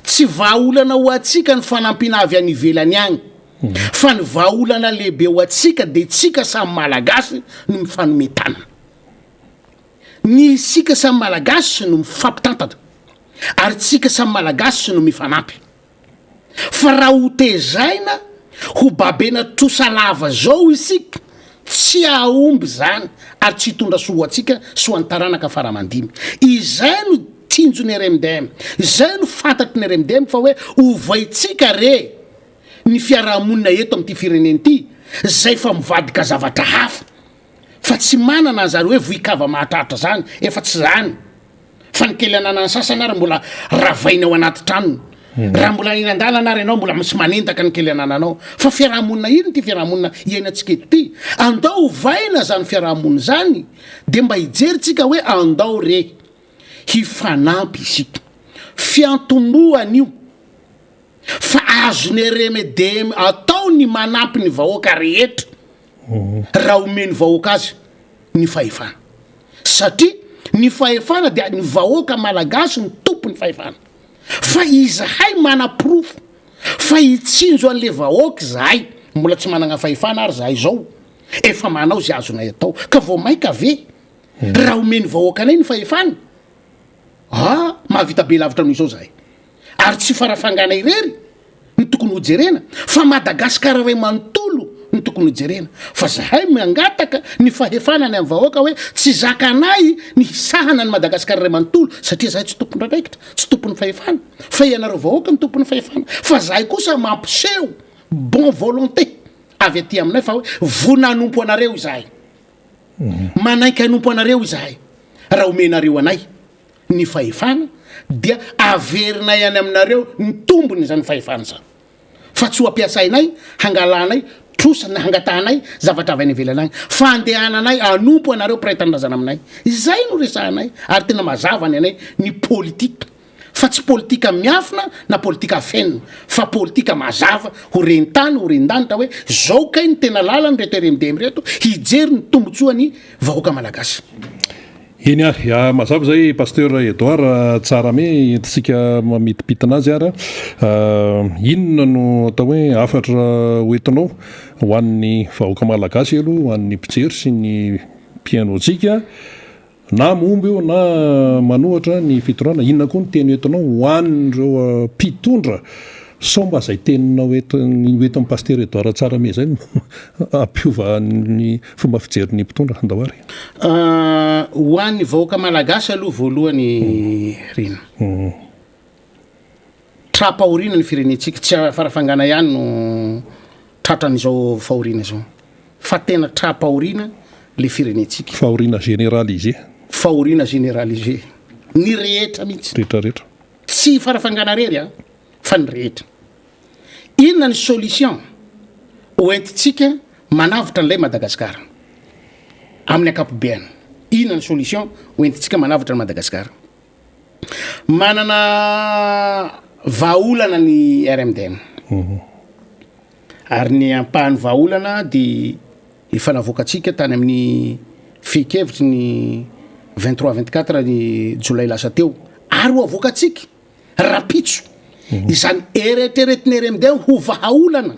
tsy vahaolana ho antsika ny fanampiana avy any ivelany agny fa ny vahaolana lehibe ho antsika dia tsika samy malagasy no mifanome tanana. Ny isika samy malagasy no mifampitantana ary tsika samy malagasy no mifanampy. Fa raha ho tezaina ho babena trosa lava zao isika, tsy hahomby izany ary tsy hitondra soa ho antsika sy ho an'ny taranaka fara aman-dimy. Izay no tsinjon'ny RMDM, izay no fantatry ny RMDM fa hoe ovaintsika re ny fiarahamonina eto amin'ity firenena ity izay fa mivadika zavatra hafa fa tsy manana an'izany hoe vohikava mahatratra izany, efa tsy izany. Fa ny kely ananan'ny sasany ary mbola ravainy ao anaty tranony. Raha mbola eny an-dalana ary ianao mbola misy manendaka ny kely anananao. Fa fiarahamonina inona ity fiarahamonina iainantsika eto ity? Andao ovaina izany fiarahamonina izany dia mba hijery tsika hoe andao re hifanampy isika. Fiantombohana io fa azon'ny RMDM atao ny manampy ny vahoaka rehetra raha omen'ny vahoaka azy ny fahefana. Satria ny fahefana dia ny vahoaka malagasy no tompon'ny fahefana. Fa izahay manaporofo fa hitsinjo an'le vahoaka izahay. Mbola tsy managna fahefana ary zahay zao, efa manao ze azonay atao, ka vao maika ve raha omeny vahoakanay ny fahefana? Ah, mahavita be lavitra noho izao zahay. Ary tsy Farafangana irery no tokony hojerena fa Madagascar iray manontolo no tokony hojerena. Fa zahay mangataka ny fahefana any amin'ny vahoaka hoe tsy zakanay ny hisahana an'i Madagascar iray manontolo satria zahay tsy tompon'andraikitra, tsy tompon'ny fahefana fa ianareo vahoaka no tompon'ny fahefana. Fa zahay kosa mampiseho bon volonté avy aty aminay fa hoe vonona hanompo anareo izahay. Manaiky hanompo anareo izahay raha omenareo anay ny fahefana dia averinay any aminareo ny tombony izany fahefana izany fa tsy ho ampiasainay hangalanay trosa na hangatahanay zavatra avy any ivelany agny fa andehananay hanompo anareo mpiray tanindrazana aminay. Izay no resahanay ary tena mazava ny anay ny politique fa tsy politika miafina na politika afenina fa politika mazava ho ren-tany ho ren-danitra hoe zao kay ny tena lalana ireto RMDM ireto hijery ny tombotsoan'ny vahoaka malagasy. Eny ary, mazava izay Pasteur Edouard Tsarahame, entintsika mamitipitina azy ary. Inona no atao hoe hafatra hoentinao ho an'ny vahoaka malagasy aloha, ho an'ny mpijery sy ny mpihaino antsika, na momba io na manohatra ny fitondrana, inona koa ny teny hoentinao ho an'ireo mpitondra Sao mba izay teninao eto hoentin'i Pasitera Edouard Tsarahame izay no hampiova ny fomba fijerin'ny mpitondra? Andao ary. Ho an'ny vahoaka malagasy aloha voalohany Rina. Tra-pahoriana ny firenentsika, tsy Farafangana ihany no tratran'izao fahoriana izao fa tena tra-pahoriana le firenentsika. Fahoriana généralisée. Fahoriana généralisée. Ny rehetra mihitsy. Rehetra rehetra. Tsy i Farafangana rery an, fa ny rehetra. Inona ny solution ho entintsika manavotra an'ilay Madagascar? Amin'ny ankapobeany, inona ny solution ho entintsika manavotra an'i Madagascar? Manana vahaolana ny RMDM. Ary ny ampahan'ny vahaolana dia efa navoakantsika tany amin'ny fehin-kevitry ny 23 24 ny jolay lasa teo ary ho avoakantsika rapitso izany eretreretin'ny RMD ho vahaolana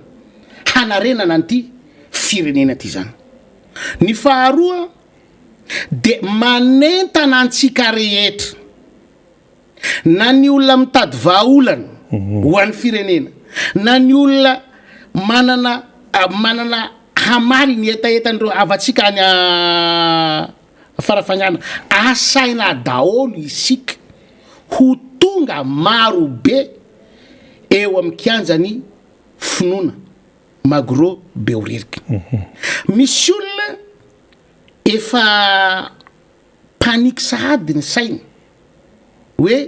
hanarenana an'ity firenena ity izany. Ny faharoa dia manentana antsika rehetra na ny olona mitady vahaolana ho an'ny firenena, na ny olona manana manana hamaly ny hetahetan'ireo havantsika any Farafangana, asaina daholo isika ho tonga maro be eo amin'ny kianjan'ny finoana Magro Behoririka. Misy olona efa panique sahady ny sainy hoe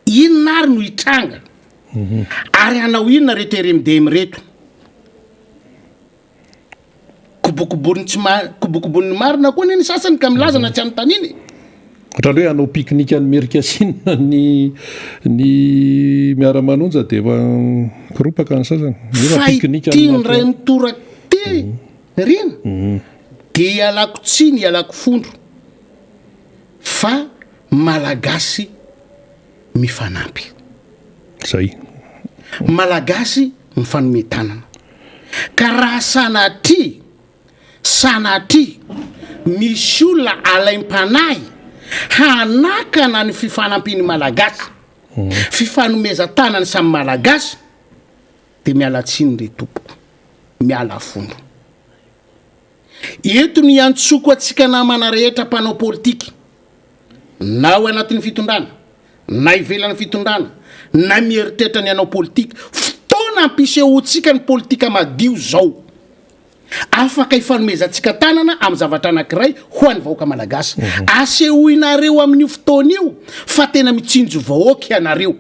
inona ary no hitranga ary hanao inona reto RMDM reto. Kobokobonin'ny tsy ma- kobokobonin'ny marina koa anie ny sasany ka milaza na tsy anontaniana e. Ohatran'ny hoe hanao pique-nique any Merikasina ny ny miara-manonja dia efa mikoropaka ny sasany. Nefa Fa pique-nique ity any indray anaty. mitoraka ity Rina dia ialako tsiny ialako fondro fa Malagasy mifanampy. Zay. Malagasy mifanome tanana. Ka raha sanatria, sanatria misy olona alaim-panahy hanakana ny fifanampian'ny Malagasy, fifanomezan-tanan'ny samy Malagasy dia miala tsiny re tompoko, miala fondro. Eto no iantsoako antsika namana rehetra mpanao politika, na ao anatin'ny fitondrana, na ivelan'ny fitondrana, na mieritreritra ny hanao politika, fotoana ampisehoantsika ny politika madio izao. Afaka ifanomezantsika tanana amin'ny zavatra anankiray ho an'ny vahoaka malagasy. Asehoinareo amin'io fotoana io fa tena mitsinjo vahoaka ianareo.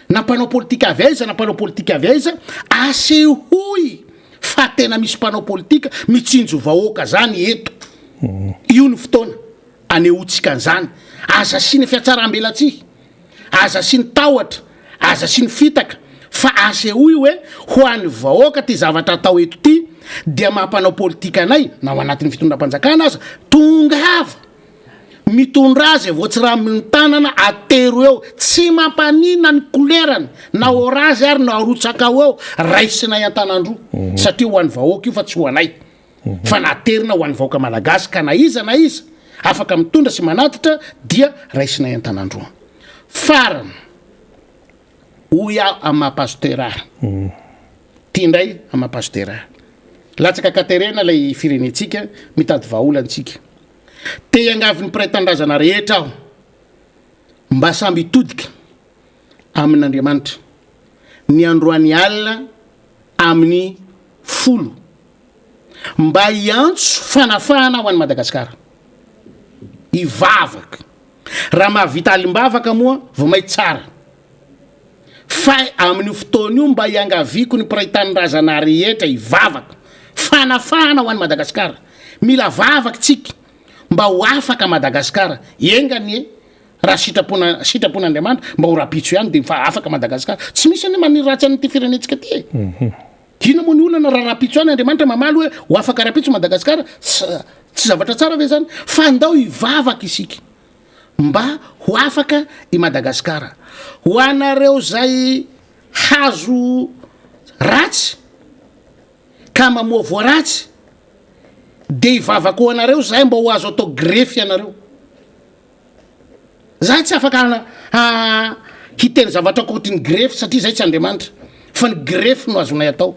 Na mpanao politika avy aiza na mpanao politika avy aiza, asehoy fa tena misy mpanao politika mitsinjo vahoaka zany eto. Io no fotoana anehoantsika an'izany. Aza asiana fihatsarambelatsihy, aza asiana tahotra, aza asiana fitaka fa asehoy hoe ho an'ny vahoaka ty zavatra atao eto ty dia maha mpanao politika anay na ao anatin'ny fitondram-panjakana aza, tongava! Mitondrà izay voatsirambin'ny tanana atero eo, tsy mampaninona ny kolerany na orange ary no arotsakao eo, raisinay an-tanan-droa satria ho an'ny vahoaka io fa tsy ho anay fa naterina ho an'ny vahoaka malagasy ka na iza na iza afaka mitondra sy manatitra dia raisinay an-tanan-droa. Farany, hoy aho amin'ny maha pasteur ahy, ity indray amin'ny maha pasteur ahy, latsaka an-katerena ilay firenentsika, mitady vahaolana isika. Te hiangavy ny mpiray tanindrazana rehetra aho mba samby hitodika amin'Andriamanitra ny androany alina amin'ny folo mba hiantso fanafahana ho an'i Madagasikara. Hivavaka. Raha mahavita alim-bavaka moa vao may tsara. Fa amin'io fotoana io mba hiangaviako ny mpiray tanindrazana rehetra hivavaka fanafahana ho an'i Madagasikara. Mila vavaka tsika mba ho afaka Madagasikara. Enga anie raha sitrapona sitrapon'Andriamanitra mba ho rapitso ihany dia efa afaka Madagasikara. Tsy misy anie maniry ratsy an'ity firenentsika ity e. Inona moa ny olana raha rapitso ihany Andriamanitra mamaly hoe ho afaka rapitso Madagasikara? Tsy zavatra tsara ve izany? Fa ndao hivavaka isika. Mba ho afaka i Madagasikara. Ho anareo zay hazo ratsy ka mamoa voa ratsy de hivavaka ho anareo zahay mba ho azo atao grefy ianareo. Zahay tsy afaka hiteny zavatra ankoatry ny grefy satria zay tsy Andriamanitra fa ny grefy no azonay atao.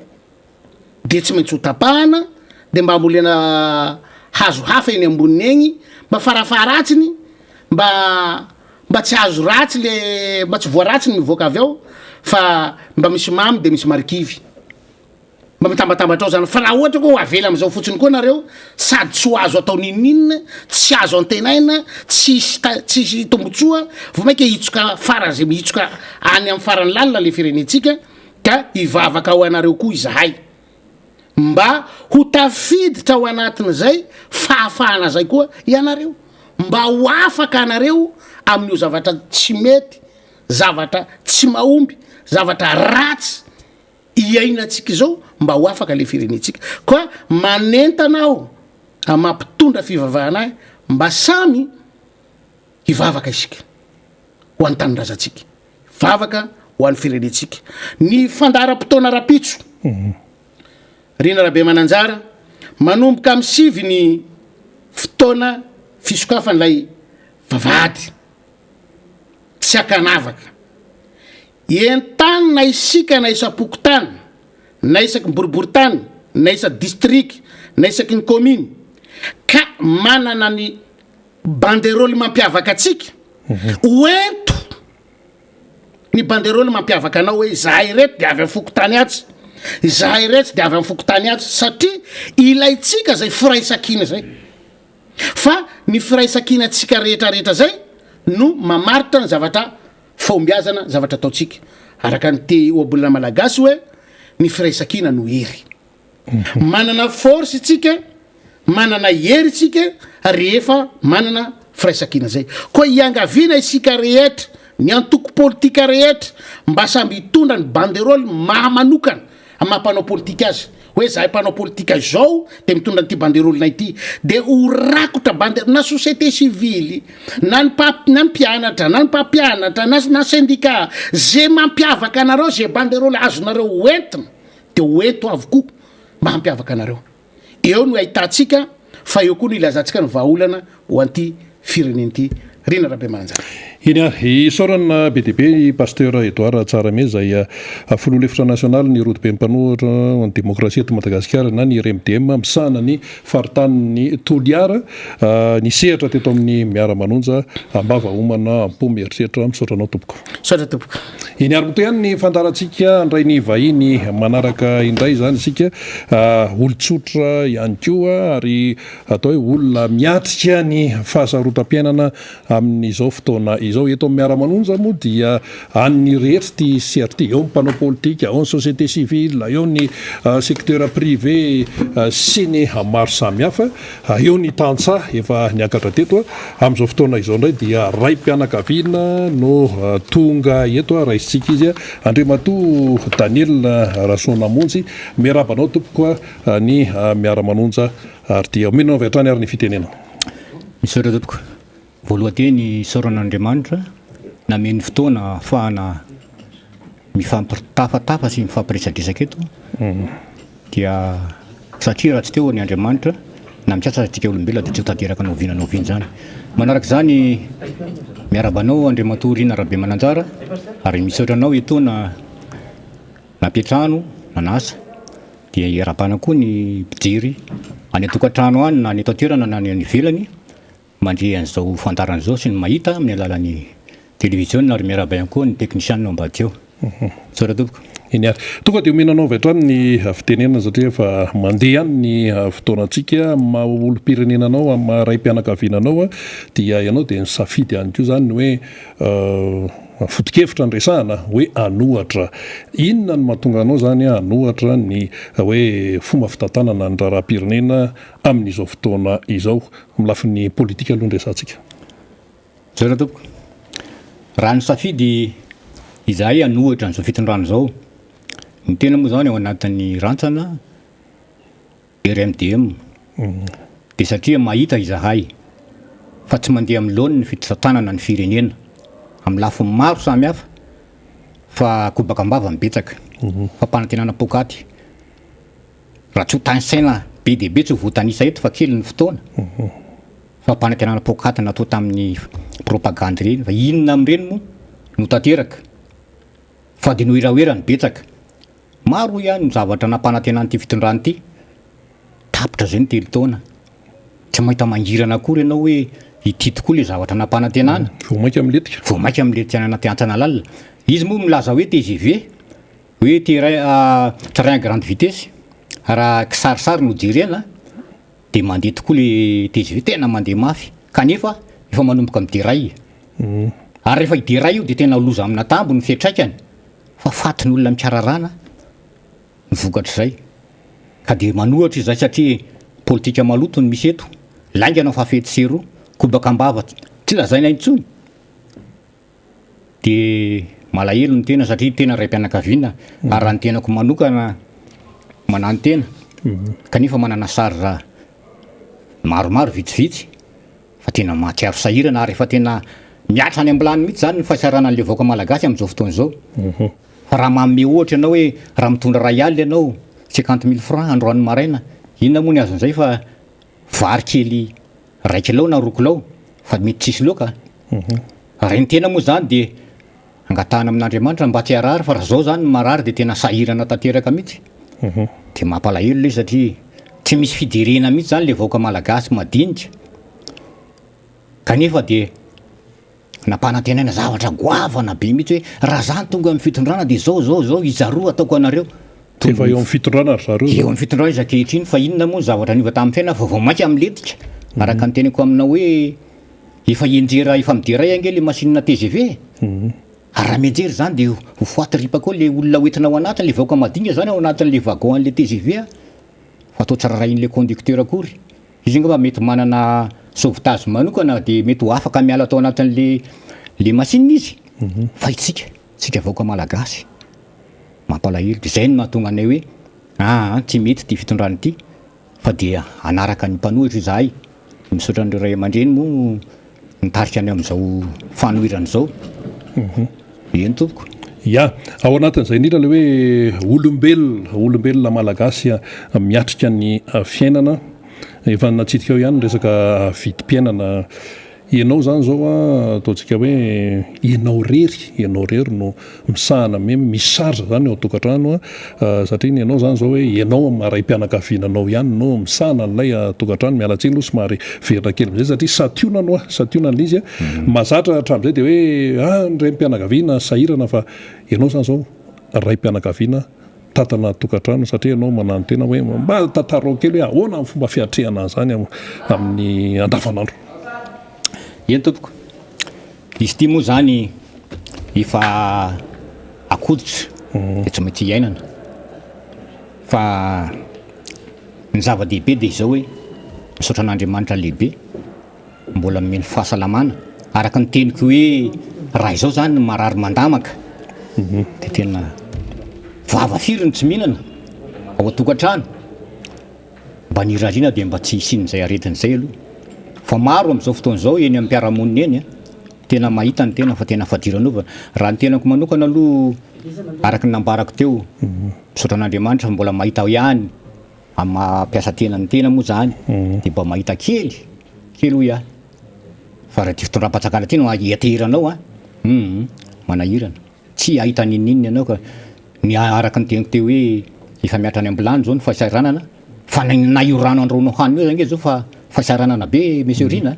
dia tsy maintsy ho tapahana dia mba hambolena hazo hafa eny amboniny egny mba farafaharatsiny mba mba tsy hazo ratsy le mba tsy voa ratsy ny mivoaka avy ao fa mba misy mamy de misy marikivy mba mitambatambatra ao zany fa raha ohatra koa ho avela am'zao fotsiny koa nareo sady tsy ho azo atao n'inon'inona tsy azo antenaina tsisy ta- tsisy tombotsoa vao maika hitsoka faran'zay mihitsoka any amin'ny farany lalina le firenentsika Ka hivavaka ho anareo koa izahay mba ho tafiditra ao anatin'izay fahafahana izay koa ianareo, mba ho afaka anareo amin'io zavatra tsy mety, zavatra tsy mahomby, zavatra ratsy iainantsika izao, mba ho afaka ilay firenentsika. Koa manentana aho amin'ny maha mpitondra fivavahana ahy mba samy hivavaka isika ho an'ny tanindrazantsika. Vavaka ho an'ny firenentsika. Ny fandaharam-potoana rahampitso, Rina Rabemananjara, manomboka amin'ny sivy ny fotoana fisokafan'ilay vavahady tsy ankanavaka. Entanina isika na isam-pokontany, na isaky ny boriborintany, na isa-distrika, na isaky ny kaominy, ka manana ny Banderole mampiavaka antsika, hoento ny banderole mampiavaka anao hoe izahay ireto dia avy amin'ny fokontany atsy, izahay iretsy dia avy amin'ny fokontany atsy, satria ilaintsika izay firaisankina izay. Fa ny firaisankinantsika rehetra rehetra izay no mamaritra ny zavatra fahombiazana, zavatra ataontsika. Araka ny te ohabolana malagasy hoe ny firaisankina no hery. Manana force isika, manana hery isika rehefa manana firaisankina zay. Koa iangaviana isika rehetra, ny antoko politika rehetra mba samby hitondra ny banderole maha manokana, maha mpanao politika azy. Hoe zahay mpanao politika izao de mitondra an'ity banderole-nay ity. De ho rakotra bande, na société civile, na ny mpa- na ny mpianatra, na ny mpampianatra, na na syndicat, ze mampiavaka anareo, ze banderole azonareo hoentina. dia ho eto avokoa mba hampiavaka anareo. Eo no ahitantsika fa eo koa no ilazantsika ny vahaolana ho an'ity firenena ity. Rina Rabemananjara. Eny ary, isaorana be dia be i Pasteur Edouard Tsarahame izay Filoha lefitra nasionaly ny Rodoben'ny Mpanohitra ho an'ny Demokrasia eto Madagasikara na ny RMDM misahana ny faritanin'i Toliara nisehatra teto amin'ny Miara-manonja am-bava homana am-po mieritreritra. Misaotra anao tompoko. Misaotra tompoko. Eny ary mitohy ihany ny fandaharantsika handray ny vahiny manaraka indray izany isika, olon-tsotra ihany koa ary atao hoe olona miatrika ny fahasarotam-piainana amin'izao fotoana izao. Eto amin'ny Miara-manonja moa dia an'ny rehetra ity sehatra ity, eo ny mpanao politika, eo ny société civile, eo ny secteur privé sy ny maro samihafa. Eo ny tantsaha efa niakatra teto. Amin'izao fotoana izao indray dia raim-pianakaviana no tonga eto, raisintsika izy, Andriamatoa Daniel Rasoanamonjy. Miarahaba anao tompoko ny Miara-manonja ary dia omena avy hatrany ary ny fitenenana. Misaotra tompoko. Voalohan-teny isaorana an'Andriamanitra nameno fotoana ahafahana mifampitafatafa sy mifampiresadresaka eto dia satria raha tsy teo ny Andriamanitra na mikasa aza antsika olombelona dia tsy ho tanteraka na oviana na oviana izany. Manaraka izany miarahaba anao Andriamatoa Rina Rabemananjara ary misaotra anao etoana nampiantrano nanasa dia iarahabana koa ny mpijery any an-tokantrano any na any eto an-toerana na any ivelany mandre an'izao fandaharana izao sy ny mahita amin'ny alalan'ny televiziona ary miarahaba ihany koa ny teknisianina ao ambadika ao. Misaotra tompoko. Eny ary. Tonga dia omena anao avy hatrany ny fitenenana satria efa mandeha ihany ny fotoanantsika. Amin'ny maha olom-pirenena anao, amin'ny maha raim-pianakaviana anao dia ianao dia nisafidy ihany koa izany ny hoe foto-kevitra no resahana hoe hanohatra. Inona no mahatonga anao izany hanohatra ny hoe fomba fitantanana ny raharaham-pirenena amin'izao fotoana izao? Amin'ny lafiny politika aloha no resahantsika. Misaotra tompoko. Raha nisafidy izahay hanohitra an'izao fitondrana izao, ny tena moa izany ao anatin'ny rantsana RMDM, dia satria mahita izahay fa tsy mandeha amin'ny laoniny ny fitantanana ny firenena amin'ny lafiny maro samihafa fa kobaka am-bava no betsaka, fampanantenana poakaty. Raha tsy ho tanisaina be dia be tsy ho voatanisa eto fa kely ny fotoana. Fampanantenana poakaty natao tamin'ny propagandy ireny fa inona amin'ireny moa no tanteraka fa dia noherahoera ny betsaka. Maro hoy aho ny zavatra nampanantenan'ity fitondrana ity, tapitra izay ny telo taona, tsy mahita mangirana akory ianao hoe ity tokoa ilay zavatra nampanantenana. Vao mainka milentika. Vao mainka milentika any anaty hantsana lalina. Izy moa milaza hoe tgv, hoe terrain, train à grande vitesse, raha kisarisary no jerena dia mandeha tokoa le tgv, tena mandeha mafy, kanefa efa manomboka mi-deraille. Ary rehefa hi-deraille io dia tena loza amin'atambo ny fiantraikany fa fatin'olona mikararana ny vokatr'izay. Ka dia manohatra izay satria politika maloto no misy eto, lainga no afafy etsy sy eroa, kobaka am-bava tsy lazaina intsony. Dia malahelo ny tena satria tena raim-pianakaviana ary raha ny tenako manokana manantena kanefa manana charge maromaro vitsivitsy fa tena mahatsiaro sahirana ary efa tena mihatra any am-bilany mihitsy izany ny fahasahiranan'ilay vahoaka malagasy amin'izao fotoana izao. Fa raha manome ohatra ianao hoe raha mitondra iray alina ianao cinquante mille francs androany maraina, inona moa ny azon'izay fa vary kely iray kilao na roa kilao fa mety tsisy laoka. Raha ny tena moa izany dia angatahana amin'Andriamanitra mba tsy harary fa raha izao izany ny marary dia tena sahirana tanteraka mihitsy. Dia mampalahelo ilay izy satria tsy misy fijerena mihitsy izany ilay vahoaka malagasy madinika kanefa dia nampanantenaina zavatra goavana be mihitsy hoe raha za no tonga amin'ny fitondrana dia izao izao izao izaroa ataoko anareo. Efa eo amin'ny fitondrana ry zareo izao. Eo amin'ny fitondrana izy ankehitriny fa inona moa ny zavatra niova tamin'ny fiainana fa vao mainka milentika araka ny teniko aminao hoe Efa hianjera efa midéraille ange le machine tgv e! Ary raha mianjera izany dia ho faty ripaka ao le olona hoentina ao anatiny, le vahoaka madinika izany ao anatin'le wagon an'le tgv a! Fa atao tsy rarahin'le conducteur akory. Izy angamba mety manana sauvetage manokana dia mety ho afaka miala tao anatin'le le machine izy. Fa itsika, tsika vahoaka malagasy, mampalahelo. Dia izay no mahatonga anay hoe aa tsy mety ity fitondrana ity. Fa dia hanaraka ny mpanohitra izahay. Misaotra an'ireo ray aman-dreny moa nitarika anay amin'izao fanoherana izao. Eny tompoko. Ya, ao anatin'izay indrindra ilay hoe olombelona, olombelona malagasy miatrika ny fiainana. Efa natsidika ao ihany ny resaka vidim-piainana. Ianao izany izao an, ataontsika hoe ianao irery, ianao irery no misahana mi- misy charge izany ao an-tokantrano an, satria ny anao izany izao hoe ianao amin'ny maha raim-pianakaviana anao ihany no misahana an'ilay tokantrano, miala tsiny aloha somary verina kely amin'izay satria santionany hoa, santionany ilay izy an, mahazatra hatramin'izay dia hoe ah ny raim-pianakaviana sahirana fa ianao izany izao raim-pianakaviana Mitantana tokantrano satria ianao mananontena hoe mba tantarao kely hoe ahoana ny fomba fiatrehana an'izany amin'ny andavanandro. Eny tompoko. Izy ity moa izany efa akoditra dia tsy maintsy iainana. Fa ny zava-dehibe dia izao hoe misaotra an'Andriamanitra lehibe. Mbola nomeny fahasalamana. Araka ny teniko hoe raha izao zany ny marary mandamaka dia tena vava firy no tsy mihinana ao an-tokantrano. Mba ny irariana dia mba tsy hisian'izay aretina izay aloha. Fa maro amin'izao fotoana izao eny amin'ny mpiara-monina eny tena mahita ny tena fa tena fadiranovana. Raha ny tenako manokana aloha araka ny nambarako teo, misaotra an'Andriamanitra fa mbola mahita ihany amin'ny maha mpiasa tena ny tena moa izany dia mba mahita kely, kely hoy aho. Fa raha ity fitondram-panjakana ity no hianteheranao an, hum manahirana. Tsy hahita n'inon'inona ianao ka. Ny araka ny teniko teo hoe efa mihatra any am-bilany izao ny fahasahiranana, fa na na io rano andrahoinao hanina io aza ange izao fa fahasahiranana be Monsieur Rina a.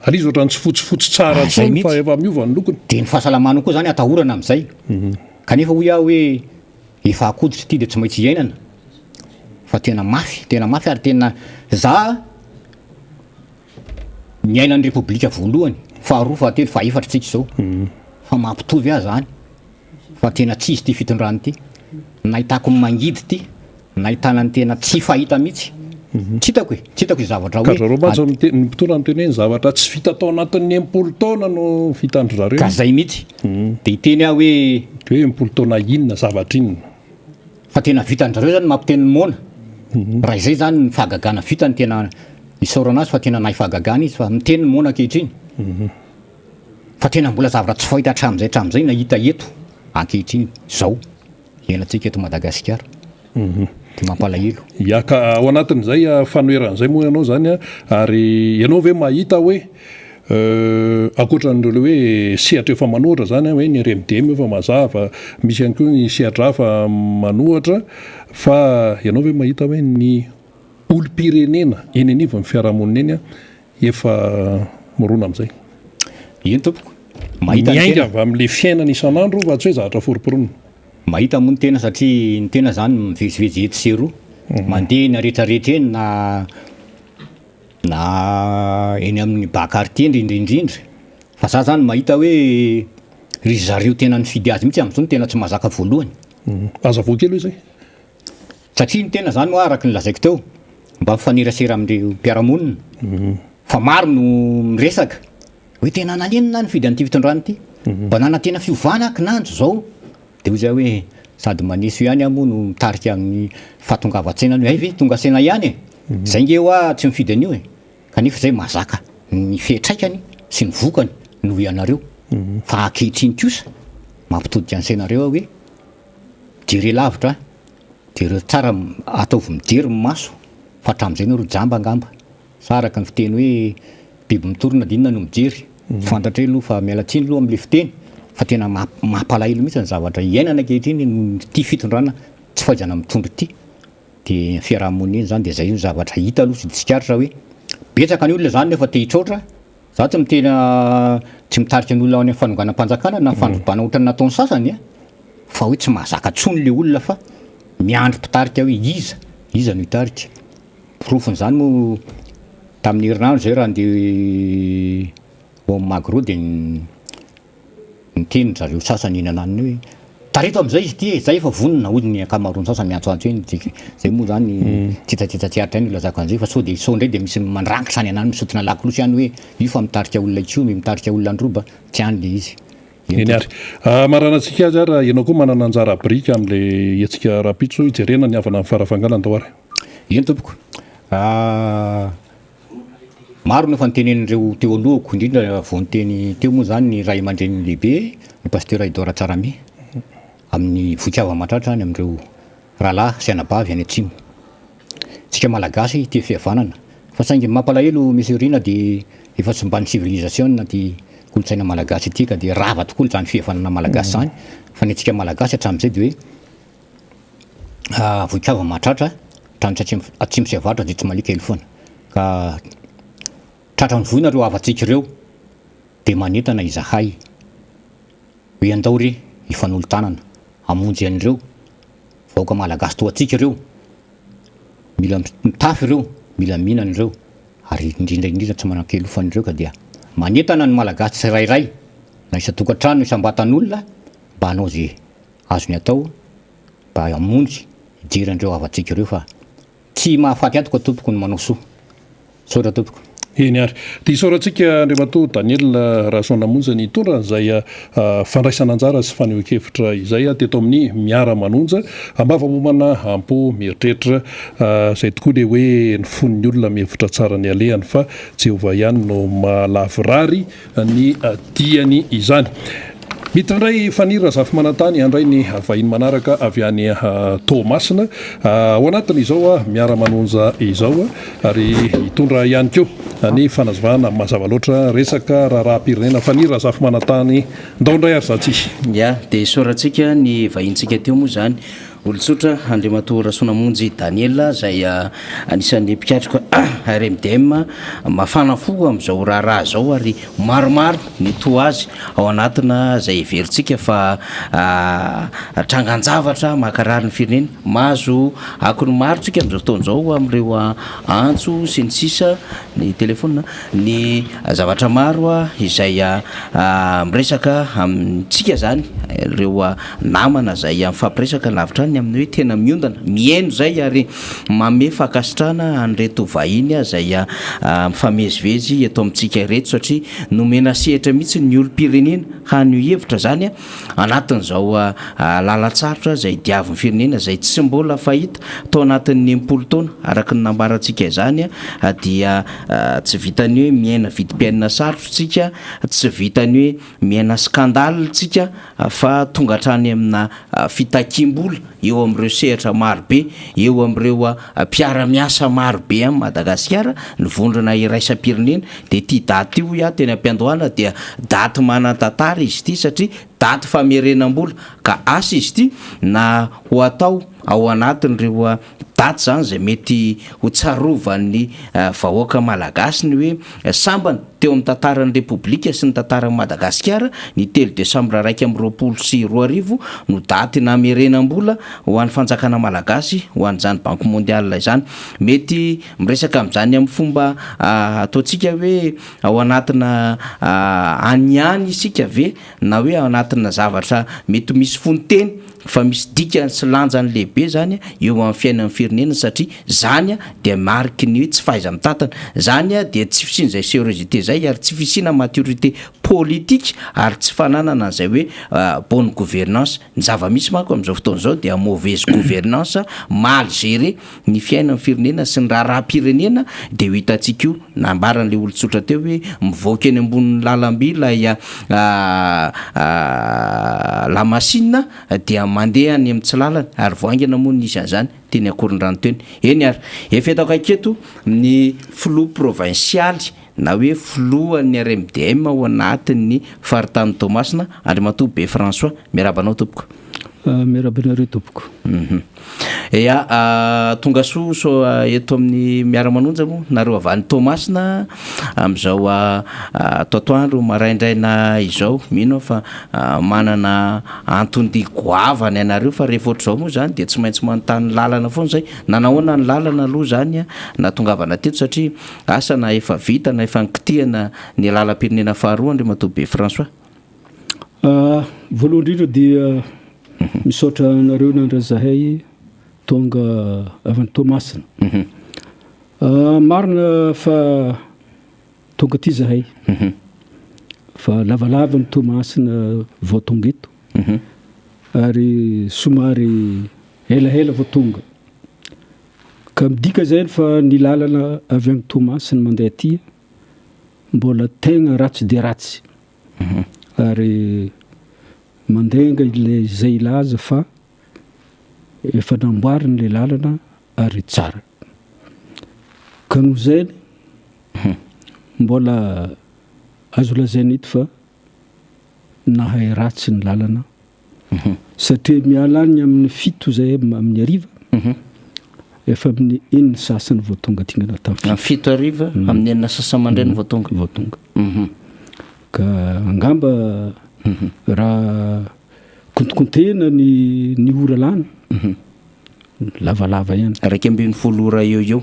Ary izy ohatran'ny tsy fotsifotsy tsara Ah, zay intsony fa mihitsy. efa miova ny lokony. Dia ny fahasalamanao koa izany atahorana amin'izay. Kanefa hoy aho hoe efa akoditra ity dia tsy maintsy iainana. Fa tena mafy, tena mafy ary tena za Niaina ny repoblika voalohany, faharoa, fahatelo, fahefatra tsika izao. Fa mampitovy ahy zany fa tena tsy izy ity fitondrana ity. Nahitako ny mangidy ity, nahitana ny tena tsy fahita mihitsy. Tsy hitako e, tsy hitako izay zavatra Ka hoe zareo mantsy miteny, ny mpitondra miteny hoe ny zavatra tsy vita tao anatin'ny 60 taona no vitan-dry zareo. Ka zay mihitsy. Dia hiteny aho hoe. Hoe 60 taona inona, zavatra inona? Fa tena vitan-dry zareo zany mampiteny ny moana. Raha izay zany ny fahagagana vitany tena isaorana azy fa tena nahay fahagagana izy fa miteny ny moana ankehitriny. Fa tena mbola zavatra tsy fahita hatramin'izay hatramin'izay na hita eto ankehitriny izao iainantsika eto Madagasikara. Dia mampalahelo. Ya ka ao anatin'izay fanoherana izay moa ianao izany ary ianao ve mahita hoe Ankoatra an'ireo ilay hoe sehatra efa manohatra izany hoe ny RMDM efa mazava, misy ihany koa ny sehatra hafa manohatra fa ianao ve mahita hoe ny olom-pirenena eny anivon'ny fiarahamonina eny efa mirona amin'izay? Eny tompoko, mahita ny tena. Miainga avy amin'ilay fiainana isan'andro fa tsy hoe zavatra foromporonina. Mahita moa ny tena satria ny tena izany mivezivezy etsy sy eroa, mandeha eny rehetrarehetra eny na Na eny amin'ny bas quartier indrindra indrindra. Fa za zany mahita hoe ry zareo tena nifidy azy mihitsy amin'izao no tena tsy mahazaka voalohany. Hazavao kely hoe zay. Satria ny tena zany hoa araka ny lazaiko teo, mba mifanerasera amin'ireo mpiara-monina, fa maro no miresaka hoe tena naninona aho nifidy an'ity fitondrana ity, mba nanantena fiovana aho kinanjo zao. Dia hoy izahay hoe, sady maneso ihany aho moa no mitarika amin'ny fahatongavan-tsaina hoe hay ve tonga saina ihany e! Izay nge hoa tsy mifidy an'io e! Kanefa izay mahazaka ny fiantraikany sy ny vokany noho ianareo. Fa ankehitriny kosa mampitodika ny sainareo aho hoe, jere lavitra, jereo tsara, ataovy mijery ny maso fa hatramin'izay nareo jamba angamba. Sa araka ny fiteny hoe biby mitorona dia inona no mijery? Fantatray aloha fa miala tsiny aloha amin'ilay fiteny fa tena mampalahelo mihitsy ny zavatra iainana ankehitriny noho ity fitondrana tsy fahaizana mitondra ity. Dia ny fiaraha-monina eny izany dia izay no zavatra hita aloha sy tsikaritra hoe betsaka ny olona izany nefa te hitraotra. Za tsy miteny tsy mitarika ny olona any amin'ny fanonganam-panjakana na fandrobana ohatran'ny nataon'ny sasany a! Fa hoe tsy mahazaka intsony ilay olona fa miandry mpitarika hoe iza? Iza no hitarika? Porofon'izany moa tamin'ny herinandro izay raha andeha ho amin'ny Magro dia niteny ry zareo sasany eny ananona eny hoe tarito amin'izay izy ity e, zay efa vonona hoy ny ankamaroan'ny sasany miantsoantso eny, zay moa zany tsitatsita tsy aritra eny no ilazako an'izay fa sao dia sao indray dia misy mandrangitra any ananona misintona lakolosy any hoe io fa mitarika olona hikomy, mitarika olona handroba, tsy any ilay izy. Eny ary. Hamaranantsika azy ary, ianao koa manana anjara biriky amin'ilay hetsika rahampitso hijerena ny havana amin'ny Farafangana, andao ary. Eny tompoko. Maro no efa notenenin'ireo teo alohako, indrindra vao niteny teo moa izany ny ray aman-dreniny lehibe, ny Pasteur Edouard Ratsarami, amin'ny vohikava-mahatratra any amin'ireo rahalahy sy anabavy any atsimo. Tsika Malagasy tia fihavanana, fa saingy ny mampalahelo Monsieur Rina dia efa tsy mba ny civilisation ity kolontsaina Malagasy ity ka dia rava tokoa izany fihavanana Malagasy izany, fa ny antsika Malagasy hatramin'izay dia hoe Vohikava mahatratra, trano tsy atsimo atsimo sy avaratra dia tsy maliaka ilofana. Ka tratran'ny voina ireo havantsika ireo dia manentana izahay hoe andao re hifanolo-tanana hamonjy an'ireo vahoaka malagasy toa antsika ireo. Mila mitafy ireo, mila mihinana ireo ary indrindra indrindra tsy manan-kelofana ireo ka dia manentana ny malagasy tsirairay na isan-tokantrano na isam-batan'olona mba hanao izay azony atao mba hamonjy hijery an'ireo havantsika ireo fa tsy mahafaty antoka tompoko ny manao soa. Misaotra tompoko. Eny ary. Dia isaorantsika Andriamatoa Daniel Rasoanamonjy nitondra an'izay fandraisana anjara sy fanehoan-kevitra izay teto amin'ny Miara-manonja. Ambava momana am-po mieritreritra. Izay tokoa ilay hoe ny fon'ny olona mihevitra tsara ny alehany fa Jehovah ihany no mahalavorary ny diany izany. Miditra indray Faniry Razafimanantany handray ny vahiny manaraka avy any Toamasina. Ao anatin'izao miara-manonja izao ary hitondra ihany koa ny fanazavana mazava loatra resaka raharaham-pirenena. Faniry Razafimanantany, ndao indray ary za tsy. Ya, dia isaorantsika ny vahinintsika teo moa izany. Olon-tsotra, Andriamatoa Rasoanamonjy Daniel izay anisan'ny mpikatroka RMDM mafana fo amin'izao raharaha izao ary maromaro ny toa azy ao anatina izay heverintsika fa trangan-javatra mankarary ny firenena. Mahazo akony maro tsika amin'izao fotoana izao amin'ireo antso sy ny sisa ny telefaonina, ny zavatra maro izay miresaka amintsika izany ireo namana izay mifampiresaka lavitra any amin'ny hoe tena miondana, mihaino izay ary manome fankasitrahana an'ireto vahiny izay mifamezivezy eto amintsika ireto satria nomena sehatra mihitsy ny olom-pirenena haneho hevitra izany anatin'izao lalan-tsarotra izay diavin'ny firenena izay tsy mbola fahita tao anatin'ny 60 taona araka ny nambarantsika izany dia tsy vitan'ny hoe miaina vidim-piainana sarotra isika, tsy vitan'ny hoe miaina scandale isika fa tonga hatrany amina fitakiam-bola eo amin'ireo sehatra marobe, eo amin'ireo mpiara-miasa marobe amin'i Madagasikara, ny vondrona iraisam-pirenena, dia ity daty ity hoy aho teny am-piandohana dia daty manan-tantara izy ity satria daty famerenam-bola ka asa izy ity na ho atao ao anatin'ireo daty izany izay mety ho tsarovan'ny vahoaka malagasy ny hoe sambany teo amin'ny tantaran'ny Repoblika sy ny tantaran'i Madagasikara ny telo desambra 2021 no daty namerenam-bola ho an'ny fanjakana malagasy ho an'izany Banque mondiale izany. Mety miresaka amin'izany amin'ny fomba ataontsika hoe ao anatina any ihany isika ve na hoe ao anatina zavatra mety misy fononteny fa misy dikany sy lanjany lehibe izany eo amin'ny fiainan'ny firenena satria izany dia mariky ny hoe tsy fahaiza-mitantana, izany dia tsy fisian'izay seriosité izay ary tsy fisiana maturité politique ary tsy fananana an'izay hoe bonne gouvernance. Ny zava-misy manko amin'izao fotoana izao dia mauvaise gouvernance, mal géré ny fiainan'ny firenena sy ny raharaham-pirenena dia io hitantsika io, nambaran'ilay olon-tsotra teo hoe mivoaka eny ambonin'ny lalamby ilay lamasinina dia mandeha any amin'ny tsy lalana ary vao haingana moa no nisy an'izany teny Ankorondrano teny. Eny ary, efa eto akaiky eto ny filoha provinsialy na hoe filohan'ny RMDM ao anatin'ny faritanin'i Toamasina, Andriamatoa Be François. Miarahaba anao tompoko. Miarahaba anareo tompoko. Ya, tonga soa soa eto amin'ny Miara-manonja moa nareo avy any Toamasina amin'izao atoatoandro maraindraina izao. Mino aho fa manana anton-dia goavana ianareo fa rehefa ohatr'izao moa izany dia tsy maintsy manontany lalana foana izay. Nanahoana ny lalana aloha izany nahatongavana teto satria Asa na efa vita na efa nikitihana ny lalam-pirenena faharoa Andriamatoa Be François. Voalohany indrindra dia misaotra anareo nandray zahay tonga avy any Toamasina. Marina fa tonga aty zahay fa lavalava ny Toamasina vao tonga eto ary somary elaela vao tonga. Ka midika izay fa ny lalana avy any Toamasina mandeha aty mbola tegna ratsy dia ratsy ary mandenga ilay izay hilaza fa efa namboarina ilay lalana ary tsara. Ka noho izay mbola azo lazaina eto fa nahay ratsy ny lalana Satria miala any amin'ny fito zay amin'ny hariva, efa amin'ny enina sasany vao tonga aty Anatafy. Amin'ny fito hariva, amin'ny enina sasany mandraina vao tonga. Vao tonga. Ka angamba raha kontokontena ny ny ora lany, Lavalava ihany. 11 ora eo eo.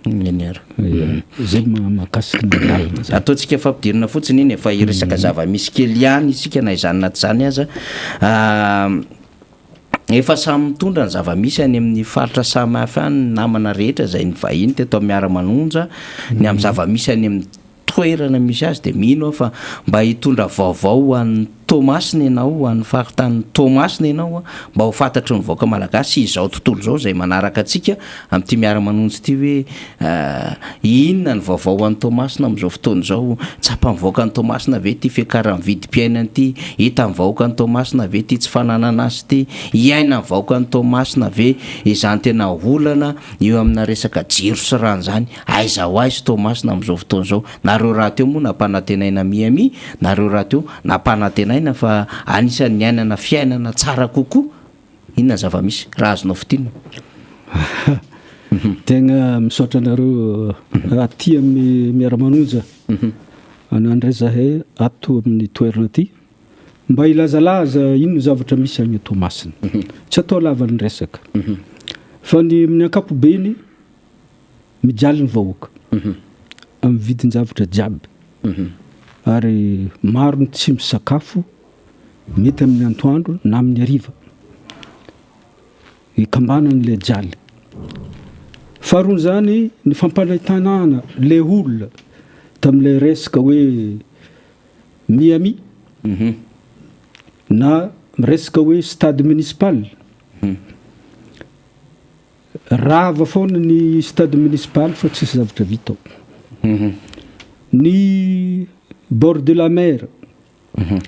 Eny ary. Ia, zay no mahakasika ny lalana zany. Ataontsika fampidirana fotsiny iny e, fa hiresaka zava-misy kely ihany isika na izany na tsy izany aza. Efa samy mitondra ny zava-misy any amin'ny faritra samy hafa any ny namana rehetra izay nivahiny teto amin'ny Miara-manonja ny amin'ny zava-misy any amin'ny toerana misy azy dia mino aho fa mba hitondra vaovao ho an'ny Toamasina ianao, ho an'ny faritanin'i Toamasina ianao mba ho fantatry ny vahoaka malagasy sy izao tontolo izao izay manaraka antsika amin'ity miara-manonja ity hoe inona ny vaovao ho an'i Toamasina amin'izao fotoana izao, tsapan'ny vahoakan'i Toamasina ve ity fiakaran'ny vidim-piainana ity, hitan'ny vahoakan'i Toamasina ve ity tsy fananana asa ity, iainan'ny vahoakan'i Toamasina ve izany tena olana eo amina resaka jiro sy rano izany. Aiza ho aiza Toamasina amin'izao fotoana izao? Nareo rahateo moa nampanantenaina Miami, nareo rahateo nampanantenaina fa anisan'ny niainana fiainana tsara kokoa. Inona ny zava-misy raha azonao fintinina? Tegna misaotra anareo aty amin'ny Miara-manonja nandray zahay ato amin'ny toerana aty mba hilazalaza inona zavatra misy agny Toamasina. Tsy atao lava ny resaka fa ny amin'ny ankapobeny Mijaly ny vahoaka amin'ny vidin-javatra jiaby ary maro ny tsy misakafo mety amin'ny antoandro na amin'ny hariva ikambanan'ilay jaly. Faharoan'izany ny fampanentanana ilay olona tamin'ilay resaka hoe Miami na resaka hoe stade municipal. Rava foana ny stade municipal fa tsisy zavatra vita ao. Ny bord de la mer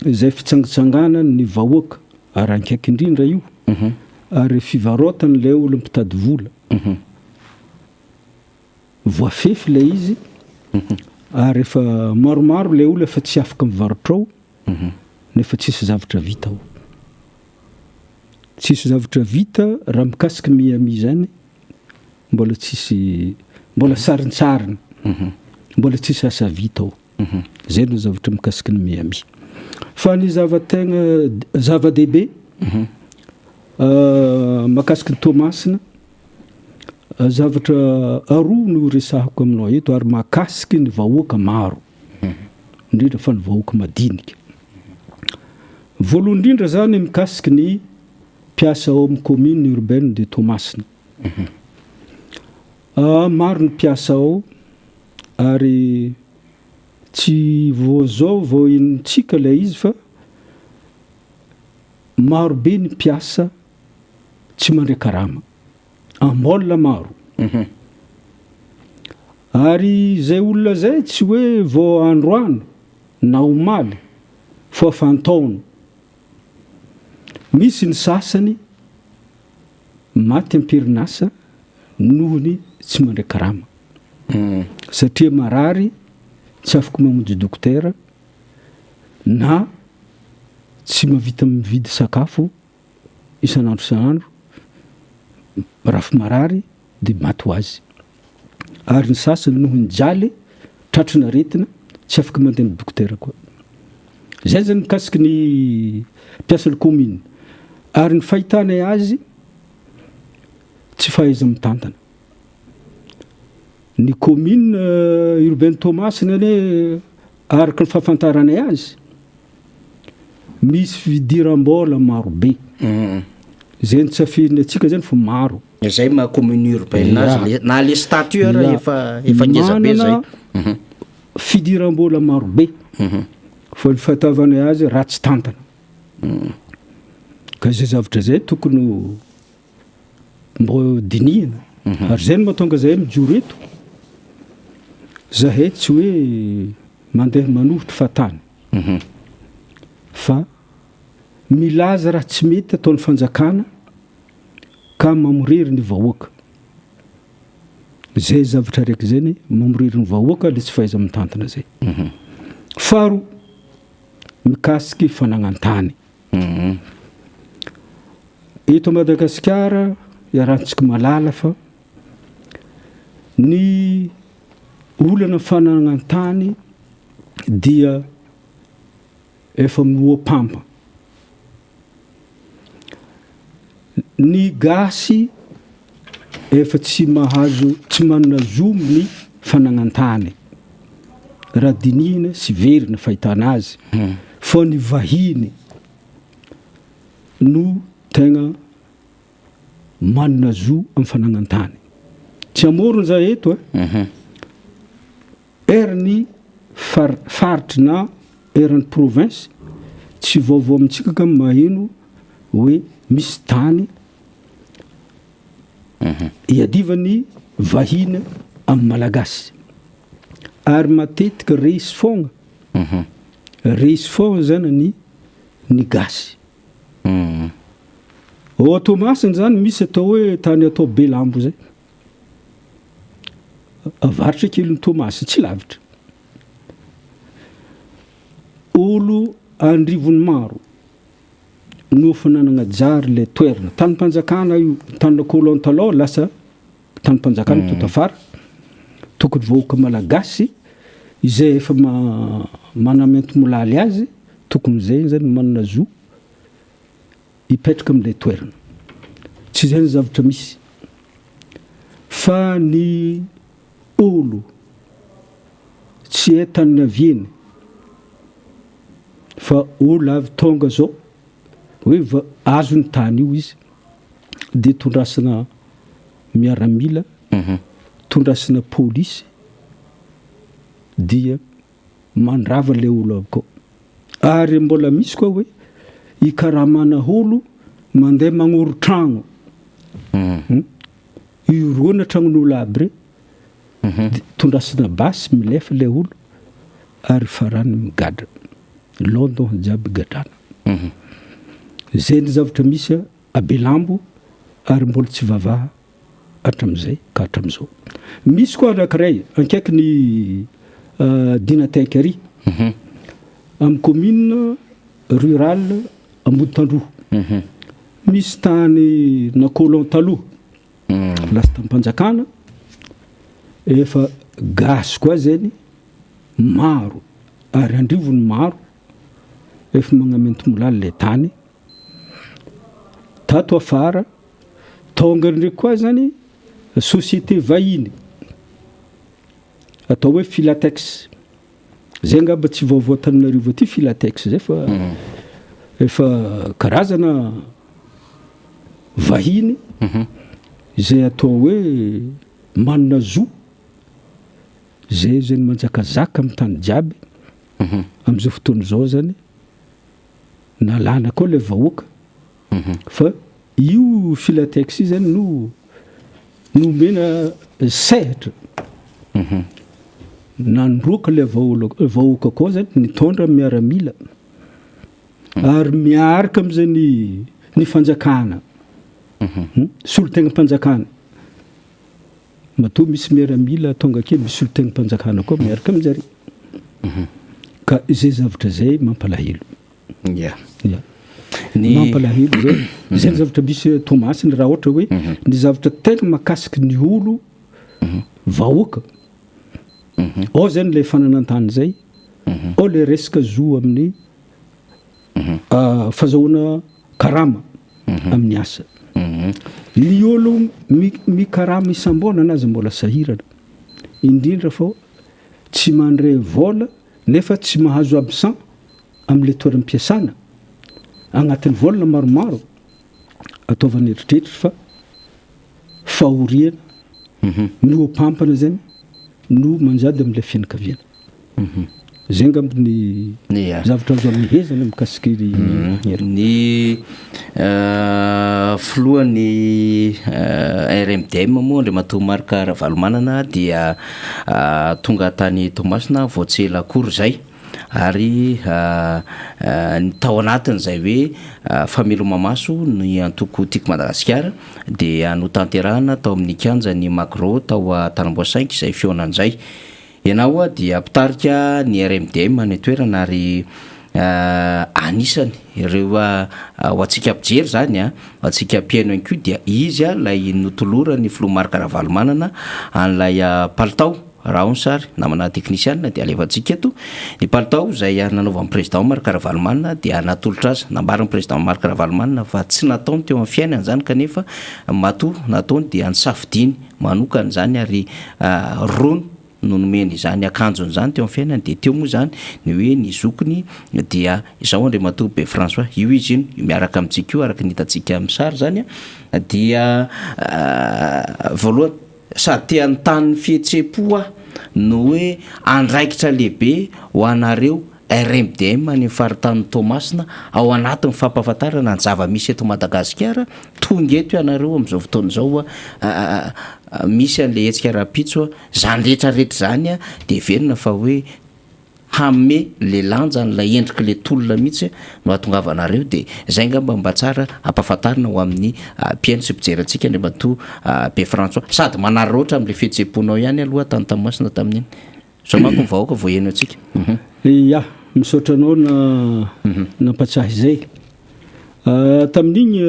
izay fitsangatsanganan ny vahoaka ary ankaiky indrindra io ary fivarotan ilay olona mpitady vola. Voafefy ilay izy ary efa maromaro ilay olona efa tsy afaka mivarotra ao nefa tsisy zavatra vita ao. Tsisy zavatra vita raha mikasika Miami zany mbola tsisy mbola sarintsariny mbola tsisy asa vita ao zay no zavatra mikasika ny Miami fa ny zava-tegna zava-dehibe makasika ny Toamasina zavatra aroa no resahako aminao eto ary mahakasiky ny vahoaka maro indrindra fa ny vahoaka madinika Voalohany indrindra zany mikasiky ny mpiasa ao amin'ny commune urbaine de Toamasina. Maro ny mpiasa ao ary tsy vao zao vao henontsika ilay izy fa maro be ny mpiasa tsy mandray karama, am-baolina maro. Ary izay olona izay tsy hoe vao androany na omaly fa fantaona. Misy ny sasany maty am-perinasa noho ny tsy mandray karama. Satria marary tsy afaka mamonjy dokotera na tsy mahavita mividy sakafo isan'andro isan'andro, rafy marary dia maty ho azy. Ary ny sasany noho ny jaly, tratry ny aretina, tsy afaka mandeha amin'ny dokotera koa. Izay zany mikasiky ny mpiasan'ny commune. Ary ny fahitanay azy, tsy fahaiza-mitantana. Ny commune urbaine Toamasina anie araka ny fahafantaranay azy, misy fidiram-bola marobe. Izay notsafirin'ny antsika zany fa maro. Zay maha commune urbaine azy, na le statut ara efa efa ngeza be zay. Manana fidiram-bola marobe fa ny fahatavanay azy ratsy tantana. Ka izay zavatra izay tokony ho mbô dinihina. Ary izay no mahatonga zahay mijoro eto. Zahay tsy hoe mandeha manohitra fahatany fa milaza raha tsy mety ataon'ny fanjakana ka mamorery ny vahoaka. Zay zavatra araiky zay ny mamorery ny vahoaka le tsy fahaiza-mitantana zay. Faharoa, mikasiky fanagnan-tany. Eto Madagasikara iarahantsika mahalala fa ny olana fanagnan-tany dia efa mihoa-pampa. Ny gasy efa tsy mahazo, tsy manana zo ny fanagnan-tany raha dinihina sy very ny fahitana azy fa ny vahiny no tegna. manana zo amin'ny fanagnan-tany. Tsy hamorona za eto e. Eran'ny far faritry na eran'ny province, tsy vaovao amintsika ka maheno hoe misy tany iadivan'ny vahiny amin'ny Malagasy. Ary matetika resy foagna, resy foagna zany ny ny gasy. Ao Toamasina zany misy atao hoe tany atao Belambo zay. Avaratra kelin'i Toamasina, tsy lavitra. Olo andrivony maro no efa nanagna jary le toerana. Tanim-panjakana io, tanina colon taloha lasa tanim-panjakana mm. tafara. Tokony vahoaka malagasy izay efa ma, manamento-molaly azy, tokony zay zany manana zo hipetraka amin'ilay toerana. Tsy izay ny zavatra misy fa ny olo tsy hay tany niaviany fa olo avy tonga zao hoe va azo ny tany io izy de tondrasana miaramila, tondrasana polisy dia mandrava le olo aby koa. Ary mbola misy koa hoe ikaramana olo mandeha magnoro tragno. Hmm. Ioroana tragnon'olo aby re. De tondrasana basy milefa le olo ary farany migadra. London jiaby gadrana. Zay ny zavatra misy a Belambo ary mbola tsy vavaha hatramin'izay ka hatramin'izao. Misy koa anankiray ankaiky ny Dinatek ary amin'ny commune rurale Amboditandroho. Misy tany na colon taloha lasa tanim-panjakana efa gasy koa zany maro ary andrivony maro efa magnamentimolaly le tany tato afara. Tonga ndraiky koa zany société vahiny atao hoe Filatex, zay angamba tsy vaovao Antananarivo aty Filatex zay fa efa karazana vahiny izay atao hoe manana zo zay zany manjakazaka amin'ny tany jiaby amin'izao fotoana izao zany nalana koa le vahoaka Fa io Filatex io zany no nomena sehatra nandroaka le vahoaka koa zany nitondra miaramila ary miaraka amizay ny ny fanjakana solontegnam-panjakana matoa misy miaramila tonga aky misy solontegnam-panjakana koa miaraka aminjare ka izay zavatra zay mampalahelo. Ya. Ya. Ny mampalahelo zay. Zay ny zavatra misy Toamasina raha ohatra hoe ny zavatra tegna mahakasiky ny olo vahoaka. Ao zany le fananan-tany zay, ao le resaka zo amin'ny fazahoana karama amin'ny asa. Ny olo mikarama isam-bolana aza mbola sahirana, indrindra fa tsy mandray vôla nefa tsy mahazo absent amin'ilay toeram-piasana, agnatin'ny volana maromaro, ataovana eritreritra fa fahoriana mihoa-pampana zany no manjady amin'ilay fianakaviana. Zay angamba ny zavatra azo amehezana mikasika ny Ny filohan'ny RMDM moa Andriamatoa Marc Ravalomanana dia tonga tany Toamasina vao tsy ela akory izay. Ary ny tao anatin'izay hoe fameloma-maso ny antoko Tiako Madagasikara dia notanterahina tao amin'ny kianjan'ny Magro tao Tanamboasainky izay fihaonana izay. Ianao dia mpitarika ny RMDM any an-toerana ary anisany ireo ho antsika mpijery izany an, ho antsika mpihaino ihany koa dia izy ilay notoloran'ny filoha Marc Ravalomanana an'ilay palitao. Raha ao ny sary, namana teknisianina dia alefantsika eto. Ny palitao izay nanaovan'ny Président Marc Ravalomanana dia natolotra azy. Nambaran'ny Président Marc Ravalomanana fa tsy nataony teo amin'ny fiainany izany kanefa matoa nataony dia nisafidiany manokana izany ary rony. no nomeny izany akanjony izany teo amin'ny fiainany dia teo moa izany ny hoe ny zokiny dia izao Andriamatoa Be François, io izy io miaraka amintsika io araka ny hitantsika amin'ny sary izany dia voalohany sady te hanontany ny fihetseham-po aho no hoe andraikitra lehibe ho anareo RMDM any amin'ny faritanin'i Toamasina ao anatin'ny fampahafantarana ny zava-misy eto Madagasikara, tonga eto ianareo amin'izao fotoana izao misy an'ilay hetsika rahampitso, izany rehetra rehetra izany dia heverina fa hoe hanome le lanja an'ilay endrik'ilay tolona mihitsy no hahatongavanareo dia izay angamba mba tsara ampahafantarina ho amin'ny mpihaino sy mpijery antsika Andriamatoa Be François, sady manararaotra amin'ilay fihetseham-ponao ihany aloha tany Toamasina tamin'iny. Zao manko ny vahoaka vao heno antsika. Ya, misaotra anao na nampatsiahy izay. Tamin'igny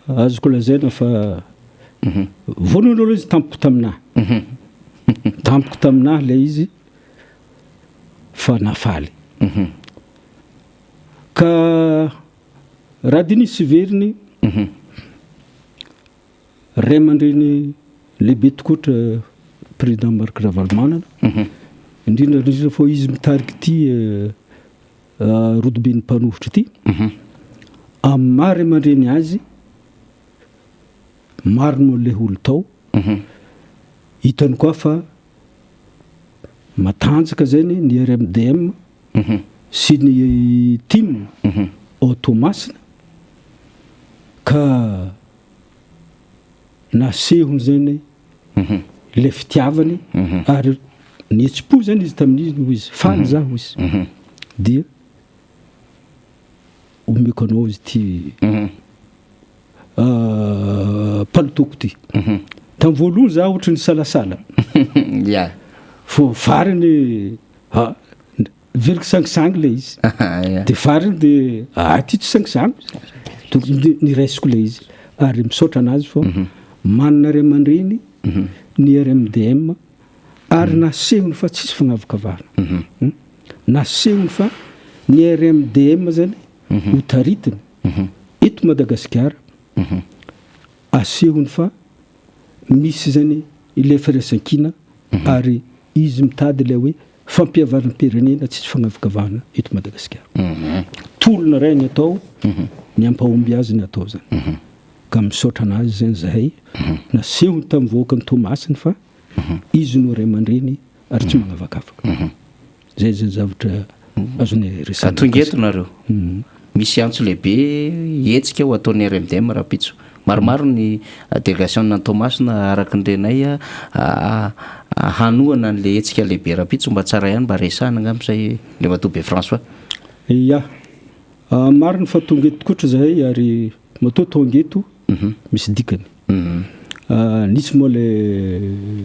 azoko lazaina fa voalohany aloha izy tampoko taminah. Tampoko taminah ilay izy fa nahafaly. Ka raha diniho sy veriny, Ray aman-dreny lehibe tokoatra Président Marc Ravalomanana, indrindra indrindra fa izy mitarika ity rodoben'ny mpanohitra ity, amin'ny maha ray aman-dreny azy, maro moa ilay olo tao, hitany koa fa matanjaka zany ny RMDM sy ny tim ao Toamasina ka Nasehony zany ilay fitiavany ary nihetsi-po zany izy tamin'izy hoy izy, faly za hoy izy, dia omeko anao izy ity palitaoko ity. Tamin'ny voalohany za ohatry ny nisalasala, fa farany Veriko sangisangy le izy. De farany de ah ty tsy sangisangy. Donc niraisiko le izy ary misaotra anazy fa manana ray aman-dreny ny RMDM ary nasehony fa tsisy fagnavakavahana. Nasehony fa ny RMDM zany ho taritiny eto Madagasikara asehony fa misy zany ilay firaisankina ary izy mitady ilay hoe fampihavanam-pirenena tsisy fagnavakavahana eto Madagasikara. Tolona iray ny atao, ny hampahomby azy ny atao zany. Ka misaotra anazy zany zahay, nasehony tamin'ny vahoakan'i Toamasina fa izy no ray aman-dreny ary tsy magnavakavaka. Zay zany zavatra azonay resahina. Tonga eto nareo. Misy antso lehibe hetsika ho ataon'ny RMDM rahampitso. Maromaro ny delegasiona an'i Toamasina araka ny renay hanohana an'ilay hetsika lehibe rahampitso. Mba tsara ihany mba resahina angamba izay Andriamatoa Be François. Ya, marina fa tonga eto tokoatra izahay ary matoa tonga eto misy dikany. Nisy moa ilay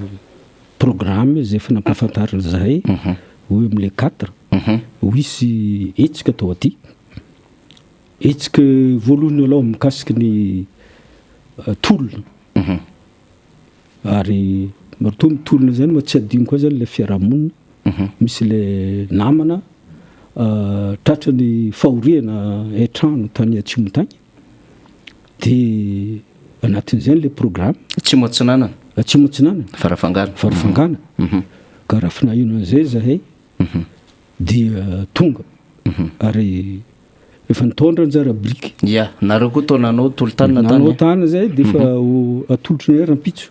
programme izay efa nampahafantarina izahay hoe amin'ilay quatre ho hisy hetsika atao aty. Hetsika voalohany aloha mikasika ny tolona ary matoa mitolona zany moa tsy adino koa zany ilay fiarahamonina misy ilay namana tratra ny fahoriana hain-trano tany atsimo tany dia anatin'izay ilay programme. Atsimo atsinanana. Atsimo atsinanana. Farafangana. Farafangana. Ka raha finahino an'izay zahay dia tonga ary efa nitondra anjara biriky. Ya, nareo koa toa nanao tolo-tanana tany. Nanao tany zay dia efa ho atolotry ny rahampitso.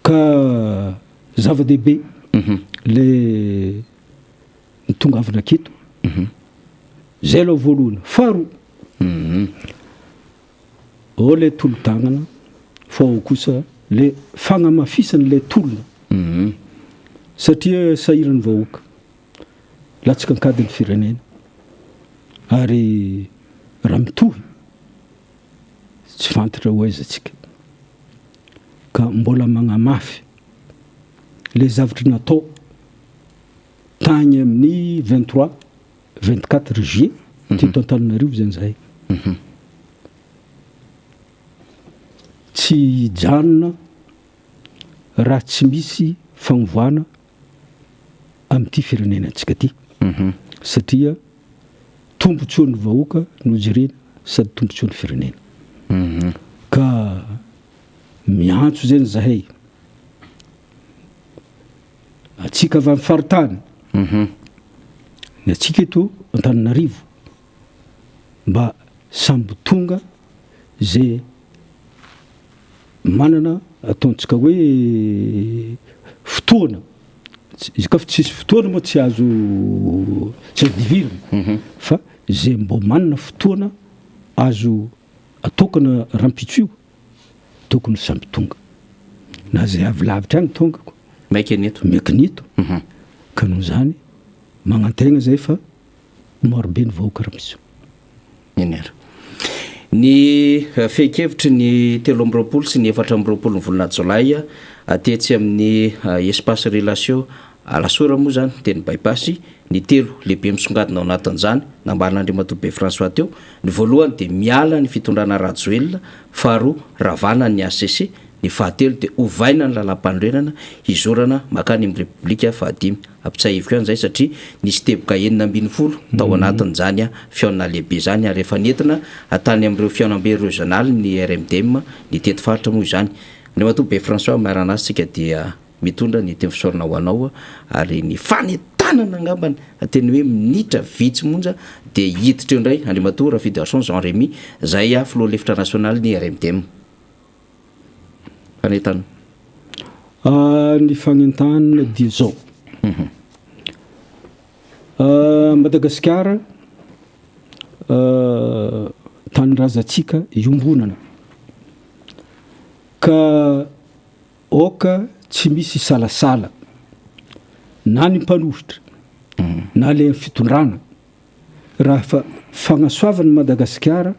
Ka zava-dehibe le nitongavana aketo. Zay aloha voalohany. Faharoa, ao le tolo-tanana fa ao kosa le fagnamafisana le tolona. Satria sahiran'ny vahoaka, latsaka an-kady ny firenena ary raha mitohy tsy fantatra ho aiza tsika. Ka mbola magnamafy le zavatra natao tagny amin'ny 23, 24 juillet teto Antananarivo zany zahay. Tsy hijanona raha tsy misy fagnovana amin'ity firenenantsika ity satria tombotsoan'ny vahoaka no jerena sady tombotsoan'ny firenena ka miantso zany zahay. Atsika avy amin'ny faritany, ny atsika eto Antananarivo mba samby ho tonga ze manana ataontsika hoe fotoana, izy ka fa tsisy fotoana moa tsy azo tsy azo divirina fa ze mbô manana fotoana azo atokana rahampitso io tokony samby tonga na zay avy lavitra agny tonga ko Maika ny eto. Maika ny eto. Ka noho izany magnantegna zay fa ho maro be ny vahoaka rahampitso. Eny ary. Ny fehin-kevitry ny 23 sy ny 24 ny volana jolay tetsy amin'ny Espace Relation Alasora moa izany teny By-pass ny telo lehibe misongadina ao anatin'izany nambaran'Andriamatoa Be François teo, ny voalohany dia miala ny fitondrana Rajoelina, faharoa ravana ny HCC, ny fahatelo dia ovaina ny lalàmpanorenana hizorana mankany amin'ny Repoblika fahadimy. Ampitsahiviko ihany izay satria nisy teboka 16 tao anatin'izany fihaonana lehibe izany ary efa nentina tany amin'ireo fihaonambe rezionaly ny RMDM nitety faritra moa izany. Andriamatoa Be François miarahana azy tsika dia mitondra ny teny fisaorana ho anao ary ny fanentanana angambany teny hoe minitra vitsy monja dia hiditra eo indray Andriamatoa Rafidiarison Jean Rémy izay filoha lefitra nasionaly ny RMDM. Fanentanana. Ny fanentanana dia izao. Madagasikara tanindrazantsika iombonana ka aoka tsy misy hisalasala na ny mpanohitra na le fitondrana raha fa fagnasoavan'i Madagasikara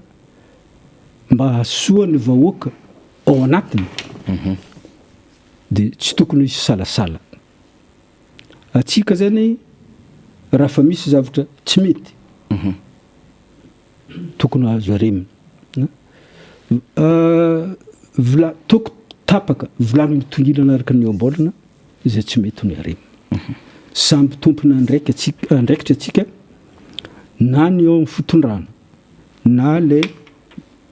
mba hahasoa ny vahoaka ao anatiny dia tsy tokony hisy salasala. Atsika zany raha fa misy zavatra tsy mety tokony azo aremina. Vila toko tapaka vilany mitongilana araka ny ohabolana izay tsy mety ny aremina. Samby tompon'andraikitra atsika andraikitra atsika na ny eo amin'ny fitondrana na le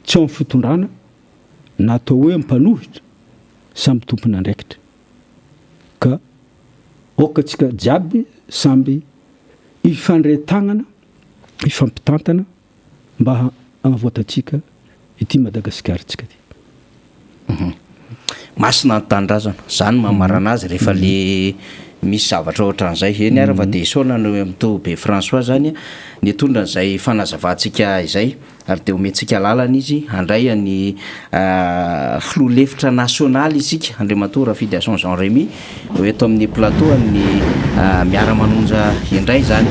tsy ao amin'ny fitondrana na atao hoe mpanohitra samby tompon'andraikitra ka aoka atsika jiaby samby hifandray tagnana hifampitantana mba hagnavoatantsika ity Madagasikarantsika ity. Masina ny tanindrazana, zany mamarana azy rehefa le misy zavatra ohatran'izay. Eny ary fa dia isaorana ny Ramatoa Be François zany nitondra an'izay fanazavantsika izay ary dia omentsika lalana izy handray an'i filoha lefitra nasionaly isika Andriamatoa Rafidiason Jean Rémy ho eto amin'ny plateau an'ny Miara-manonja indray izany.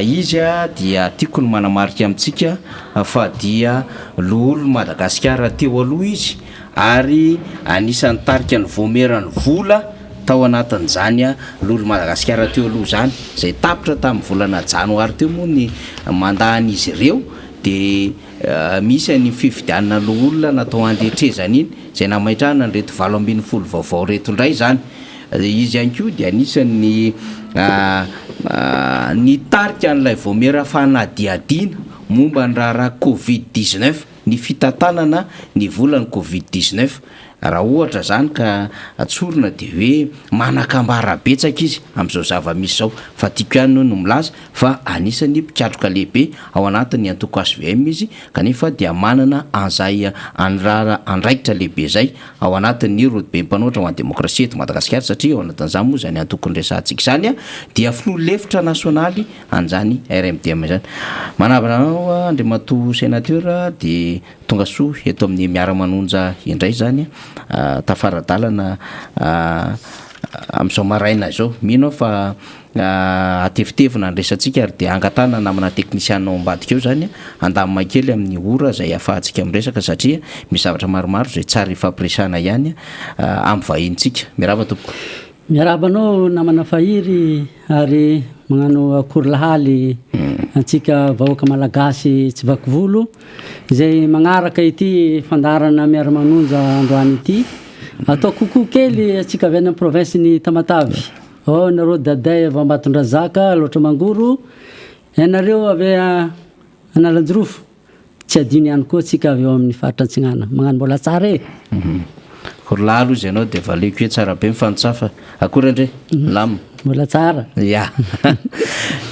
Izy dia tiako ny manamarika amintsika fa dia loholon'i Madagasikara teo aloha izy ary anisan'ny nitarika ny vaomieran'ny vola tao anatin'izany loholon'i Madagasikara teo aloha izany, izay tapitra tamin'ny volana janoary teo moa ny mandat-n'izy ireo dia misy an'iny fifidianana loholona natao andretrezana iny izay nametrahana an'ireto 18 vaovao ireto indray izany. Izy ihany koa dia anisan'ny nitarika an'ilay vaomiera fanadihadiana momba ny raharaha Covid 19, ny fitantanana ny volan'ny Covid 19. Raha ohatra izany ka tsorina dia hoe manan-kambara betsaka izy amin'izao zava-misy izao. Fa tiako ihany no milaza fa anisan'ny mpikatroka lehibe ao anatin'ny antoko hvm izy kanefa dia manana an'izay andrara andraikitra lehibe izay ao anatin'ny rodobe mpanohitra ho an'ny demokrasia eto Madagasikara satria ao anatin'izany moa izany antoko niresahantsika izany dia filoha lefitra nasionaly an'izany RMDM izany. Manabana anao Andriamatoa Sénateur dia tonga soa eto amin'ny Miara-manonja indray izany tafara-dalana amin'izao maraina izao. Mino aho fa Hatevitevina ny resatsika ary dia angatahana namana teknisianina ao ambadika ao izany handamina kely amin'ny ora izay ahafahantsika miresaka satria misy zavatra maromaro izay tsara hifampiresahana ihany amin'ny vahinintsika. Miarahaba tompoko. Miarahaba anao namana Fahiry ary magnano akory lahaly antsika vahoaka malagasy tsy vaky volo izay magnaraka ity fandaharana miara-manonja androany ity. Atao coucou kely antsika avy any amin'ny province-n'i Tamatave. Oh nareo daday avy Ambatondrazaka, Alaotra Mangoro, ianareo avy Analanjirofo, tsy adino ihany koa tsika avy ao amin'ny faritra Antsinana. Magnano mbola tsara e! Akory lahy aloha izy ianao dia valiako hoe tsara be mifanotsafa. Akory andre? Milamina? Mbola tsara. Ya.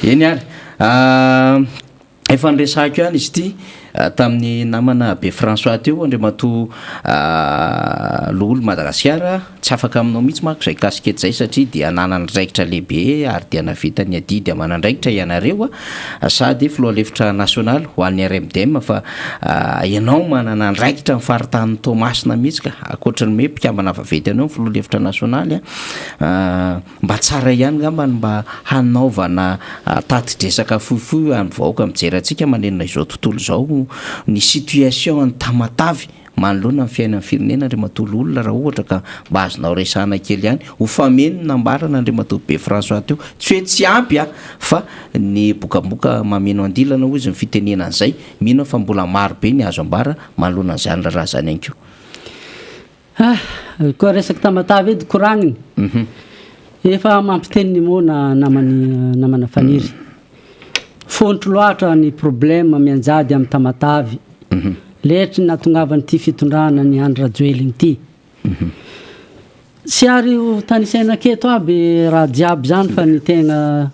Eny ary. Efa niresahako ihany izy ity tamin'ny namana Be François teo, Andriamatoa Loholon'i Madagasikara, tsy afaka aminao mihitsy manko izay kasikety izay satria dia nanana andraikitra lehibe ary dia nahavita ny adidy aman'andraikitra ianareo sady filoha lefitra nasionaly ho an'ny RMDM fa ianao manana andraikitra amin'ny faritanin'i Toamasina mihitsy ka, ankoatry ny hoe mpikambana vaventy anao ny filoha lefitra nasionaly a. Mba tsara ihany ngamba ny mba hanaovana tati-dresaka fohifohy amin'ny vahoaka mijery antsika manerana izao tontolo izao ny situation any Tamatave manoloana ny fiainan'ny firenena Andriamatoa Loholona raha ohatra ka mba azonao resahana kely ihany ho fameno ny nambarana Andriamatoa Be François teo tsy hoe tsy ampy a fa ny bokaboka mameno andilana hoy izy ny fitenena an'izay mino aho fa mbola maro be ny azo ambara manoloana an'izany raharaha izany ihany koa. Ah! Koa resaky Tamatave edy koragniny. Efa mampiteny ny moana namany namana Faniry. Fontro loatra ny problème mianjady am Tamatave. Letry ny nahatongavan'ity fitondrana ny Andry Rajoelina ity. Tsy ary ho tanisaina aketo aby raha jiaby zany fa ny tegna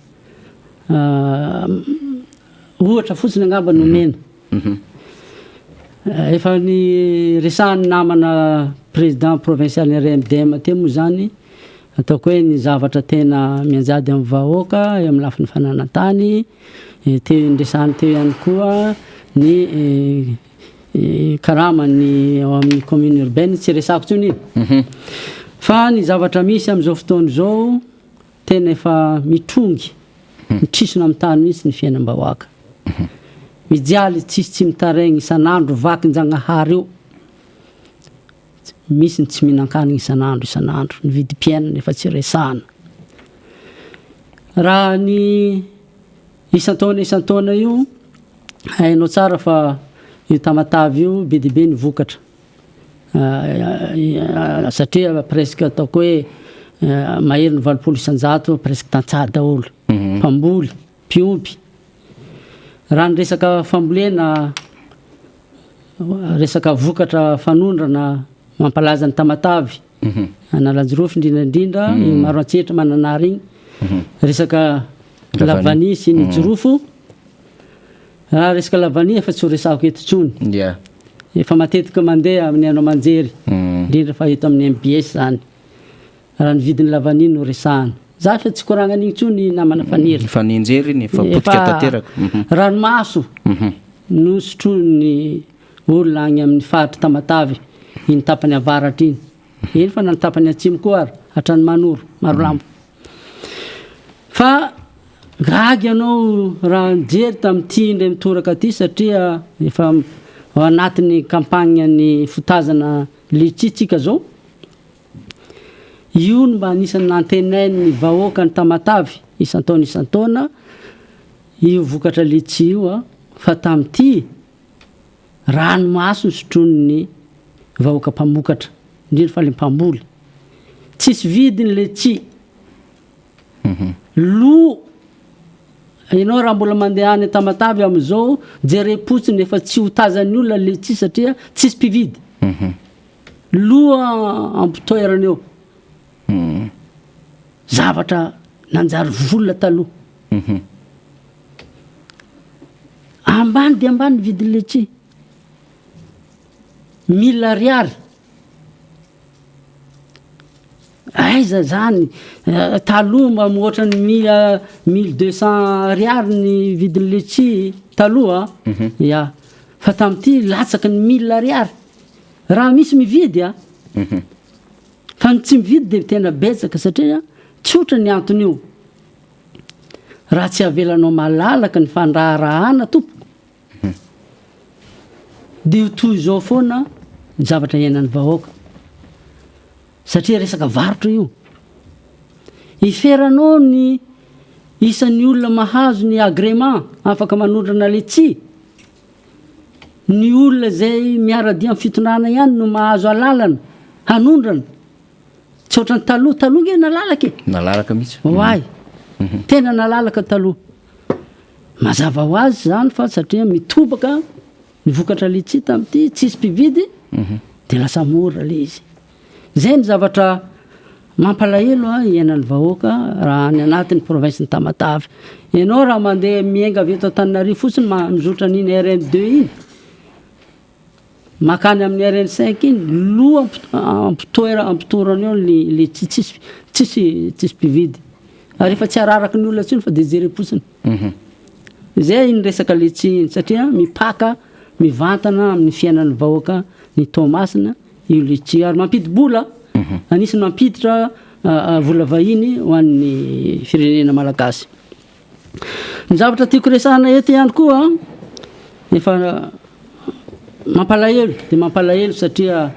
ohatra fotsiny angamba no omena. Efa niresahan'ny namana président provincial ny RMDM teo moa izany, ataoko hoe ny zavatra tena mianjady amin'ny vahoaka eo amin'ny lafiny fananan-tany, teo niresahany teo ihany koa ny karaman'ny ao amin'ny commune urbaine, tsy resahako intsony iny. Fa ny zavatra misy amin'izao fotoana izao, Tena efa mitrongy, mitrisona amin'ny tany mihitsy ny fiainam-bahoaka. Mijaly tsisy tsy mitaraigny isan'andro vakin-jagnahary io. Misy ny tsy mihinan-kanigny isan'andro isan'andro, ny vidim-piainana efa tsy resahana. Raha ny isan-taona isan-taona io, hainao tsara fa io Tamatave io be dia be ny vokatra. Satria presque ataoko hoe maherin'ny 80% presque tantsaha daholo, mpamboly, mpiompy. Raha ny resaka fambolena, resaka vokatra fanondrana mampalaza an'i Tamatave, Analanjirofo indrindra indrindra, iny Maroantsetra, Mananara iny, resaka lavanille sy ny jirofo. Raha resaka lavanille efa tsy ho resahako eto intsony. Yeah. Efa matetika mandeha amin'ny haino aman-jery, indrindra fa eto amin'ny mbs zany. Raha ny vidin'ny lavanille no resahana. Za efa tsy koragna an'igny intsony namana Faniry. Efa nianjery iny, efa potika tanteraka. Ranomaso no sotroin'ny olona agny amin'ny faritry Tamatave, iny tapany avaratra iny. Eny fa na ny tapany atsimo koa ary, hatrany Manoro, Marolambo. Fa gaga ianao raha nijery tamin'ity indray mitoraka ity satria efa ao anatin'ny campagne ny fotazana litchi tsika zao. Io no mba anisan'ny nantenain'ny vahoaka ny Tamatave isan-taona isan-taona io vokatra litchi io fa tamin'ity ranomaso nosotroin'ny vahoaka mpamokatra indrindra fa le mpamboly. Tsisy vidiny letchi. Lo ianao raha mbola mandeha any Tamatave amin'izao jerem-potsiny efa tsy ho tazan'ny olona letchi satria tsisy mpividy. Lo am-pitoerana eo. Zavatra nanjary vola taloha. Ambany dia ambany ny vidin'ny letchi. Mille ariary. Aiza zany? Taloha mba mihoatra ny mille, 1200 ariary ny vidin'ny letchi taloha. Ya. Fa tamin'ity latsaky ny mille ariary. Raha misy mividy a. Fa ny tsy mividy dia tena betsaka satria tsotra ny anton'io. Raha tsy avelanao malalaka ny fandraharahana tompoko dia ho toy izao foana ny zavatra iainan'ny vahoaka satria resaka varotra io. Iferanao ny isan'ny olona mahazo ny agrément afaka manondrana letchi. Ny olona izay miara-dia amin'ny fitondrana ihany no mahazo alalana hanondrana. Tsy ohatran'ny taloha, taloha nge nalalaka e. Nalalaka mihitsy. Oay. Tena nalalaka taloha. Mazava ho azy izany fa satria mitobaka ny vokatra litchi tamin'ity, tsisy mpividy, dia lasa mora ilay izy. Izay ny zavatra. Mampalahelo a iainan'ny vahoaka raha any anatin'ny province-n'i Tamatave. Ianao raha mandeha miainga avy eto Antananarivo fotsiny mizotra an'iny RN deux iny, mankany amin'ny RN cinq iny, loha ampitoera ampitorana eo ny letchis tsisy tsisy tsisy mpividy. Ary efa tsy araraky ny olona intsony fa dia jerem-potsiny. Izay iny resaka letchis iny satria mipaka mivantana amin'ny fiainan'ny vahoaka ny Toamasina io letchis ary mampidi-bola, anisan'ny mampiditra vola vahiny ho an'ny firenena malagasy. Ny zavatra tiako resahana eto ihany koa, efa mampalahelo dia mampalahelo satria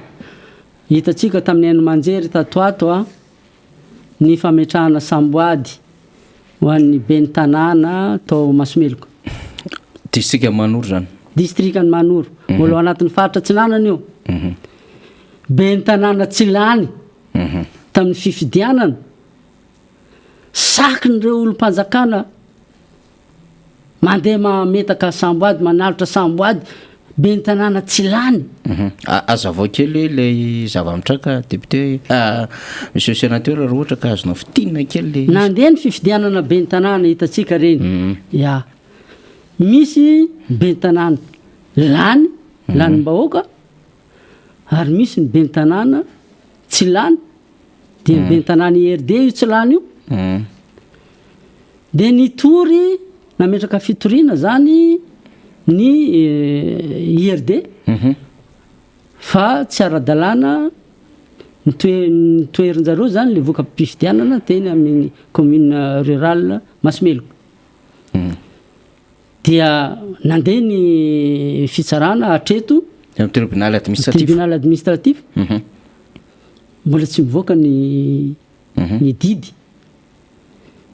hitantsika tamin'ny haino aman-jery tato ato ny fametrahana samboady ho an'ny ben'ny tanàna tao Masomeloka. Distrikan'i Mahanoro izany. Distrikan'i Mahanoro. Mbola ao anatin'ny faritra Atsinanana io. Ben'ny tanàna tsy lany tamin'ny fifidianana, sakin'ireo olom-panjakana Mandeha mametaka samboady, manalotra samboady, ben'ny tanàna tsy lany. Azavao kely hoe ilay zava-mitranga député, monsieur sénateur raha ohatra ka azonao fintinina kely ilay izy. Nandeha ny fifidianana ben'ny tanàna hitantsika ireny, ya. Misy ben'ny tanàna lany, lanim-bahoaka, ary misy ny ben'ny tanàna tsy lany, dia ny ben'ny tanàna IRD io tsy lany io. Dia nitory, nametraka fitoriana zany ny IRD fa tsy ara-dalàna ny toe- ny toerin-jareo zany le voka-pifidianana teny amin'ny commune rurale Masimeloka. Dia nandeha ny fitsarana hatreto. Eo amin'ny tribunal administratif. Tribunal administratif. Mbola tsy mivoaka ny ny didy.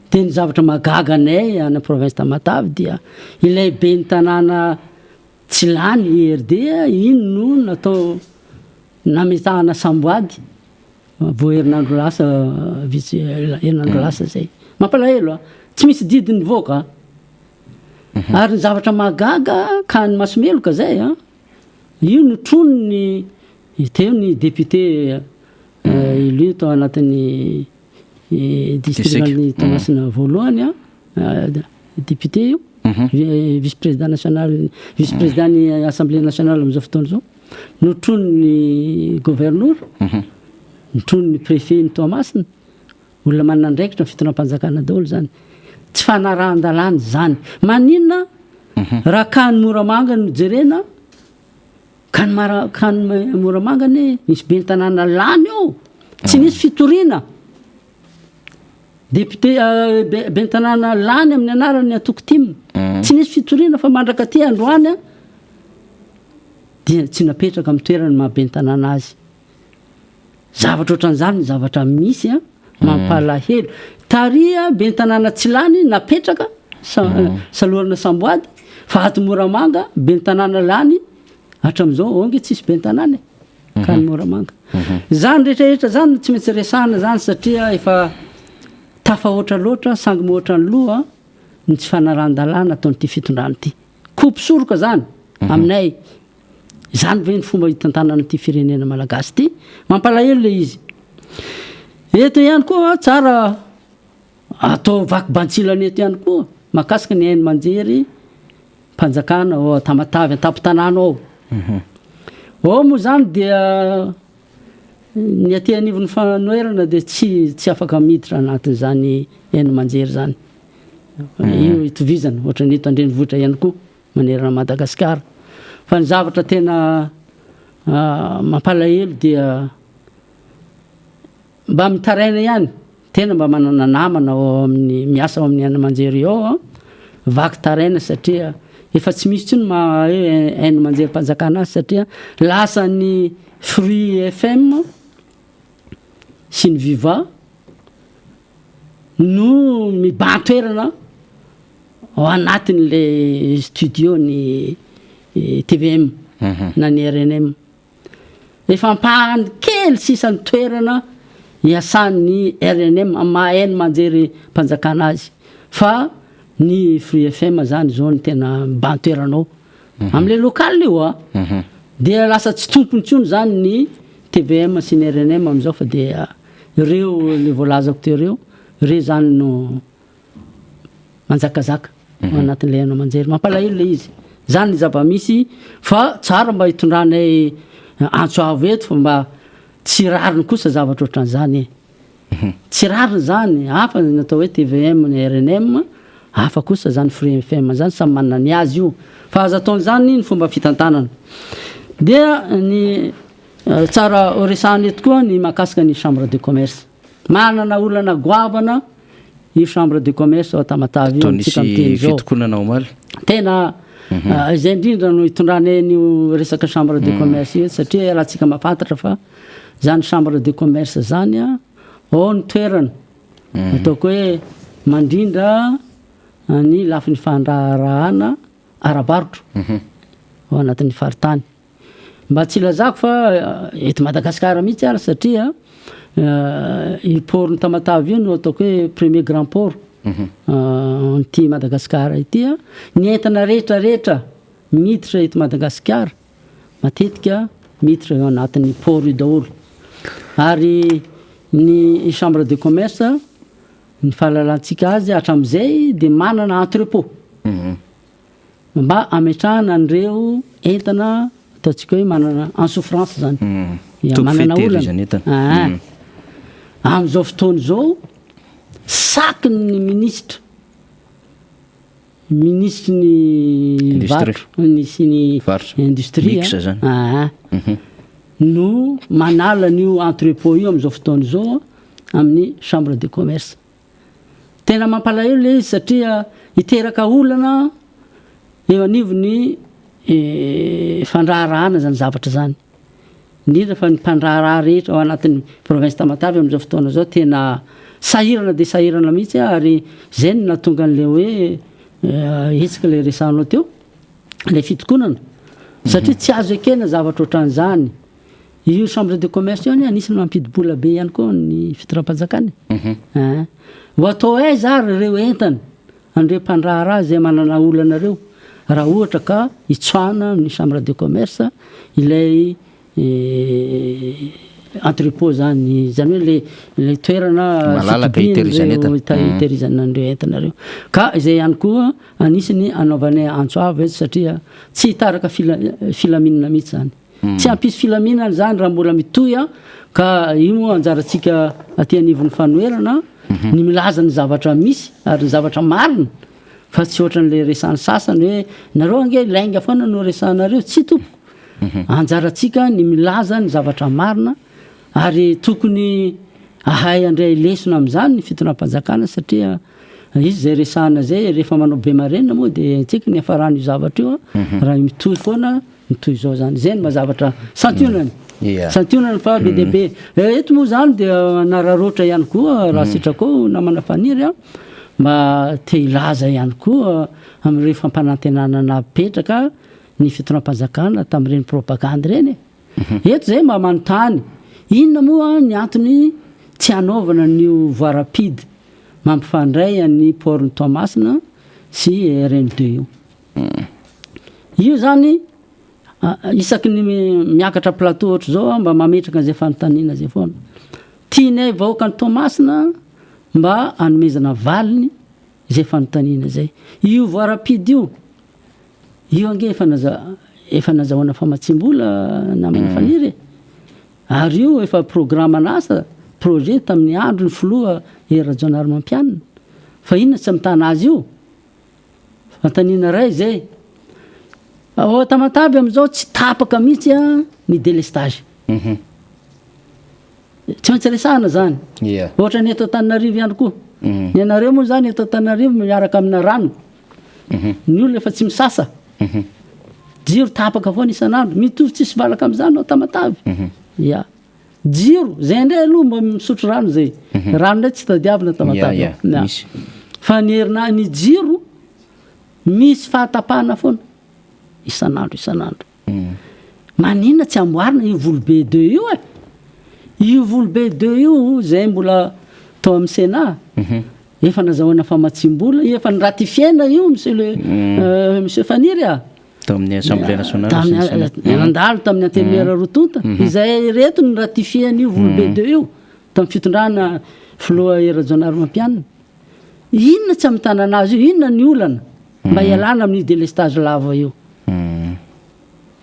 Dia ny zavatra mahagaga anay any province Tamatave dia ilay ben'ny tanàna tsy lany IRD iny no natao nametahana samboady vao herinandro lasa vitsy herinandro lasa zay. Mampalahelo a! Tsy misy didy nivoaka ary ny zavatra mahagaga ka ny masomeloka zay a, io notroniny teo ny député élu tao anatin'ny distrikan'i Toamasina voalohany a, député io, vice président national, vice président ny assemblée nationale amin'izao fotoana izao, notronin'ny governora, notronin'ny préfet ny Toamasina, olona manana andraikitra ny fitondram-panjakana daholo izany. Tsy fanarahan-dalàna izany. Maninona raha cas ny Moramanga no jerena, Ka ny mara ka ny Moramanga anie nisy ben'ny tanàna lany eo, tsy nisy fitoriana. Député ben'ny tanàna lany amin'ny anaran'ny antoko tim, tsy nisy fitoriana fa mandraka aty androany dia tsy napetraka amin'ny toerany maha ben'ny tanàna azy. Zavatra ohatran'izany ny zavatra misy an, mampalahelo. Tary ben'ny tanàna tsy lany napetraka, salorana samboady, fa ato Moramanga ben'ny tanàna lany hatramin'izao ao ange tsisy ben'ny tanàna e, ka any Moramanga. Izany rehetra rehetra izany no tsy maintsy resahana izany satria efa tafahoatra loatra, sangy mihoatra ny loha ny tsy fanarahan-dalàna ataon'ity fitondrana ity. Kopy soroka izany aminay. Izany ve ny fomba hitantanana ity firenena malagasy ity? Mampalahelo ilay izy. Eto ihany koa tsara atao vaky bantsilana eto ihany koa mahakasika ny haino aman-jery mpanjakana ao Tamatave an-tampon-tanàna ao. Ao moa izany dia ny aty anivon'ny fanoherana dia tsy tsy afaka miditra anatin'izany haino aman-jery izany. Io itovizana ohatran'ny eto an-drenivohitra ihany koa. manerana an'i Madagasikara. Fa ny zavatra tena mampalahelo dia mba mitaraina ihany, tena mba manana namana ao amin'ny miasa ao amin'ny haino aman-jery ao aho, vaky taraina satria efa tsy misy intsony maha hoe haino aman-jerim-panjakana azy satria lasa ny Free FM sy ny Viva no mibahan-toerana ao anatin'ilay studio ny tvm na ny rnm. Efa ampahany kely sisa ny toerana iasan'ny rnm amin'ny maha haino aman-jery mpanjakana azy fa ny Free FM zany izao no tena mibahan-toerana ao. Amin'ilay local io a, dia lasa tsy tompony intsony zany ny tvm sy ny rnm amin'izao fa dia. Ireo le voalazako teo ireo, ireo zany no manjakazaka ao anatin'ilay haino aman-jery. Mampalahelo le izy. Zany ny zava-misy fa tsara mba hitondranay antso avo eto fa mba tsy rariny kosa zavatra ohatran'izany e. Tsy rariny zany, hafa ny atao hoe tvm ny rnm, hafa kosa zany Free FM zany, samy manana ny azy io. Fa aza atao an'izany ny fomba fitantanana. Dia ny tsara ho resahana eto koa ny mahakasika ny chambre de commerce. Manana olana goavana io chambre de commerce ao Tamatave io amintsika miteny Nisy izao. fitokonana omaly. Tena izay indrindra no hitondranay an'io resaka chambre de commerce io satria iarahantsika mahafantatra fa zany chambre de commerce zany a, ao ny toerana ataoko hoe mandrindra ny lafiny fandraharahana ara-barotra ao anatin'ny faritany. Mba tsy ilazako fa eto Madagasikara mihitsy ary satria io port-n'i Tamatave io no ataoko hoe premier grand port an'ity Madagasikara ity. Ny entana rehetra rehetra miditra eto Madagasikara matetika miditra eo anatin'ny port io daholo. Ary ny chambre de commerce, ny fahalalantsika azy hatramin'izay dia manana entrepot. Mba hametrahana an'ireo entana ataontsika hoe manana en souffrance zany. Ya, Toko manana olana. fitehirizana entana. Aa. Amin'izao fotoana izao, saky ny minisitra, minisitry ny Industrie. varotra, ny sy ny Varotra. industrie, Mix zany. aa, no manala an'io entrepot io amin'izao fotoana izao amin'ny chambre de commerce. Tena mampalahelo ilay izy satria hiteraka olana eo anivon'ny fandraharahana izany zavatra izany. Indrindra fa ny mpandraharaha rehetra ao anatin'ny province Tamatave amin'izao fotoana izao tena sahirana dia sahirana mihitsy ary izay no nahatonga an'ilay hoe hetsika ilay resahanao teo, ilay fitokonana satria tsy azo ekena zavatra ohatran'izany. Io chambre de commerce io anie anisan'ny mampidi-bola be ihany koa ny fitondram-panjakana e. Ein. Ho atao aiza ary ireo entana an'ireo mpandraharaha izay manana olana ireo raha ohatra ka hitsoahana amin'ny chambre de commerce ilay entrepot zany, izany hoe le le toerana Malalaka hitehirizana fitobian'ireo entana. hitehirizana an'ireo entana ireo. Ka izay ihany koa anisan'ny anaovanay antso avo eto satria tsy hitaraka fila- filaminana mihitsy izany. Tsy hampisy filaminana izany raha mbola mitohy an, ka io moa anjarantsika aty anivon'ny fanoherana ny milaza ny zavatra misy ary ny zavatra marina fa tsy ohatran'ilay resahan'ny sasany hoe nareo ange lainga foana no resahanareo, tsia tompoko, anjarantsika ny milaza ny zavatra marina ary tokony ahay handray lesona amin'izany ny fitondram-panjakana satria izy izay resahana izay rehefa manao be marenina moa dia haintsika ny hiafaran'io zavatra io an, raha mitohy foana Ny toy izao zany, izay no maha-zavatra santionany. Ia. Santionany fa be dia be. Eh, Eto moa zany dia nararaotra ihany koa raha sitrakao namana Faniry a, mba te hilaza ihany koa amin'ireo fampanantenana napetraka ny fitondram-panjakana tamin'ireny propagandy ireny e. Eto izay mba manontany, inona moa ny antony tsy hanaovana an'io voie rapide mampifandray an'ny port-n'i Toamasina sy RN2 io? Io zany isaky ny miakatra plateau ohatr'izao aho mba mametraka an'izay fanontaniana izay foana. Tianay vahoakan'i Toamasina mba hanomezana valiny izay fanontaniana izay. Io voie rapide io, io ange efa naza- efa nazahoana famatsiam-bola namana Faniry e. Ary io efa programan'asa, projet tamin'ny andron'ny filoha Hery Rajaonarimampianina. Fa inona tsy amitana azy io? Fanontaniana iray izay. Ao Tamatave amin'izao tsy tapaka mihitsy ny délestage. Tsy maintsy resahana izany. Ohatra ny eto Antananarivo ihany koa. Ny anareo moa izany eto Antananarivo miaraka amina rano. Ny olona efa tsy misasa. Jiro tapaka foana isan'andro. Mitovy tsisy valaka amin'izany ao Tamatave. Ya. Jiro, zay indray aloha mba misotro rano zay. Rano indray tsy tadiavina Tamatave. Ya, ya, misy. Fa ny herina ny jiro misy fahatapahana foana isan'andro isan'andro. Maninona tsy amboarina io Volobe deux io e? Io Volobe deux io zay mbola tao amin'ny Sénat. Efa nazahoana famatsiam-bola, efa ni-ratifier-na io monsieur le monsieur Faniry a. Tamin'ny Assemblée nationale sy ny Sénat. Nandalo tamin'ny antenimiera roa tonta. Izay ireto no ratifier an'io Volobe deux io. tamin'ny fitondrana filoha Hery Rajaonarimampianina. Inona tsy hamitana anazy io? Inona ny olana mba hialana amin'io délestage lava io?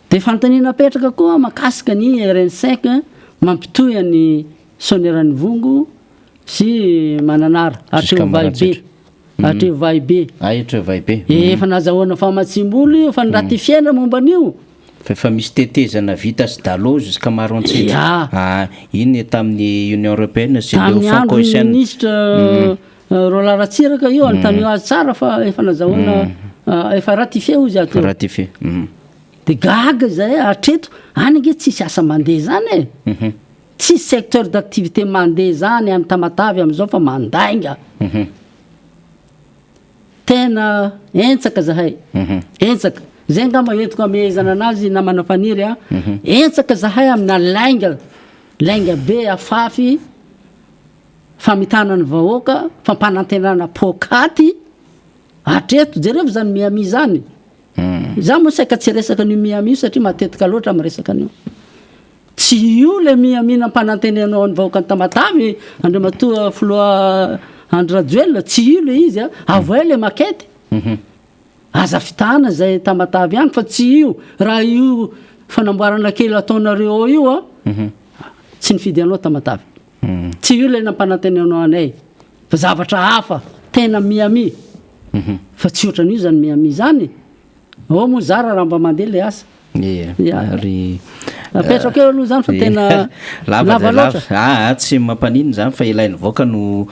Dia fanontaniana apetraka koa mahakasika ny RN 5 mampitohy an'i Soanieranivongo sy Mananara hatreo Vahibe. Hatreo Vahibe. Ay, hatreo Vahibe. Efa nazahoana famatsiam-bola io, efa niratifiena momba an'io. Fa efa misy tetezana vita sy dalo jusqu'à Maroantsetra. Ya. Ah, iny tamin'ny Union Européenne sy ireo Tamin'ny Fonds andron'ny Cohesion. minisitra Roland Ratsiraka io, anontanio azy tsara fa efa nazahoana, efa ratifié hozy aho teo. Ratifié. Dia gaga izahay hatreto, any ange tsisy asa mandeha izany e. Tsisy secteur d'activité mandeha izany any Tamatave amin'izao fa mandainga. Tena entsaka zahay, entsaka. Zay angamba entiko amehezana anazy namana Faniry a. Entsaka zahay amina lainga, lainga be afafy, famitana ny vahoaka, fampanantenana poakaty. Hatreto, jerevo zany Miami zany. Za moa saika tsy resaka an'io Miami io satria matetika loatra miresaka an'io. Tsy io ilay Miami nampanantenenao ny vahoakan'i Tamatave Andriamatoa Filoha Andry Rajoelina, tsy io ilay izy a, avoay ilay maquette. Aza fitahana izay Tamatave any fa tsy io, raha io fanamboarana kely ataonareo ao io a, tsy nifidy anao Tamatave. Tsy io ilay nampanantenenao anay fa zavatra hafa, tena Miami. Fa tsy ohatran'io izany Miami izany. Ao moa zara raha mba mandeha le asa. Ie. Ya. Ary Apetrako eo aloha zany fa tena lava lava dia lava. loatra. Ah, ah, tsy mampaninona izany fa ilain'ny vahoaka no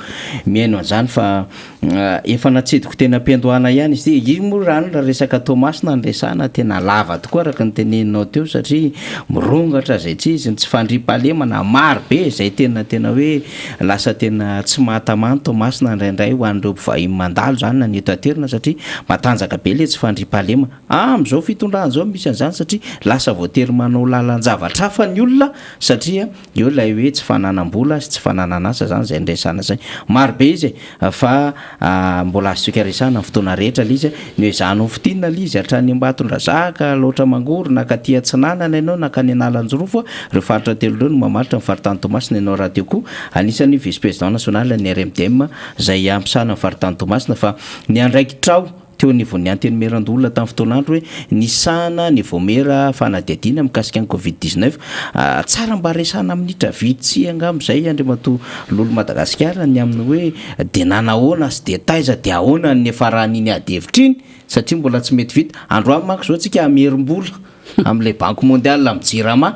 mihaino an'izany fa ah, efa natsidiko teny am-piandohana ihany izy ity. Io moa raha raha resaka Toamasina no resahana tena lava tokoa araka ny teneninao teo satria mirongatra izay tsy izy ny tsy fandriampahalemana maro be izay tena tena hoe Lasa tena tsy mahatamana Toamasina indraindray ho an'ireo mpivahiny mandalo izany na ny eto an-toerana satria matanjaka be ilay tsy fandriampahalemana. Amin'izao fitondrana izao misy an'izany satria lasa voatery manao lalan-javatra hafa ny olona satria eo ilay hoe tsy fananam-bola sy tsy fananan'asa izany izay niresahana izay. Maro be izy e! Fa mbola azontsika resahana amin'ny fotoana rehetra ilay izy. Noezahana ho fintinina ilay izy hatrany Ambatondrazaka, Alaotra Mangoro, nankaty Atsinanana ianao, nankany Analanjirofo. Ireo faritra telo ireo no mamaritra ny faritany Toamasina. Ianao rahateo koa anisan'ny vice président national ny RMDM izay ampisahana ny faritany Toamasina fa ny andraikitrao teo anivon'ny Antenimierandoholona tamin'ny fotoan'andro hoe nisahana ny vaomiera fanadihadiana mikasika ny Covid 19. Tsara mba resahana minitra vitsy angamba izay Andriamatoa Lolo Madagasikara ny amin'ny hoe dia nanahoana sy dia taiza dia ahoana ny niafaran'iny ady hevitra iny satria mbola tsy mety vita. Androany manko izao tsika hamerim-bola amin'ilay Banque mondiale amin'ny Jirama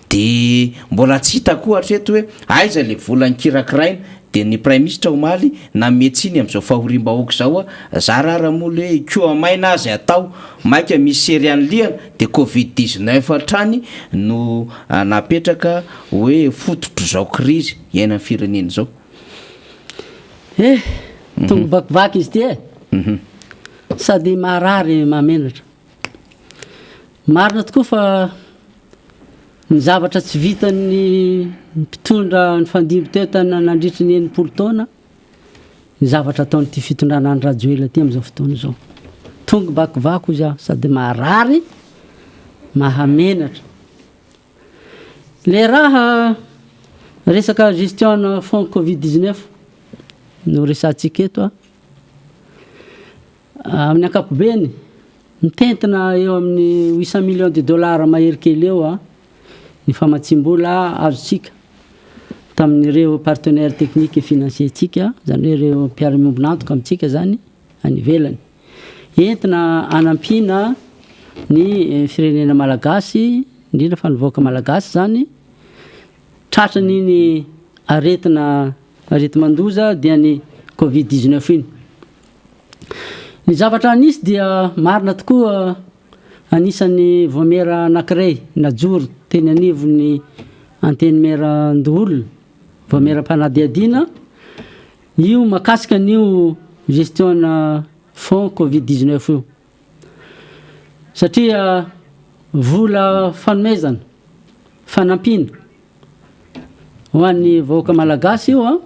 dia mbola tsy hita koa hatreto hoe aiza ilay vola nikirakiraina dia ny Praiminisitra omaly nanome tsiny amin'izao fahoriam-bahoaka izao zara ara moa ilay hoe hikoha-maina aza atao maika misy sery anilihana dia Covid 19 hatrany no napetraka hoe fototr'izao krizy iainan'ny firenena izao. Eh! Tongo-bakivaky izy ity e! Sady maharary mahamenatra. Marina tokoa fa ny zavatra tsy vitan'ny mpitondra nifandimby teo tany nandritry ny 60 taona, ny zavatra ataon'ity fitondrana Andry Rajoelina ity amin'izao fotoana izao. Tongo-bakivaky hozy aho, sady maharary, mahamenatra. Le raha resaka gestion ana fonds covid 19 no resahantsika eto a, amin'ny ankapobeny mitentina eo amin'ny 800 millions de dollars mahery kely eo a ny famatsiam-bola azontsika tamin'ireo partenaires techniques et financiers ntsika, zany hoe ireo mpiara-miombon'antoka amintsika zany any ivelany. Entina hanampiana ny firenena malagasy, indrindra fa ny vahoaka malagasy izany, tratran'iny aretina areti-mandoza dia ny covid 19 iny. Ny zavatra nisy dia marina tokoa anisan'ny vaomiera anankiray najoro teny anivon'ny Antenimierandoholona, vaomieram-panadihadiana, Io mahakasika an'io gestion-na fonds covid 19 io. Satria vola fanomezana, fanampiana ho an'ny vahoaka malagasy io an,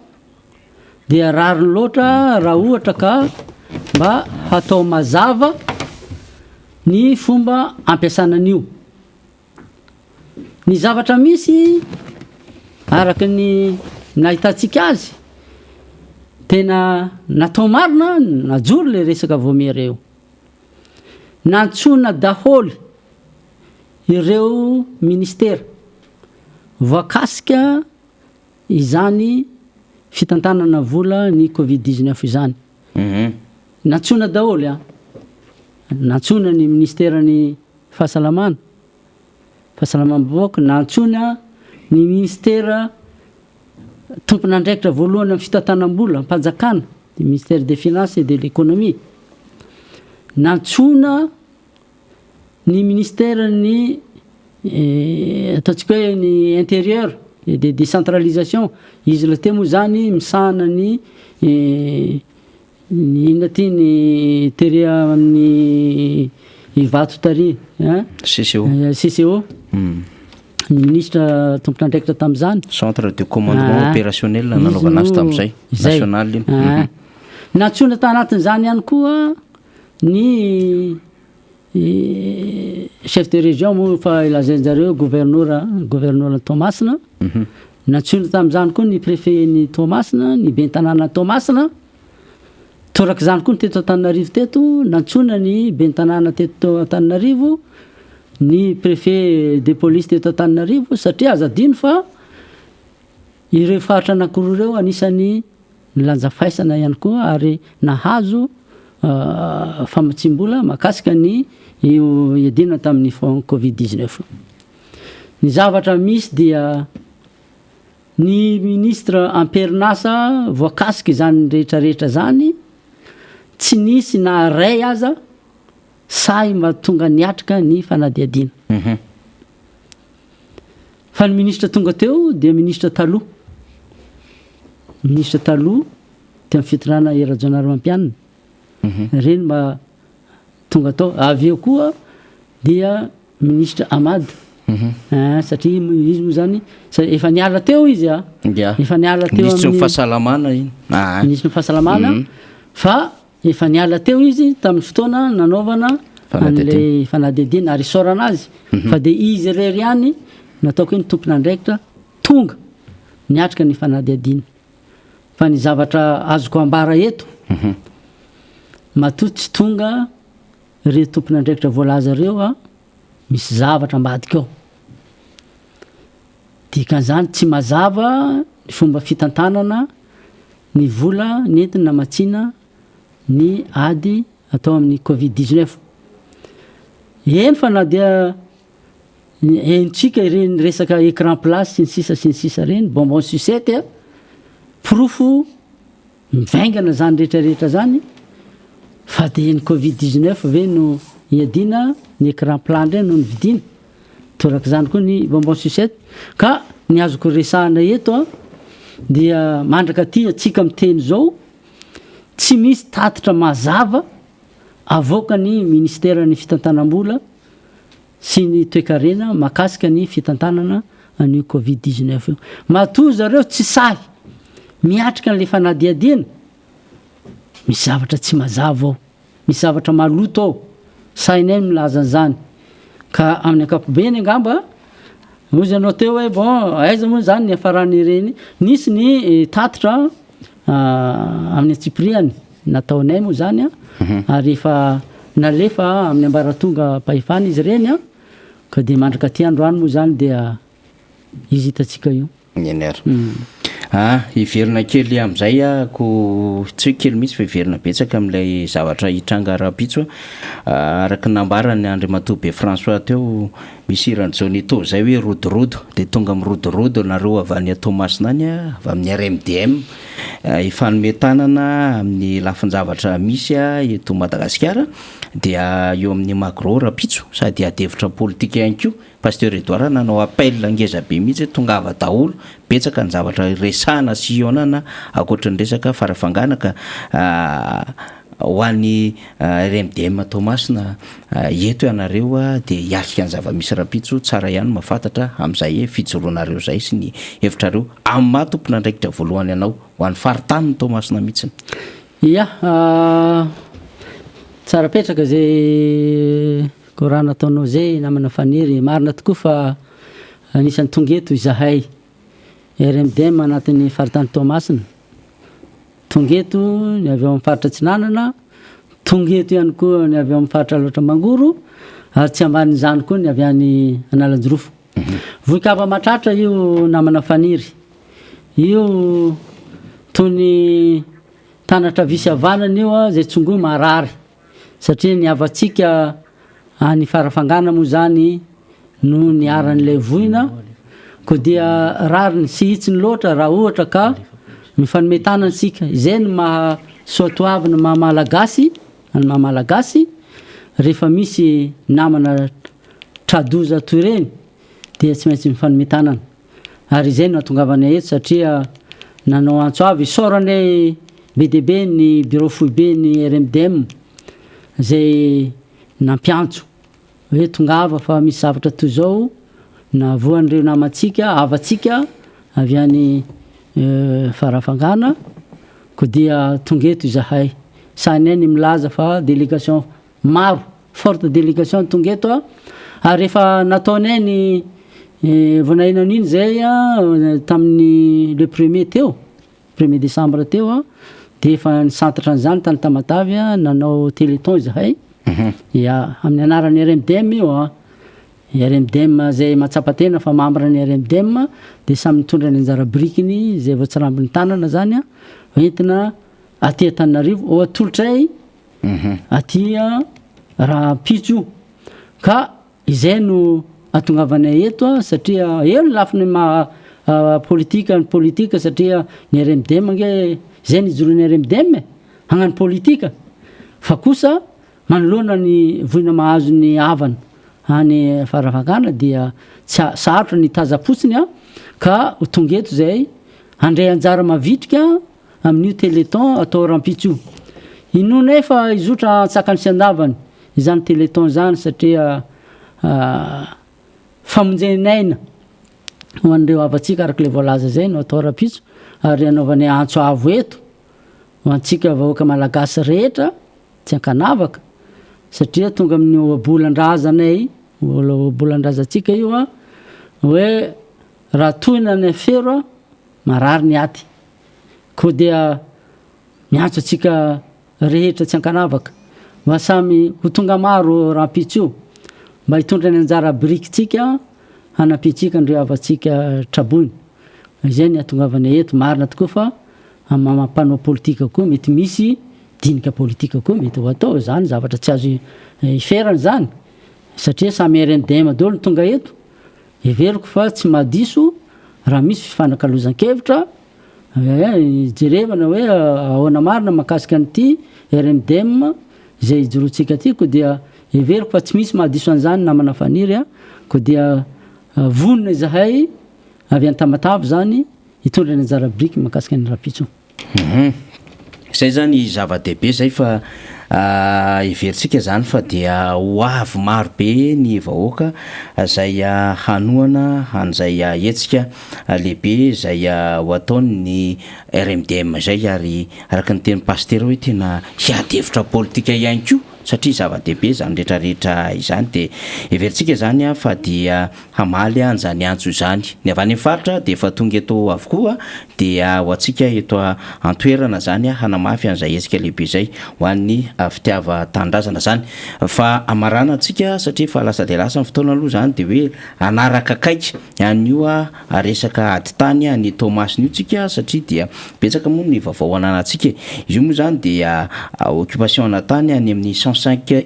dia rariny loatra raha ohatra ka mba hatao mazava ny fomba ampiasana an'io. Ny zavatra misy araka ny nahitantsika azy, tena natao marina, najoro le resaka vaomiera io. Nantsoina daholo ireo ministera voakasika izany fitantanana vola ny covid 19 izany. Nantsoina daholo an! Nantsoina ny ministeran'ny fahasalamana, fahasalamam-bahoaka, nantsoina ny ministera tompon'andraikitra voalohany amin'ny fitantanam-bola am-panjakana, ny ministère des finances et de l'économie, nantsoina ny ministeran'ny ataontsika hoe ny intérieur et de décentralisation, izy rahateo moa zany misahana ny ny inona ty ny tery amin'ny Ivato tary an? CCO. CCO. Ny minisitra tompon'andraikitra tamin'izany. Centre de commandement opérationnel nanaovana azy tamin'izay, national iny. Nantsoina tanatin'izany ihany koa ny chef de région moa fa lazain-jareo governora, governoran'i Toamasina. Nantsoina tamin'izany koa ny préfet-n'i Toamasina, ny ben'ny tanànan'i Toamasina. Torak'izany koa ny teto Antananarivo teto, nantsoina ny ben'ny tanàna teto Antananarivo, ny préfet de police teto Antananarivo satria aza adino fa ireo faritra anankiroa ireo anisan'ny nilanja faisana ihany koa ary nahazo famatsiam-bola mahakasika ny io iadiana tamin'ny covid 19. Ny zavatra misy dia ny ministre am-perinasa voakasika izany rehetra rehetra izany tsy nisy na iray aza sahy mba tonga niatrika ny fanadihadiana. Fa ny ministra tonga teo dia ministra taloha, ministra taloha teo amin'ny fitondrana Hery Rajaonarimampianina, ireny mba tonga tao. Avy eo koa dia ministra Ahmad, satria izy moa zany efa niala teo izy a, efa niala teo Minisitry ny fahasalamana iny. Minisitry ny fahasalamana fa Efa niala teo izy tamin'ny fotoana nanaovana an'ilay fanadihadiana ary isaorana azy fa dia izy irery ihany no ataoko hoe ny tompon'andraikitra tonga niatrika ny fanadihadiana. Fa ny zavatra azoko ambara eto, matoa tsy tonga ireo tompon'andraikitra voalaza ireo an, misy zavatra ambadika ao. Dikan'izany tsy mazava ny fomba fitantanana ny vola nentiny namatsiana ny ady atao amin'ny covid 19. Eny fa na dia henontsika ireny resaka écran plat sy ny sisa sy ny sisa ireny, bonbon sucette a, porofo mivaingana izany rehetra rehetra izany fa dia ny covid 19 ve no iadiana, ny écran plat indray no novidiana? Torak'izany koa ny bonbon sucette. Ka ny azoko resahana eto an, dia mandraka aty antsika miteny izao, tsy misy tatitra mazava avoakan'ny ministeran'ny fitantanam-bola sy ny toekarena mahakasika ny fitantanana an'io covid 19 io. Matoa zareo tsy sahy miatrika an'ilay fanadihadiana, misy zavatra tsy mazava ao. Misy zavatra maloto ao, sahinay ny milaza an'izany. Ka amin'ny ankapobeny angamba, hozy ianao teo hoe bon, aiza moa izany niafaran'ireny, nisy ny tatitra amin'ny antsipiriany nataonay moa izany an, ary efa nalefa amin'ny ambaratongam-pahefana izy ireny an, ka dia mandraka aty androany moa izany dia izy hitantsika io. Eny ary. Ah, hiverina kely amin'izay ahako, tsy hoe kely mihitsy fa hiverina betsaka amin'ilay zavatra hitranga rahampitso a. Araka ny nambaran'i Andriamatoa Be François teo, misy hiran'i Johnny Tho izay hoe rodorodo, dia tonga mirodorodo nareo avy any Toamasina any, avy amin'ny RMDM, hifanome tanana amin'ny lafin-javatra misy eto Madagasikara, dia eo amin'ny Magro rahampitso, sady ady hevitra politika ihany koa. Pasteur Edouard nanao appel ngeza be mihitsy hoe tongava daholo, betsaka ny zavatra resahana sy hihaonana ankoatry ny resaka farafangana ka ho an'ny RMDM Toamasina eto ianareo dia hiatrika ny zava-misy rahampitso, tsara ihany mahafantatra amin'izay fijoroanareo izay sy ny hevitrareo amin'ny maha tompon'andraikitra voalohany anao ho an'ny faritanin'i Toamasina mihitsy. Ia, tsara petraka izay Koa raha nataonao izay namana Faniry, marina tokoa fa anisan'ny tonga eto izahay. RMDM anatin'ny faritany Toamasina. Tonga eto ny avy ao amin'ny faritra Atsinanana, tonga eto ihany koa ny avy ao amin'ny faritra Alaotra Mangoro ary tsy ambanin'izany koa ny avy any Analanjirofo. Vohikava mahatratra io namana Faniry. Io toy ny tanatra havia sy havanana io izay tsongoa marary. Satria ny havantsika any Farafangana moa izany no niharan'ilay voina, koa dia rariny sy hitsiny loatra raha ohatra ka mifanome tanana isika. Izay no maha soatoavina maha Malagasy ny maha Malagasy, rehefa misy namana tra-doza toy ireny dia tsy maintsy mifanome tanana. Ary izay no hahatongavanay eto satria nanao antso avo isaoranay be dia be ny birao foiben'ny RMDM izay nampiantso hoe tongava fa misy zavatra toy izao nahavoan'ireo namantsika, havantsika avy any Farafangana koa dia tonga eto izahay. Sahinay ny milaza fa délégation Maro, forte délégation ny tonga eto ary efa nataonay ny vao naheno an'iny zay tamin'ny le premier teo, premier décembre teo dia efa nisantatra an'izany tany Tamatave nanao téléthon izahay, ya amin'ny anaran'ny RMDM io an, RMDM zay mahatsapa tena fa membre ny RMDM dia samy nitondra ny anjara birikiny izay voatsirambin'ny tanana zany an, entina aty Antananarivo ho atolotray aty rahampitso io ka izay no atongavanay eto satria eo ny lafiny maha politika ny politika satria ny RMDM ange izay ny ijoroan'ny RMDM e hagnano politika fa kosa manoloana ny voina mahazo ny havana any Farafangana dia tsy sarotra ny hitazam-potsiny ka ho tonga eto izay handray anjara mavitrika amin'io Téléthon atao rahampitso io. Inoanay fa hizotra antsakany sy andavany izany Téléthon izany satria famonjen'aina ho an'ireo havantsika araka ilay voalaza izay no atao rahampitso ary anaovanay antso avo eto ho antsika vahoaka malagasy rehetra tsy ankanavaka satria tonga amin'ny ohabolan-drazanay, ohabolan-drazantsika io hoe raha tohina ny afero marary ny aty. Koa dia miantso antsika rehetra tsy ankanavaka mba samy ho tonga maro rahampitso io mba hitondra ny anjara birikintsika hanampiantsika an'ireo havantsika traboina. Izay ny hahatongavana eto. Marina tokoa fa amin'ny maha mpanao politika koa mety misy dinika politika koa mety ho atao. Izany zavatra tsy azo iferana izany satria samy RMDM daholo ny tonga eto. Heveriko fa tsy mahadiso raha misy fifanakalozan-kevitra, hijerevana hoe ahoana marina mahakasika an'ity RMDM izay ijoroantsika ity, koa dia heveriko fa tsy misy mahadiso an'izany namana Faniry a, koa dia vonona izahay avy any Tamatave izany hitondra ny anjara biriky mahakasika ny rahampitso. Hum. Zay zany zava-dehibe zay fa heverintsika zany fa dia ho avy maro be ny vahoaka zay hanohana an'izay hetsika lehibe zay ho ataon'ny RMDM zay ary araka ny tenin'i Pasitera hoe tena hiady hevitra politika ihany koa satria zava-dehibe zany rehetra rehetra izany dia heverintsika zany fa dia hamaly an'izany antso izany. Ny avy any amin'ny faritra dia efa tonga eto avokoa dia ho antsika eto an-toerana izany hanamafy an'izay hetsika lehibe izay ho an'ny fitiavan-tanindrazana izany. Fa hamarana antsika satria efa lasa dia lasa ny fotoana aloha izany dia hoe hanaraka akaiky an'io resaka ady tany any Toamasina io tsika satria dia betsaka moa ny vaovao ananantsika e. Izy io moa izany dia occupation ana tany any amin'ny 105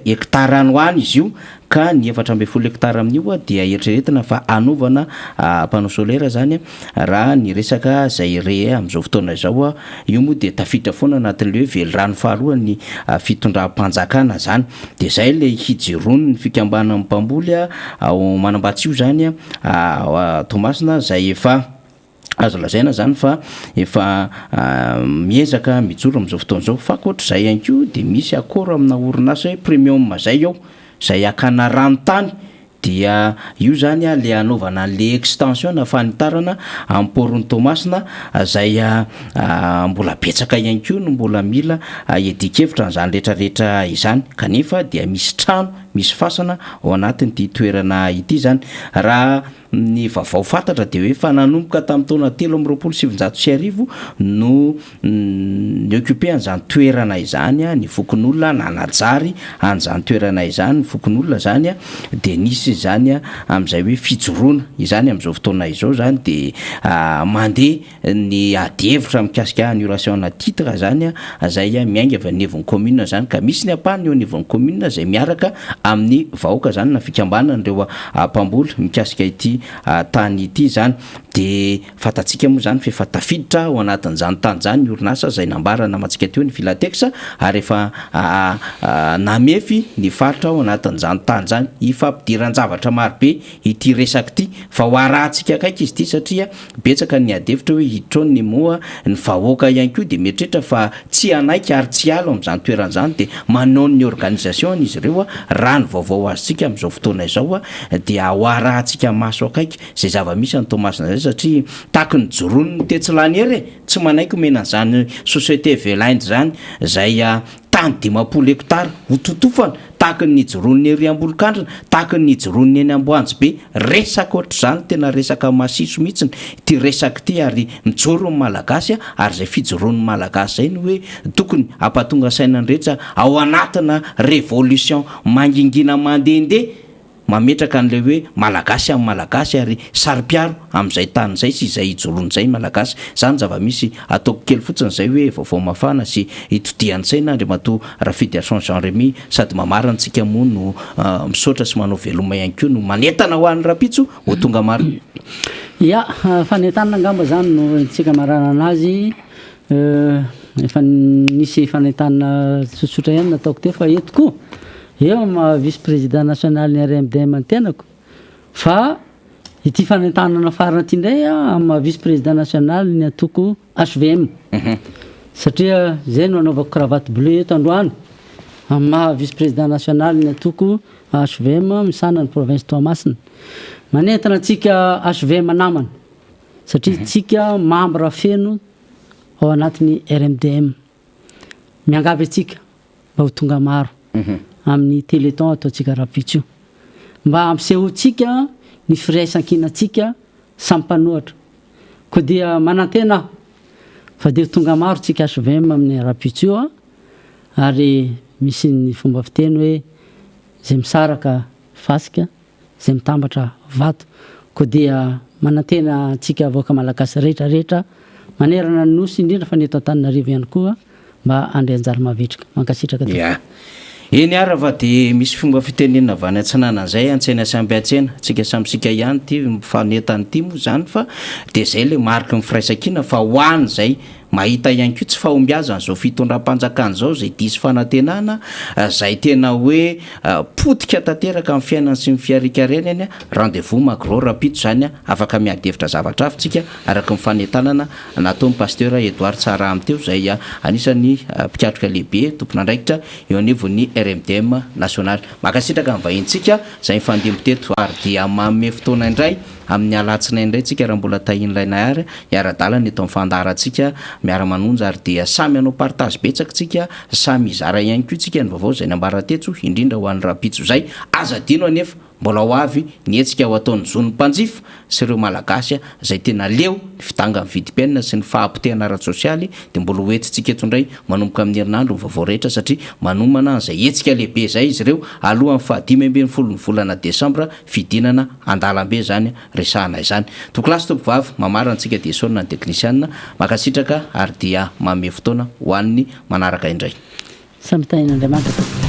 hectares any ho any izy io ka ny 14 hectares amin'io dia eritreretina fa hanaovana panneau solaire zany raha ny resaka zay re amin'izao fotoana izao, io moa dia tafiditra foana anatin'ilay hoe velirano faharoa ny fitondram-panjakana zany, dia zay ilay hijiron'ny fikambanan'ny mpamboly ao Manambatsio zany Toamasina zay efa. Azo lazaina izany fa efa miezaka mijoro amin'izao fotoana izao. Fa ankoatr'izay ihany koa dia misy accord amina orinasa hoe premium izay ao, izay hakana ranontany dia io izany ilay hanaovana an'ilay extension na fanitarana amin'ny port-n'i Toamasina izay mbola betsaka ihany koa no mbola mila hiadian-kevitra an'izany rehetra rehetra izany kanefa dia misy trano. misy fasana ao anatin'ity toerana ity izany. Raha ny vaovao fantatra dia hoe efa nanomboka tamin'ny taona 1923 no ni-occuper an'izany toerana izany ny fokonolona, nanajary an'izany toerana izany ny fokonolona izany dia nisy izany amin'izay hoe fijoroana izany amin'izao fotoana izao izany dia mandeha ny ady hevitra mikasika annulation ana titre zany zay miainga avy anivon'ny commune zany ka misy ny ampahany eo anivon'ny commune zay miaraka amin'ny vahoaka zany na fikambanan'ireo mpamboly mikasika ity tany ity zany de fantatsika moa zany fa efa tafiditra ao anatin'izany tany zany ny orinasa zay nambara namantsika teo ny Filatex ary efa namefy ny faritra ao anatin'izany tany zany ifampidiran-javatra marobe ity resaka ity fa ho arahantsika akaiky izy ity satria Betsaka ny ady hevitra hoe hiditra ao ny moa ny vahoaka ihany koa dia mieritreritra fa tsy hanaiky ary tsy hiala ao amin'izany toerana izany dia manao ny organisation izy ireo raha ny vaovao azontsika amin'izao fotoana izao dia ho arahantsika maso akaiky izay zava-misy any Toamasina izay satria tahaky ny joron'ny tetsy Laniera e! tsy manaiky omena an'izany société Velind izany izay tany 50 hektara ho totofana tahaka ny nijoroan'ny ery Ambolokandrina, tahaka ny nijoroan'ny eny Amboanjobe, resaka ohatr'izany, tena resaka masiso mihitsiny ity resaka ity ary mijoro ny Malagasy ary izay fijoroan'ny Malagasy izay no hoe tokony hampatonga saina ny rehetra ao anatina révolution mangingina mandehandeha mametraka an'ilay hoe Malagasy amin'ny Malagasy ary saro-piaro amin'izay tany izay sy izay ijoroany izay ny Malagasy. Izany zava-misy. Ataoko kely fotsiny izay hoe vaovao mafana sy itodihan-tsaina Andriamatoa Rafidiarison Jean Remy sady mamarana antsika moa no misaotra sy manao veloma ihany koa no manentana ho an'ny rahampitso ho tonga maro. Ya, fanentanana angamba izany no entintsika amaranana azy. Efa nisy fanentanana tsotsotra ihany nataoko teo fa eto koa eo amin'ny maha vice président national ny RMDM ny tenako fa ity fanentanana farany ity indray amin'ny maha vice président national ny antoko HVM satria zay no anaovako cravate bleu eto androany amin'ny maha vice président national ny antoko HVM misahana ny province Toamasina. Manentana antsika HVM namana satria tsika membre feno ao anatin'ny RMDM. Miangavy antsika mba ho tonga maro amin'ny Téléthon ataontsika rahampitso io. Mba hampisehoantsika ny firaisankinantsika samy mpanohatra. Koa dia manantena aho fa dia ho tonga maro tsika HVM amin'ny rahampitso io ary misy ny fomba fiteny hoe izay misaraka fasika izay mitambatra vato. Koa dia manantena antsika vahoaka Malagasy rehetra rehetra manerana ny Nosy indrindra fa ny eto Antananarivo ihany koa mba handray anjara mavitrika. Mankasitraka tompoko. Ya. Eny ara fa dia misy fomba fitenenana avy any atsinanana izay, antsena sy ampiantsena, tsika samy tsika ihany ity mifanentana ity moa izany fa dia izay ilay mariky ny firaisankina fa ho an'izay Mahita ihany koa tsy fahombiazan'izao fitondram-panjakana izao izay diso fanantenana, izay tena hoe potika tanteraka amin'ny fiainany sy ny fiarikareny. Rendez-vous Magro rahampitso izany, afaka miady hevitra zavatra hafa isika araka ny fanentanana nataon'ny Pasteur Edouard Tsarahame teo izay anisan'ny mpikatroka lehibe tompon'andraikitra eo anivon'ny RMDM nasionaly. Mankasitraka ny vahintsika izay nifandimby teto ary dia manome fotoana indray Amin'ny alatsinainy indray tsika raha mbola tahian'ilay Nahary hiara-dalana eto amin'ny fandaharantsika miara-manonja ary dia samy hanao partage betsaka tsika, samy hizara ihany koa tsika ny vaovao izay nambara tetso indrindra ho an'ny rahampitso izay. Aza adino anefa mbola ho avy ny hetsika ho ataon'ny zon'ny mpanjifa sy ireo Malagasy izay tena leo ny fidangan'ny vidim-piainana sy ny fahapotehana ara-tsosialy dia mbola ho entintsika eto indray manomboka amin'ny herinandro ny vaovao rehetra satria manomana an'izay hetsika lehibe izay izy ireo alohan'ny faha 15 ny volana desambra Fidinana andalambe izany resahana izany. Tompokolahy sy tompokovavy, mamarana antsika dia esorina ny teknisianina. Mankasitraka ary dia manome fotoana ho an'ny manaraka indray. Samy tahin'Andriamanitra tompoko.